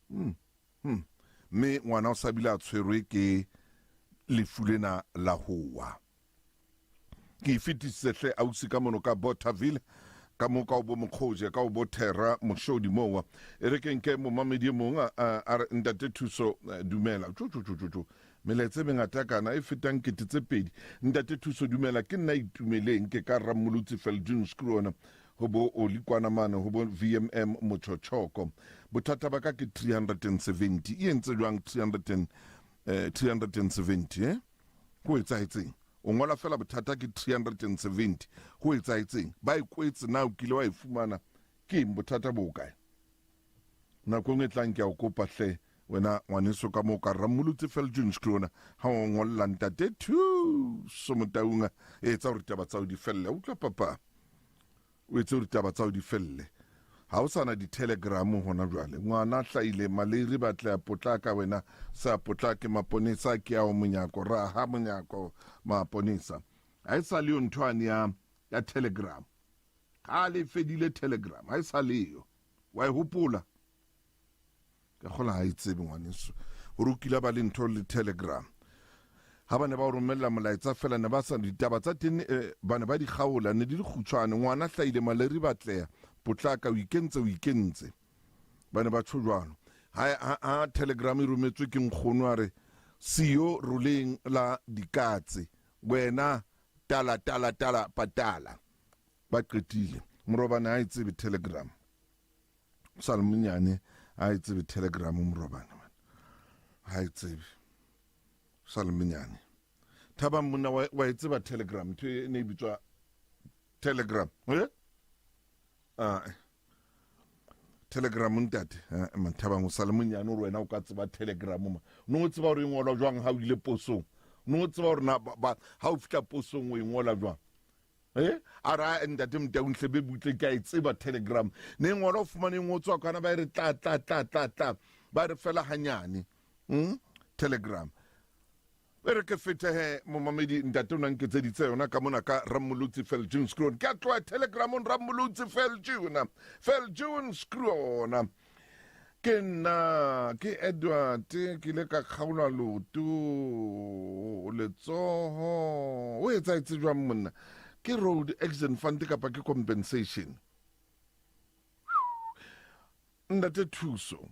hmm. Hmm. Mme ngwana o sa bile a tshwerwe ke lefu lena la ho wa. Ke e fetisitse hle ausi ka mono ka Bothaville ka mo ka o bo Mokgoje ka o bo Thera Moshodi mowa. E re ke nke momamedi e mong a re ntate Thuso eh, dumela. Tjo tjo tjo tjo. Melaetsa e mengata kana e fetang kete tse pedi. Ntate Thuso dumela ke nna Itumeleng ke ka Rammolotsi Feldunskroon ho bo Oli kwana mane ho bo VMM Mochochoko. Bothata ba ka ke 370. E entse jwang 300 and, eh, 370 eh? Ho etsahetseng? O ngola fela bothata ke 370. Ho etsahetseng? Ba e kwetse na o kile wa e fumana? Ke eng bothata bo kae? Nakong e tlang ke a o kopa hle wena ngwaneso ka moo ka Rammolotsi Feldjunskroon ha o ngolla ntate Thuso Motaung etsa hore ditaba tsa hao di felle. Utlwa papa, o etse hore ditaba tsa hao di felle. Ha o sana di-telegram hona jwale. Ngwana hlahile maleiri ba tle a potlaka wena se a potlake maponesa ke ao monyako raha monyako maponesa. Ha e sa le yo ntho ane ya ya telegram. Kgale e fedile telegram, ha e sa leyo. Wa e hopola? Ke kgola ha e tsebe ngwaneso gore o kile ba le ntho le telegram. Ha ba ne ba o romella molaetsa fela ne ba sa ditaba tsa teng eh, ba ne ba di kgaola ne di le kgutshwane ngwana hlahile maleri batleha potlaka o ikentse o ikentse ba ne ba tsho jwalo ha, ha, ha telegram e rometswe ke nkgono a re siyo roleng la dikatse wena tala tala tala patala ba qetile morobane ha e tsebe telegram sa le monyane ha e tsebe telegram morobane man ha e tsebe sa le monyane thabang monna wa e tseba telegram ntho e ne e bitswa telegram eh ah telegram ntate eh, man thabang o sa le monyane gore wena o ka tseba telegram ma no o tseba gore e ngolwa jwang ha o ile posong no o tseba gore na ha o fihla posong o e ngola jwang Eh? a ra ntate motauntle be butle ke a e tseba telegram ne e ngolwa o fumane e ngotswa kwana ba e re tla tla tla tla tla ba re fela hanyane telegram e re ke fete he momamedi ntate o na nketseditse yona ka mona ka rammolotsi feljune scron ke a tloha telegramong rammolotsi feljune feljune scrona Ke nna, ke Edward, ke ile ka kgaolwa loto, letsoho. O etsahetse jwang monna? Ke road accident fund kapa ke compensation? Ntate Thuso,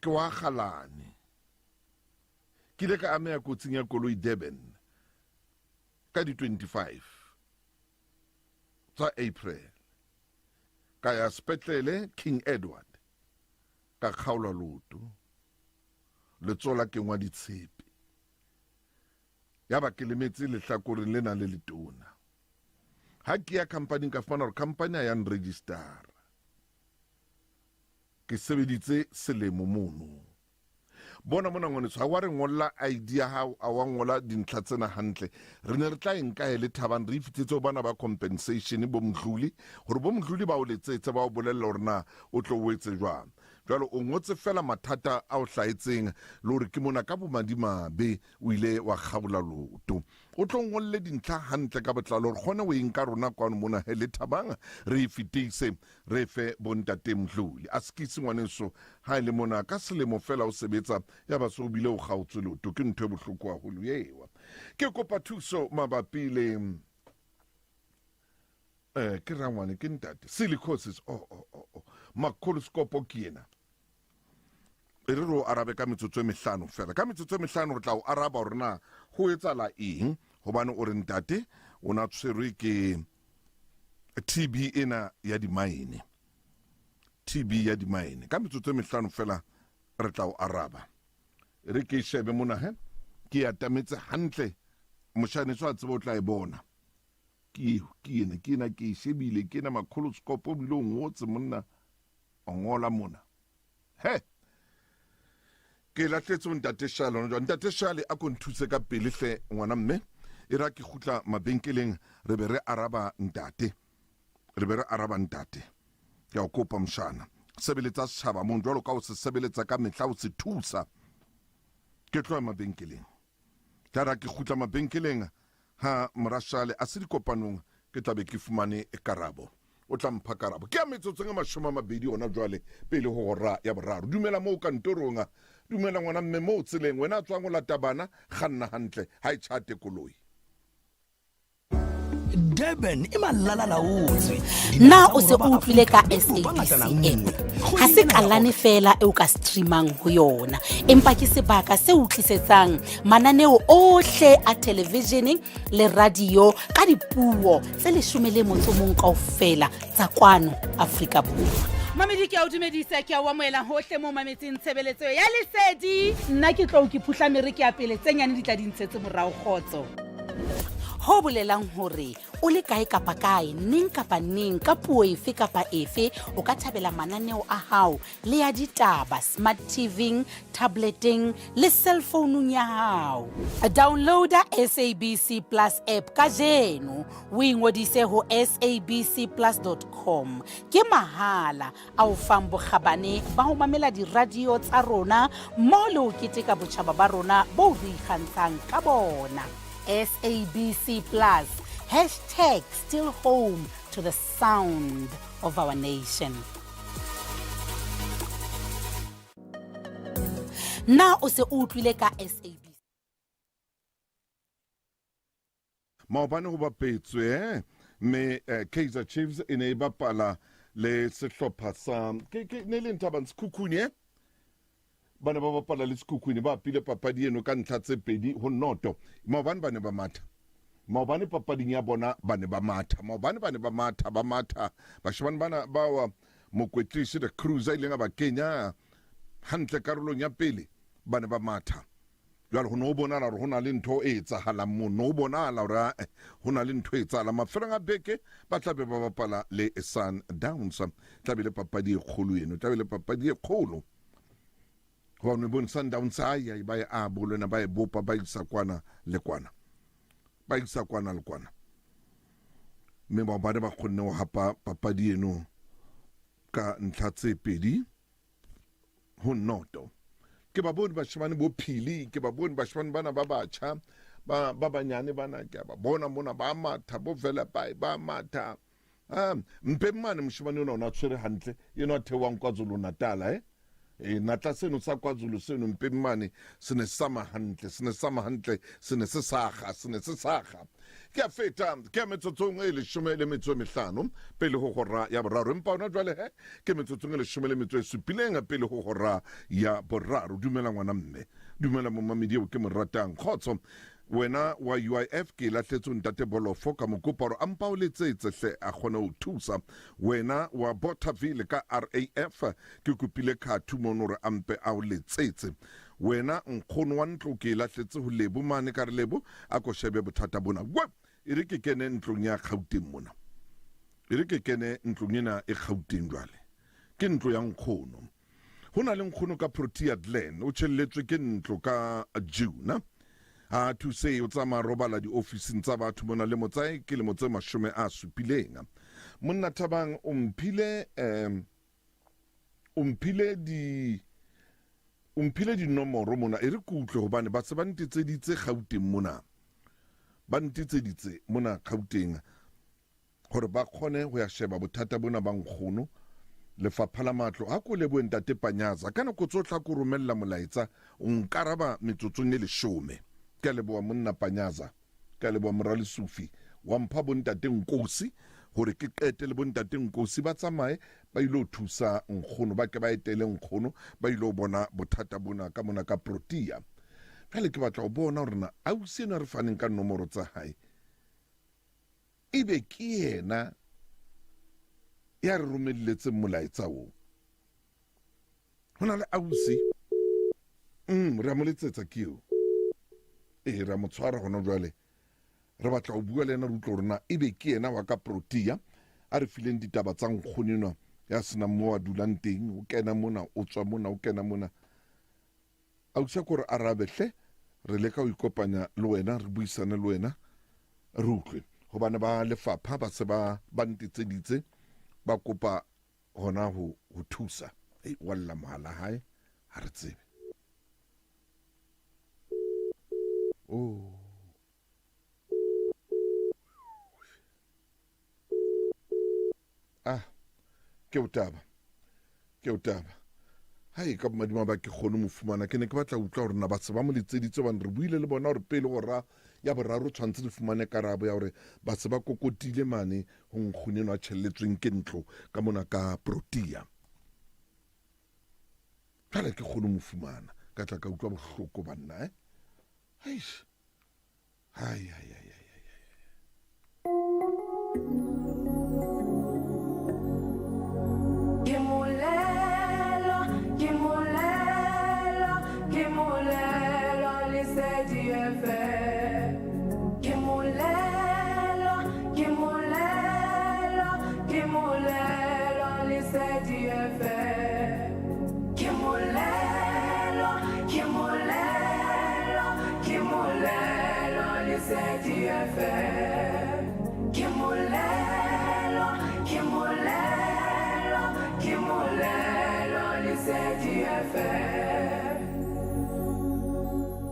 ke wa Galane. Ke ile ka ameha kotsing ya koloi Durban ka di 25 tsa April. Ka ya sepetlele King Edward, ka kgaolwa leoto, letsoho la kengwa ditshepe. Yaba ke lemetse lehlakoreng lena le letona. Ha ke ya khampaning ka fumana hore khampani ha ya nregistara. Ke sebeditse selemo mono. Bona mona ngwaneso, ha wa re ngolla ID ya hao, a wa ngola dintlha tsena hantle. Re ne re tla e nka e le Thabang re e fitetse ho bana ba compensation bo Mdluli, hore bo Mdluli ba o letsetse ba o bolelle hore na o tlo o etse jwang. Jwale o ngotse feela mathata a o hlahetseng le hore ke mona ka bomadimabe o ile wa kgaola loto. O tlo ngolle dintlha hantle ka botlalo re kgone ho e nka rona kwano mona he le Thabang re e fetise Re fe bontate Mdluli. Askisi ngwaneso, ha e le mona ka selemo feela o sebetsa ya ba so o bile o kgaotswe leoto, ke ntho e bohloko haholo ewa. Ke kopa thuso mabapi le eh ke rangwane ke ntate silicosis oh oh oh, oh. Makholoskopo ke yena. E re re o arabe ka metsotso e mehlano fela. Ka metsotso e mehlano re tla o araba hore na ho etsahala eng hobane o re ntate o na tshwerwe ke TB ena ya dimaene. TB ya dimaene. Ka metsotso e mehlano fela re tla o araba. Re ke shebe mona he. Ke e atametse hantle. Moshane so a tseba o tla e bona. Ke eo, ke ena, ke ena ke e shebile, ke ena makholoskopo o bile o ngotse monna. O ngola mona. He! Ke lahletse ho Ntate Shale hona jwale. Ntate Shale, a ko nthuse ka pele hle ngwana mme. E re ha ke kgutla mabenkeleng re be re araba ntate. Re be re araba ntate. Ke a o kopa moshana. Sebeletsa setjhaba mong jwalo ka o se sebeletsa ka mehla o se thusa. Ke tloha mabenkeleng. Tla ra ke kgutla mabenkeleng ha morashale a se dikopanong ke tla be ke fumane karabo. O tla mpha karabo. Ke ya metsotsong e 20 hona jwale pele ho hora ya boraro. Dumela moo kantorong. Dumela ngwana mme moo tseleng. Wena a tswang o lata bana, kganna hantle. Ha e tjhate koloi. Durban e malalalaotswe. Na o se o utlwile ka SABC app? Ha se kalane feela e o ka streamang ho yona, empa ke sebaka se o tlisetsang mananeo ohle a television le radio ka dipuo tse 11 kaofela tsa kwano Afrika Borwa. Mamedi ke a o dumedisa, ke a o amohela hohle mo mametseng tshebeletso ya Lesedi. Nna ke tlou ke phuhla mere ke ya pele, tse nyane di tla di ntshetse morao kgotso. Ho bolelang hore o le kae kapa kae, neng kapa neng, ka puo efe kapa efe, o ka thabela mananeo a hao le ya ditaba smart TV-ing, tableteng le cellfounung ya hao. Downloada SABC Plus app kajeno o ingodise ho sabcplus.com. Ke mahala a o fang bokgabane ba ho mamela diradio tsa rona mmoho le ho keteka botjhaba ba rona boo re ikgantshang ka bona. SABC Plus, hashtag still home. to the sound of our nation. Na o se o utlwile ka SABC? Maobane ho bapetswe eh, mme eh, Kaizer Chiefs e ne e bapala le sehlopha sa ke ke ne le Nthabang Sekhukhune eh? Ba ne ba bapala le Sekhukhune ba apile papadi eno ka ntlha tse 2-0. Maobane ba ne ba matha. Maobane papading ya bona ba ne ba matha. Maobane ba ne ba matha, ba matha. Bashemane bana ba wa mokwetlisi the Cruz a ileng a ba kenya hantle karolong ya pele ba ne ba matha. Jwale ho ne ho bonahala hore ho na le ntho e etsahalang moo. No ho bonahala hore ae ho na le ntho e etsahalang. Mafelong a beke ba tla be ba bapala le Sundowns. Tla be le papadi e kgolo eno, tla be le papadi e kgolo. Hobane o bone Sundowns ai ai ba e a bolona ba e bopa ba isa kwana le kwana. Ba isa kwana le kwana. Mme ba ba kgonne ho hapa papadi eno ka ntlha tse 2-0. Ke ba bone bashemane bo Phili, ke ba bone bashemane bana ba batjha ba ba banyane bana ke ba bona mona ba matha bo Velepai ba matha. Ah, mpe mane moshemane ona ona tshwere hantle eno a theohang KwaZulu Natal eh. E natla seno sa KwaZulu seno mpe mane se ne sama hantle, se ne sama hantle, se ne se saga, se ne se saga. Ke a feta, ke a metsotsong e 15 pele ho hora ya boraro. Empa hona jwale he, ke metsotsong e 17 pele ho hora ya boraro. Dumela ngwana mme, dumela momamedi eo ke mo ratang. Kgotso, wena wa UIF ke e lahletse ntate Bolofo ka mo kopa hore a mpa o letsetse hle a kgone ho thusa. Wena wa Bothaville ka RAF ke kopile Khathu mono hore a mpe a o letsetse. Wena nkgono wa ntlo ke e lahletse ho Lebo mane ka re Lebo a ko shebe bothata bona. We e re ke kene ntlong ya Gauteng mona. E re ke kene ntlong ena e Gauteng jwale. Ke ntlo ya nkgono. Ho na le nkgono ka Protea Glen o tjhelletswe ke ntlo ka June. Ha thuse o tsamaya robala diofising tsa batho mona lemo tsa ke lemo tse 70. Monna Thabang o mphile o mphile di o mphile dinomoro mona e re ke utlwe hobane ba se ba ntetseditse Gauteng mona. Ba ntetseditse mona Gauteng hore ba kgone ho ya sheba bothata bona ba nkgono. Lefapha la Matlo a ko lebohe Ntate Panyaza ka nako tsohle a ko romella molaetsa o nkaraba metsotsong e 10. Ke a leboha monna Panyaza. Ke a leboha mora Lesufi wa mpha bontate Nkosi hore ke qete le bontate Nkosi ba tsamaye ba ilo thusa nkgono ba ke ba etele nkgono ba ilo bona bothata bona ka mona ka Protea. Jwale ke batla ho bona hore na ausi enwa re faneng ka nomoro tsa hae ebe ke yena ya re romelletseng molaetsa oo. Ho na le ausi re a mo letsetsa ke eo. Ee, re a mo tshwara hona jwale. Re batla ho bua le yena re utlwe hore na ebe ke yena wa ka Protea a re fileng ditaba tsa nkgono enwa ya senang moo a dulang teng. O kena mona, o tswa mona, o kena mona. Ausi a ko re arabe hle, re leka ho ikopanya le wena, re buisane le wena, re utlwe. Hobane ba lefapha ba se ba ba ntetseditse ba kopa hona ho ho thusa. Ei, wa lla mohala hae, ha re tsebe. Oh. Ah, ke o taba. Ke o taba. Hai ka bomadima ba ke kgone mo fumana. Ke ne ke batla utlwa hore na ba se ba mo letseditse hobane re buile le bona hore pele hora ya boraro tshwanetse re fumane karabo ya hore ba se ba kokotile mane ho nkgono enwa a tjhelletsweng ke ntlo ka mona ka Protea. Jwale ke kgone mo fumana. Ka tla ka utlwa bohloko banna eh. Eish. Hai hai hai hai. Ke molelo, ke molelo, ke molelo Lesedi FM. Ke molelo, ke molelo, ke molelo Lesedi FM. Ke molelo, ke molelo, ke molelo Lesedi FM. Ke molelo, ke molelo, ke molelo Lesedi FM.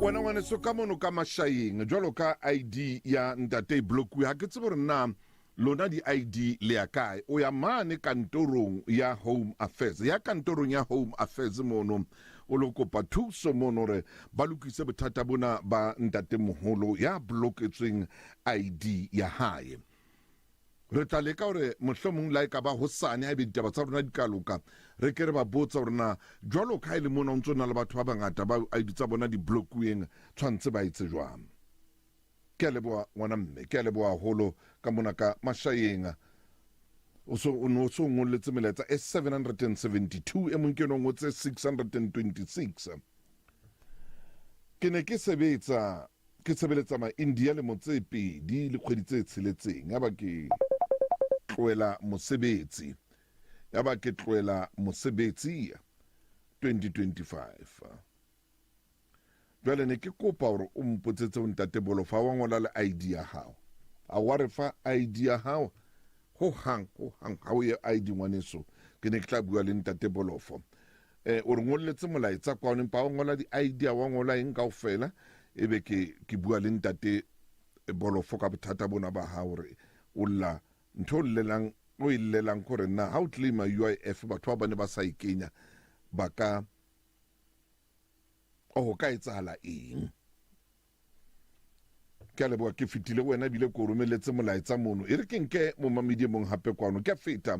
Wena ngwaneso ka mono ka Mashayeng jwalo ka ID ya ntate e blokuwe ha ke tsebe hore na Lona di-ID le ya kae? O ya mane kantorong ya Home Affairs, ya kantorong ya Home Affairs mono o lo kopa thuso mono hore ba lokise bothata bona ba ntatemoholo ya bloketsweng ID ya hae. Re tla leka hore mohlomong la e ka ba hosane haebe ditaba tsa rona di ka loka, re ke re ba botsa hore na jwalo ka ha e le mona o ntso na le batho ba bangata ba ID tsa bona di blokuweng, tshwantse ba etse jwang. Ke a leboha ngwana mme, ke a leboha haholo ka mona ka Mashayeng. O so o no so ngolletse melaetsa e 772, e mong ke no ngotse 626. Ke ne ke sebetsa ke sebeletsa ma-India lemo tse pedi le kgwedi tse tsheletseng, yaba ke tlohela mosebetsi, yaba ke tlohela mosebetsi 2025. Jwale ne ke kopa hore o mpotsetse ho Ntate Bolofa wa ngola le ID ya hao. A wa re fa ID ya hao? Ho hang, ho hang, ha o ye ID ngwaneso. Ke ne ke tla bua le Ntate Bolofo. Eh, o re ngolletse molaetsa kwano empa wa ngola di-ID a wa ngola eng kaofela. Ebe ke ke bua le Ntate Bolofo ka bothata bona ba hao hore o lla ntho o llelang o e llelang kore na ha o claima UIF batho ba bane ba sa e kenya ba ka ho ka etsahala eng ke a leboha ke fetile wena ebile ke o romeletse molaetsa mono e re ke nke momamedi e mong hape kwano ke a feta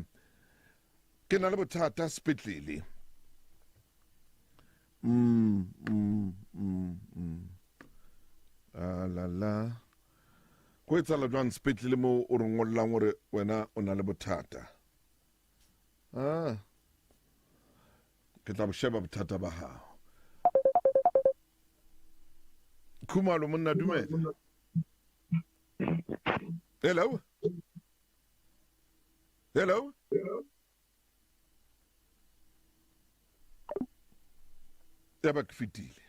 ke na le bothata sepetlele mm, mm, mm, mm. Ah, la la go etsala jwang sepetlele moo o re ngollang gore wena o na le bothata ah ke tla bo sheba bothata ba gago khumalo monna dumela hello hello ya ba ke fetile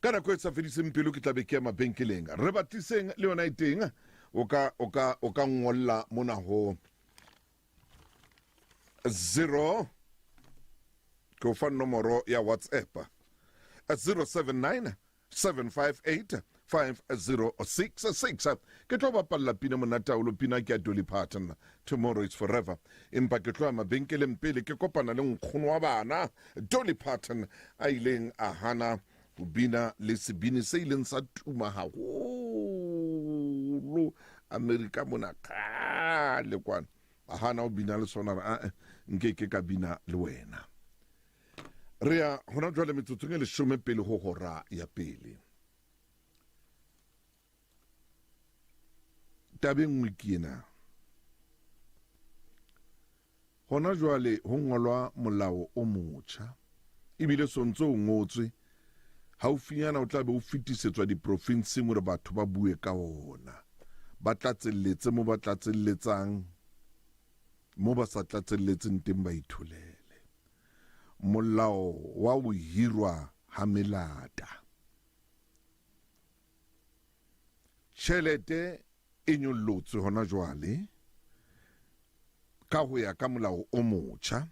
ka nako e sa fediseng pelo ke tlabe ke ya mabenkeleng re batliseng le yona e teng o ka o ka o ka ngolla mona ho 0 ke o fa nomoro ya whatsapp 079 758 5066 ke tlo bapalla pina monate haholo pina ke ya Dolly Parton tomorrow is forever empa ke tlo ya mabenkeleng pele ke kopana le nkgono wa bana Dolly Parton a ileng a hana ho bina le sebini se ileng sa tuma haholo Amerika mona kgale kwana a hana ho bina le sona re ae nke ke ka bina le wena re ya hona jwale metsotsong e leshome pele ho hora ya pele taba e nngwe ke ena Hona jwale ho ngolwa molao o motjha, ebile so ntse o ngotswe, haufinyana o tla be o fetisetswa diprofinseng hore batho ba bue ka ona, ba tlatselletse mo ba tlatselletsang, mo ba sa tlatselletseng teng ba itholele. Molao wa ho hirwa ha melata. Tjhelete e nyollotswe hona jwale ka ho ya ka molao o motjha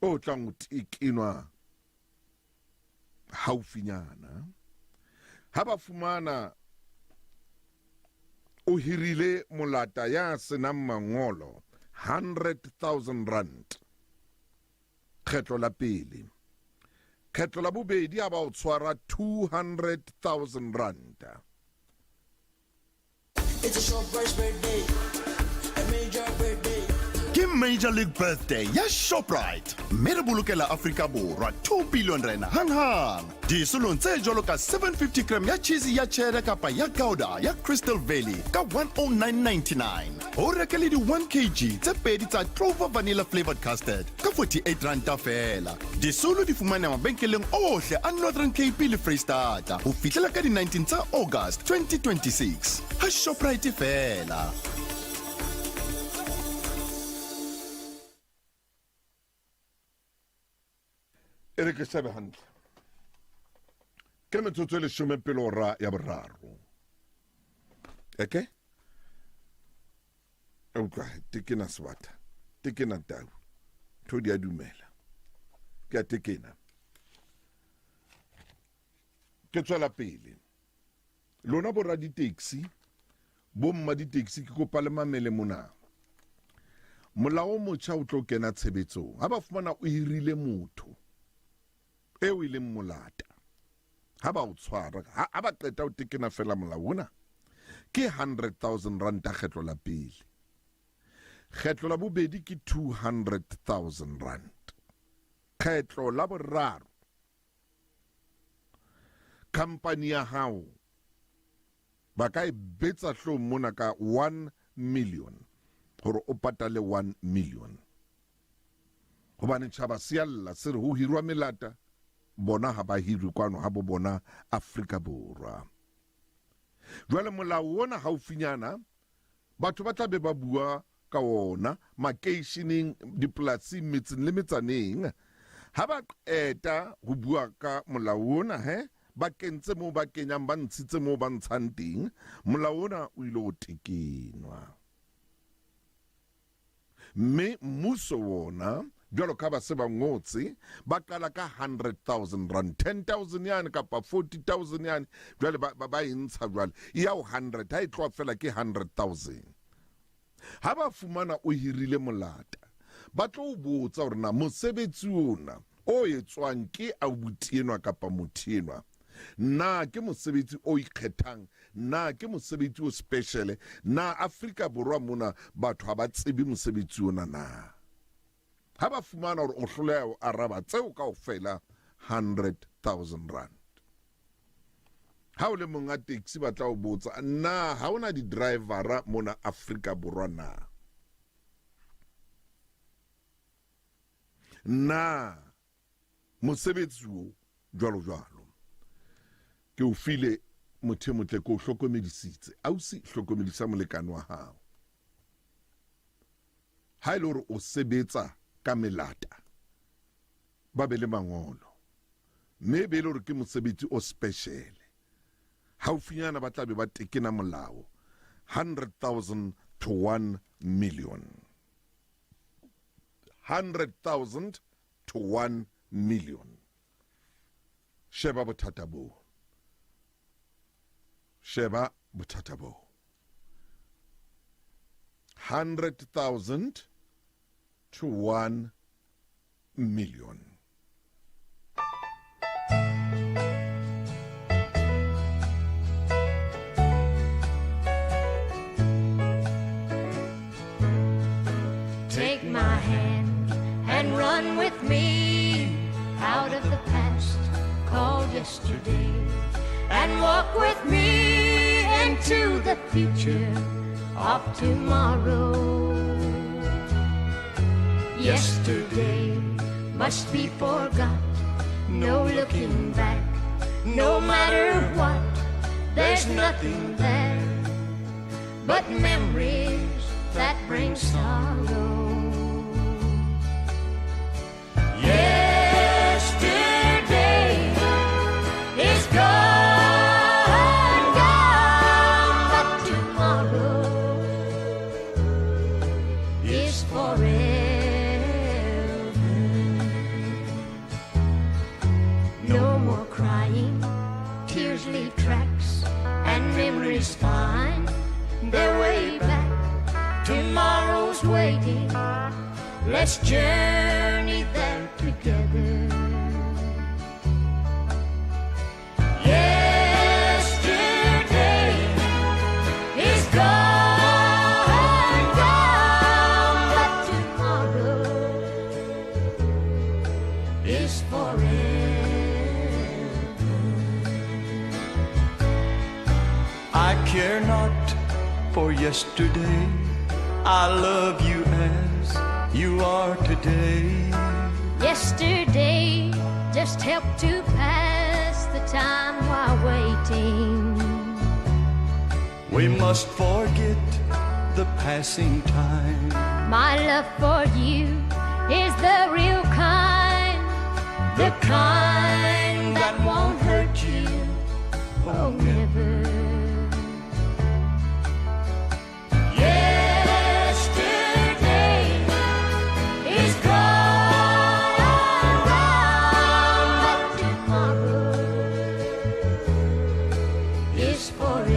o tlang ho tekenwa haufinyana. Ha ba fumana o hirile molata ya senang mangolo 100,000 rand kgetlo la pele, kgetlo la bobedi ha ba o tshwara 200,000 rand. It's a Shoprite birthday, a major birthday. Ke Major League Birthday ya Shoprite mme re bolokela Afrika Borwa 2 billion rand hanghang. Disolong tse jwalo ka 750 gram ya cheese ya cheddar kapa ya gouda ya Crystal Valley ka 109.99. O reke le di 1 kg tse pedi tsa Clover Vanilla Flavored Custard ka 48 ranta feela. Disolo di fumaneha mabenkeleng ohle a Northern Cape le Freistata ho fihlela ka di-19 tsa August 2026. Ha Shoprite feela. E re ke shebe hantle. Ke metsotso e leshome pele hora ya boraro. Okay? Utlwa, tekena sebata, tekena tau, ntho di a dumela. Ke a tekena. Ke tswela pele. Lona bo raditaxi, Bomma di-taxi ke kopa le mamele mona. Molao o motjha o tlo kena tshebetsong ha ba fumana o hirile motho eo e leng molata. Ha ba o tshwara, ha ba qeta o tekena fela molao ona, ke 100,000 rand kgetlo la pele. Kgetlo la bobedi ke 200,000 rand. Kgetlo la boraro, company ya hao ba ka e betsa hloohong mona ka 1 million hore o patale 1 million. Hobane tjhaba se a lla se re ho hirwa melata, bona ha ba hirwe kwano ha bo bona Afrika Borwa. Jwale molao ona haufinyana batho ba tla be ba bua ka ona makeisheneng, dipolasing, metseng le metsaneng. Ha ba qeta ho bua ka molao ona, he ba kentse moo ba kenyang, ba ntshitse moo ba ntshang teng, molao ona o ile ho tekenwa. Mme mmuso wona jwalo ka ba se ba ngotse, ba qala ka 100,000 rand, 10,000 yane kapa 40,000 yane, jwale ba e ntsha jwale e ya ho 100, ha e tloha fela ke 100,000. Ha ba fumana o hirile molata, ba tlo o botsa hore na mosebetsi ona o etswang ke abuti enwa kapa motho enwa, na ke mosebetsi o ikgethang, na ke mosebetsi o special, na Afrika Borwa mona batho ha ba tsebe mosebetsi ona na. Ha ba fumana hore o hloleha ho araba tseo kaofela, 100,000 rand. Ha o le monga taxi ba tla o botsa, na ha ona di-drivera mona Afrika Borwa na? Na mosebetsi o jwalo jwalo. Ke o file motho e motle, ke o hlokomedisitse. Ausi, hlokomedisa molekane wa hao. Ha e le hore o sebetsa ka melata, ba be le mangolo, mme be e le hore ke mosebetsi o special, haufinyana ba tla be ba tekena molao 100,000 to 1 million. 100,000 to 1 million. Sheba bothata bo. Sheba bothata bo. 100,000 to 1 million. Take my hand and run with me out of the past called yesterday, and walk with me into the future of tomorrow. Yesterday must be forgot, no looking back, no matter what. There's nothing there but memories that bring sorrow. Yesterday is gone, gone, but tomorrow is forever. No more crying, tears leave tracks, and memories find their way back. Tomorrow's waiting, let's journey there together. Yesterday is gone, gone, but tomorrow is forever. I care not for yesterday. I love you as you are today. Yesterday just helped to pass the time while waiting. We must forget the passing time. My love for you is the real kind, the kind that won't hurt you, oh never. Yesterday is gone, gone, but tomorrow is forever.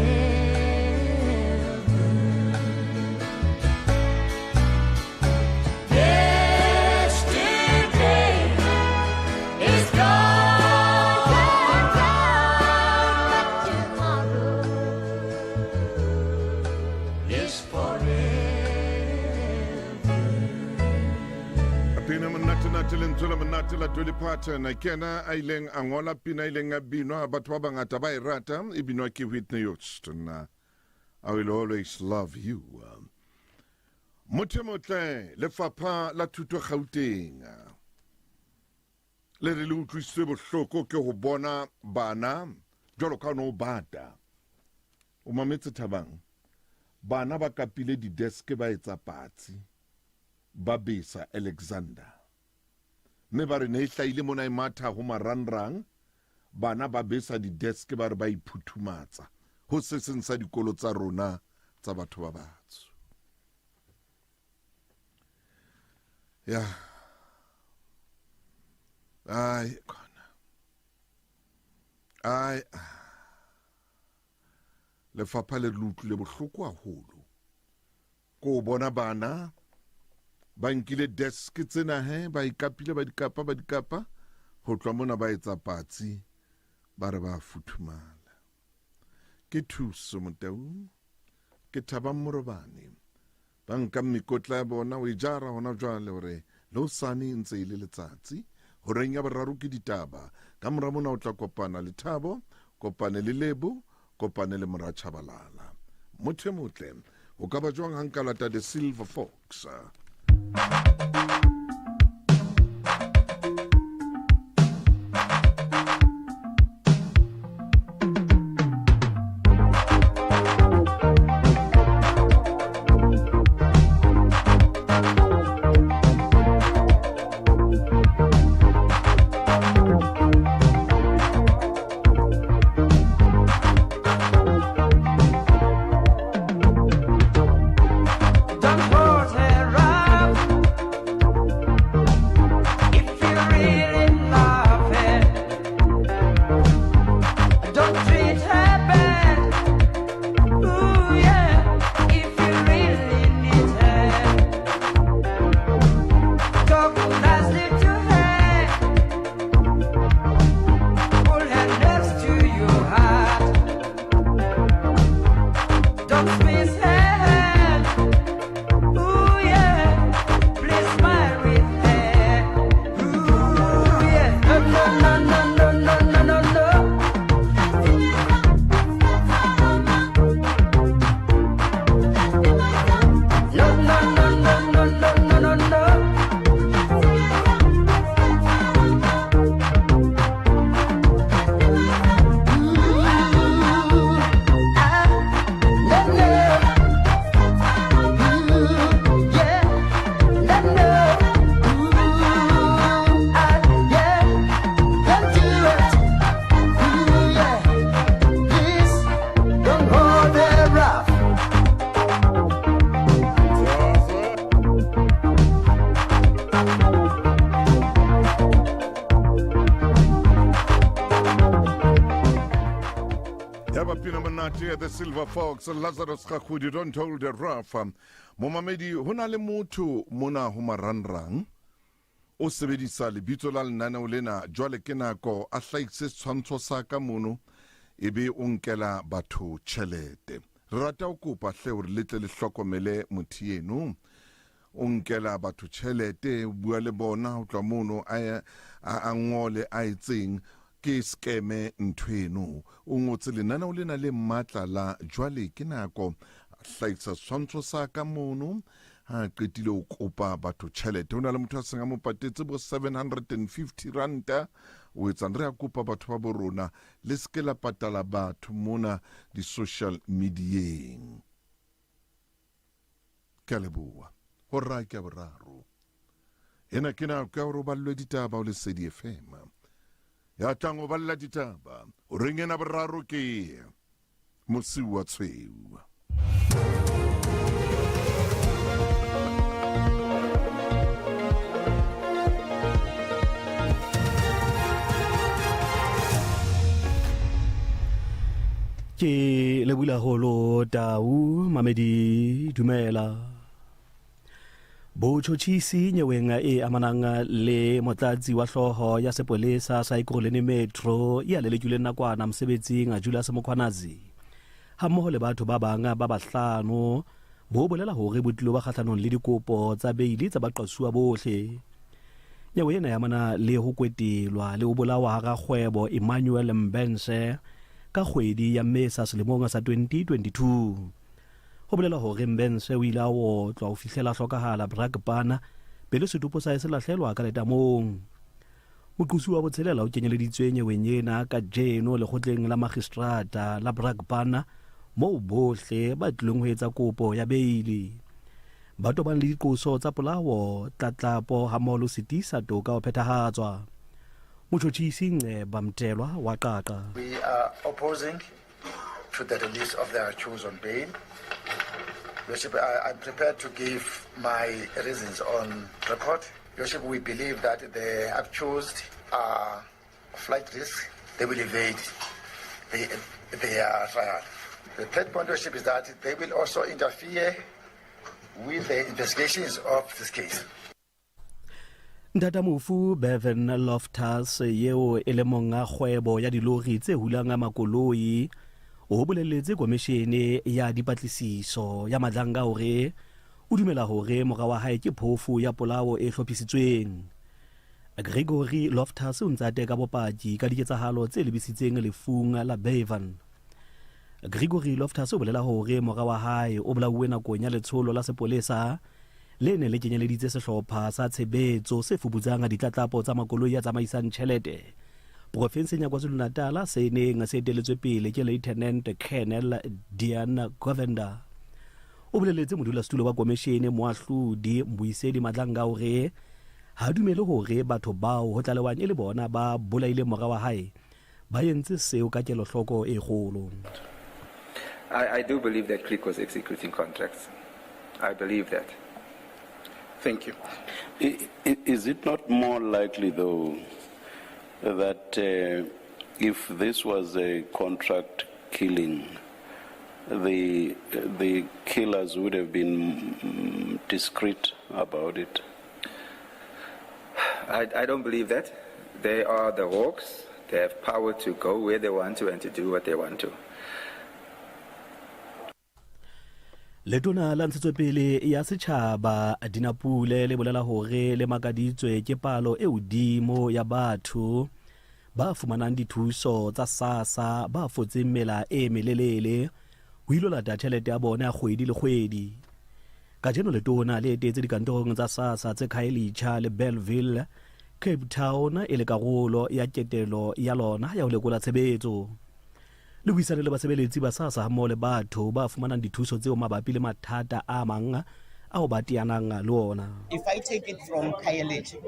Lentswe le monate la Dolly Parton ke yena a ileng a ngola pina a ileng a binwa batho ba bangata ba e rata e binwa ke Whitney Houston. I will always love you. Motho e motle lefapha la thuto Gauteng le re le utlwisitswe bohloko ke ho bona bana jwalo ka no bata. O mametse Thabang bana ba kapile di-desk ba etsa patsi ba besa Alexander. Mme ba re ne e hlahile mona e matha ho marangrang, bana ba besa di-desk ba re ba iphuthumatsa ho se seng sa dikolo tsa rona tsa batho ba batsho. Ya. Ai khona. Ai. Lefapha le le utlwile bohloko haholo. Ko bona bana ba nkile desk tsena he ba ikapile ba dikapa ba dikapa ho tloha mona ba etsa patsi ba re ba futhumala. Ke Thuso Motaung, ke Thabang Morobane ba nkang mekotla ya bona o e jara hona jwale hore le hosane e ntse e le letsatsi. Horeng ya boraro ke ditaba. Ka mora mona o tla kopana le Thabo, kopane le Lebo, kopane le mora Chabalala. Motho e motle, o ka ba jwang ha nka lata The Silver Fox? The Silver Fox, Lazarus Gagudi, don't hold the rough. Momamedi, ho na le motho mona ho marangrang o sebedisa lebitso la lenaneo lena jwale ke nako a hlahise setshwantsho sa ka mono ebe o nkela batho tjhelete. Re rata ho kopa hle hore le tle le hlokomele motho eno. O nkela batho tjhelete, o bua le bona ho tloha mono a ngole a etseng ke skeme ntho eno. O ngotse lenaneo lena le matla la jwale ke nako hlahisa setshwantsho sa ka mono ha qetile o kopa batho tjhelete. Ho na le motho a seng a mo patetse bo 750 ranta. O etsang? Re a kopa batho ba bo rona le se ke la patala batho mona di-social medieng. Ke a leboha. Ho ra ke a boraro. Ena ke nako ya hore o ballwe ditaba o Lesedi FM. Ya tlang o balla ditaba horeng ena boraro ke Mosiuwa Tshweu. Ke lebula holo tau mamedi dumela. Botjhotjhisi nyeweng e amanang le motlatsi wa hlooho ya sepolesa sa Ekurhuleni Metro ya lelekilweng nakwana mosebetsing Julius Mkhwanazi hammoho le batho ba bang ba bahlano bo bolela hore bo tlilo ba kgahlanong le dikopo tsa beili tsa baqosuwa bohle. Nyewe ena e amana le ho kwetelwa le ho bolawa ha rakgwebo Emmanuel Mbense ka kgwedi ya Mmesa selemong sa 2022. Ho bolelwa hore Mbense o ile a otlwa ho fihlela a hlokahala Brakpan pele setopo sa hae se lahlelwa ka letamong. Moqosi wa botshelela o kenyeleditswe nyeweng ena kajeno lekgotleng la magistrata la Brakpan moo bohle ba tlileng ho etsa kopo ya beili. Ba tobang le diqoso tsa polao, tlatlapo hammoho le ho sitisa toka ho phethahatswa. Motjhotjhisi Nceba Mtelwa wa Qaqa. We are opposing to the release of the accused on bail. Worship, I, I'm prepared to give my reasons on record. Worship, we believe that the accused are flight risk. They will evade the, their trial. The third point, Worship, is that they will also interfere with the investigations of this case. Ntata mofu Bevan Loftus yeo e le monga kgwebo ya dilori tse hulang makoloi o boleletse komishene ya dipatlisiso ya Madlanga hore o dumela hore mora wa hae ke phofu ya polao e hlophisitsweng. Gregory Loftus o ntse a teka bopaki ka diketsahalo tse lebisitseng lefung la Bevan. Gregory Loftus o bolela hore mora wa hae o bolauwe nakong ya letsholo la sepolesa le neng le kenyeleditse sehlopha sa tshebetso se fuputsang ditlatlapo tsa makoloi a tsamaisang tjhelete porofenseng ya KwaZulu-Natal se neng se eteletswe pele ke Lieutenant Colonel Dian Govender. O boleletse modulasetulo wa komishene moahlodi Mbuyiseli Madlanga hore ha dumele hore batho bao ho tlalewang e le bona ba bolaileng mora wa hae ba entse seo ka kelohloko e kgolo. I, I do believe that Click was executing contracts. I believe that. Thank you. Is it not more likely, though, that if this was a contract killing, the, the killers would have been discreet about it? I, I don't believe that. They are the Hawks. They have power to go where they want to and to do what they want to. Letona la ntshetsopele ya setjhaba Dinapule le bolela hore le makaditswe ke palo e hodimo ya batho ba fumanang dithuso tsa SASSA ba fotseng mela e melelele ho ilo lata tjhelete ya bona ya kgwedi le kgwedi. Kajeno letona le etetse dikantorong tsa SASSA tse Khayelitsha le Bellville, Cape Town e le karolo ya ketelo ya lona ya ho lekola tshebetso. Le buisane le basebeletsi ba SASSA hammoho le batho ba fumanang dithuso tseo mabapi le mathata a mang ao ba teanang le ona. If I take it from Khayelitsha,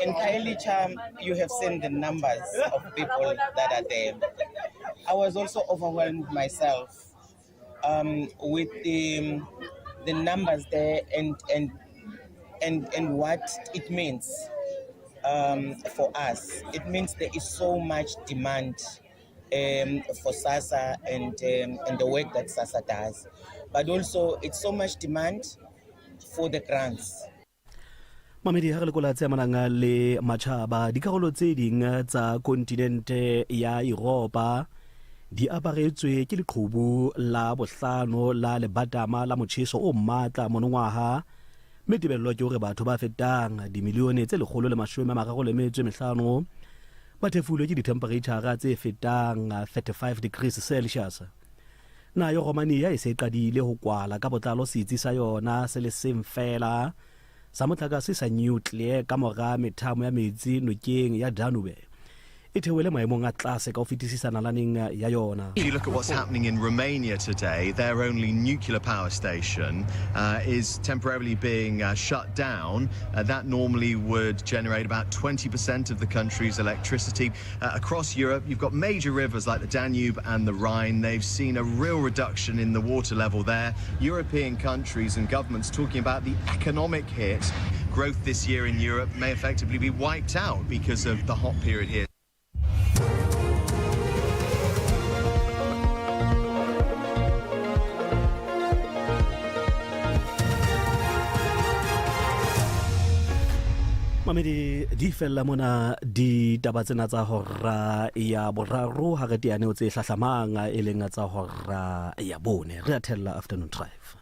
in Khayelitsha, you have seen the numbers of people that are there. I was also overwhelmed myself with the numbers there and what it means for us. It means there is so much demand for SASSA and the work that SASSA does. But also it's so much demand for the grants. Mamedi, ha re lekola tse amanang le matjhaba, dikarolo tse ding tsa kontinente ya Europa di aparetswe ke leqhubu la bohlano la lebatama la motjheso o matla monongwaha, mme tebello ke hore batho ba fetang dimilione tse 135 ba thefulwe ke dithempereitjhara tse fetang 35 degrees Celsius. Naha ya Romania e se e qadile ho kwala ka botlalo setsi sa yona se le seng feela sa motlakase sa nuclear ka mora methamo ya metsi nokeng ya Danube e theohele maemong a tlase ka ho fetisisa nalaneng ya yona. If you look at what's happening in Romania today, their only nuclear power station is temporarily being shut down. That normally would generate about 20% of the country's electricity. Across Europe, you've got major rivers like the Danube and the Rhine. They've seen a real reduction in the water level there. European countries and governments talking about the economic hit. Growth this year in Europe may effectively be wiped out because of the hot period here. Mamedi, di fella mona ditaba tsena tsa hora ya boraro. Ha re teane ho tse hlahlamang e leng tsa hora ya bone, re a thella Afternoon Drive.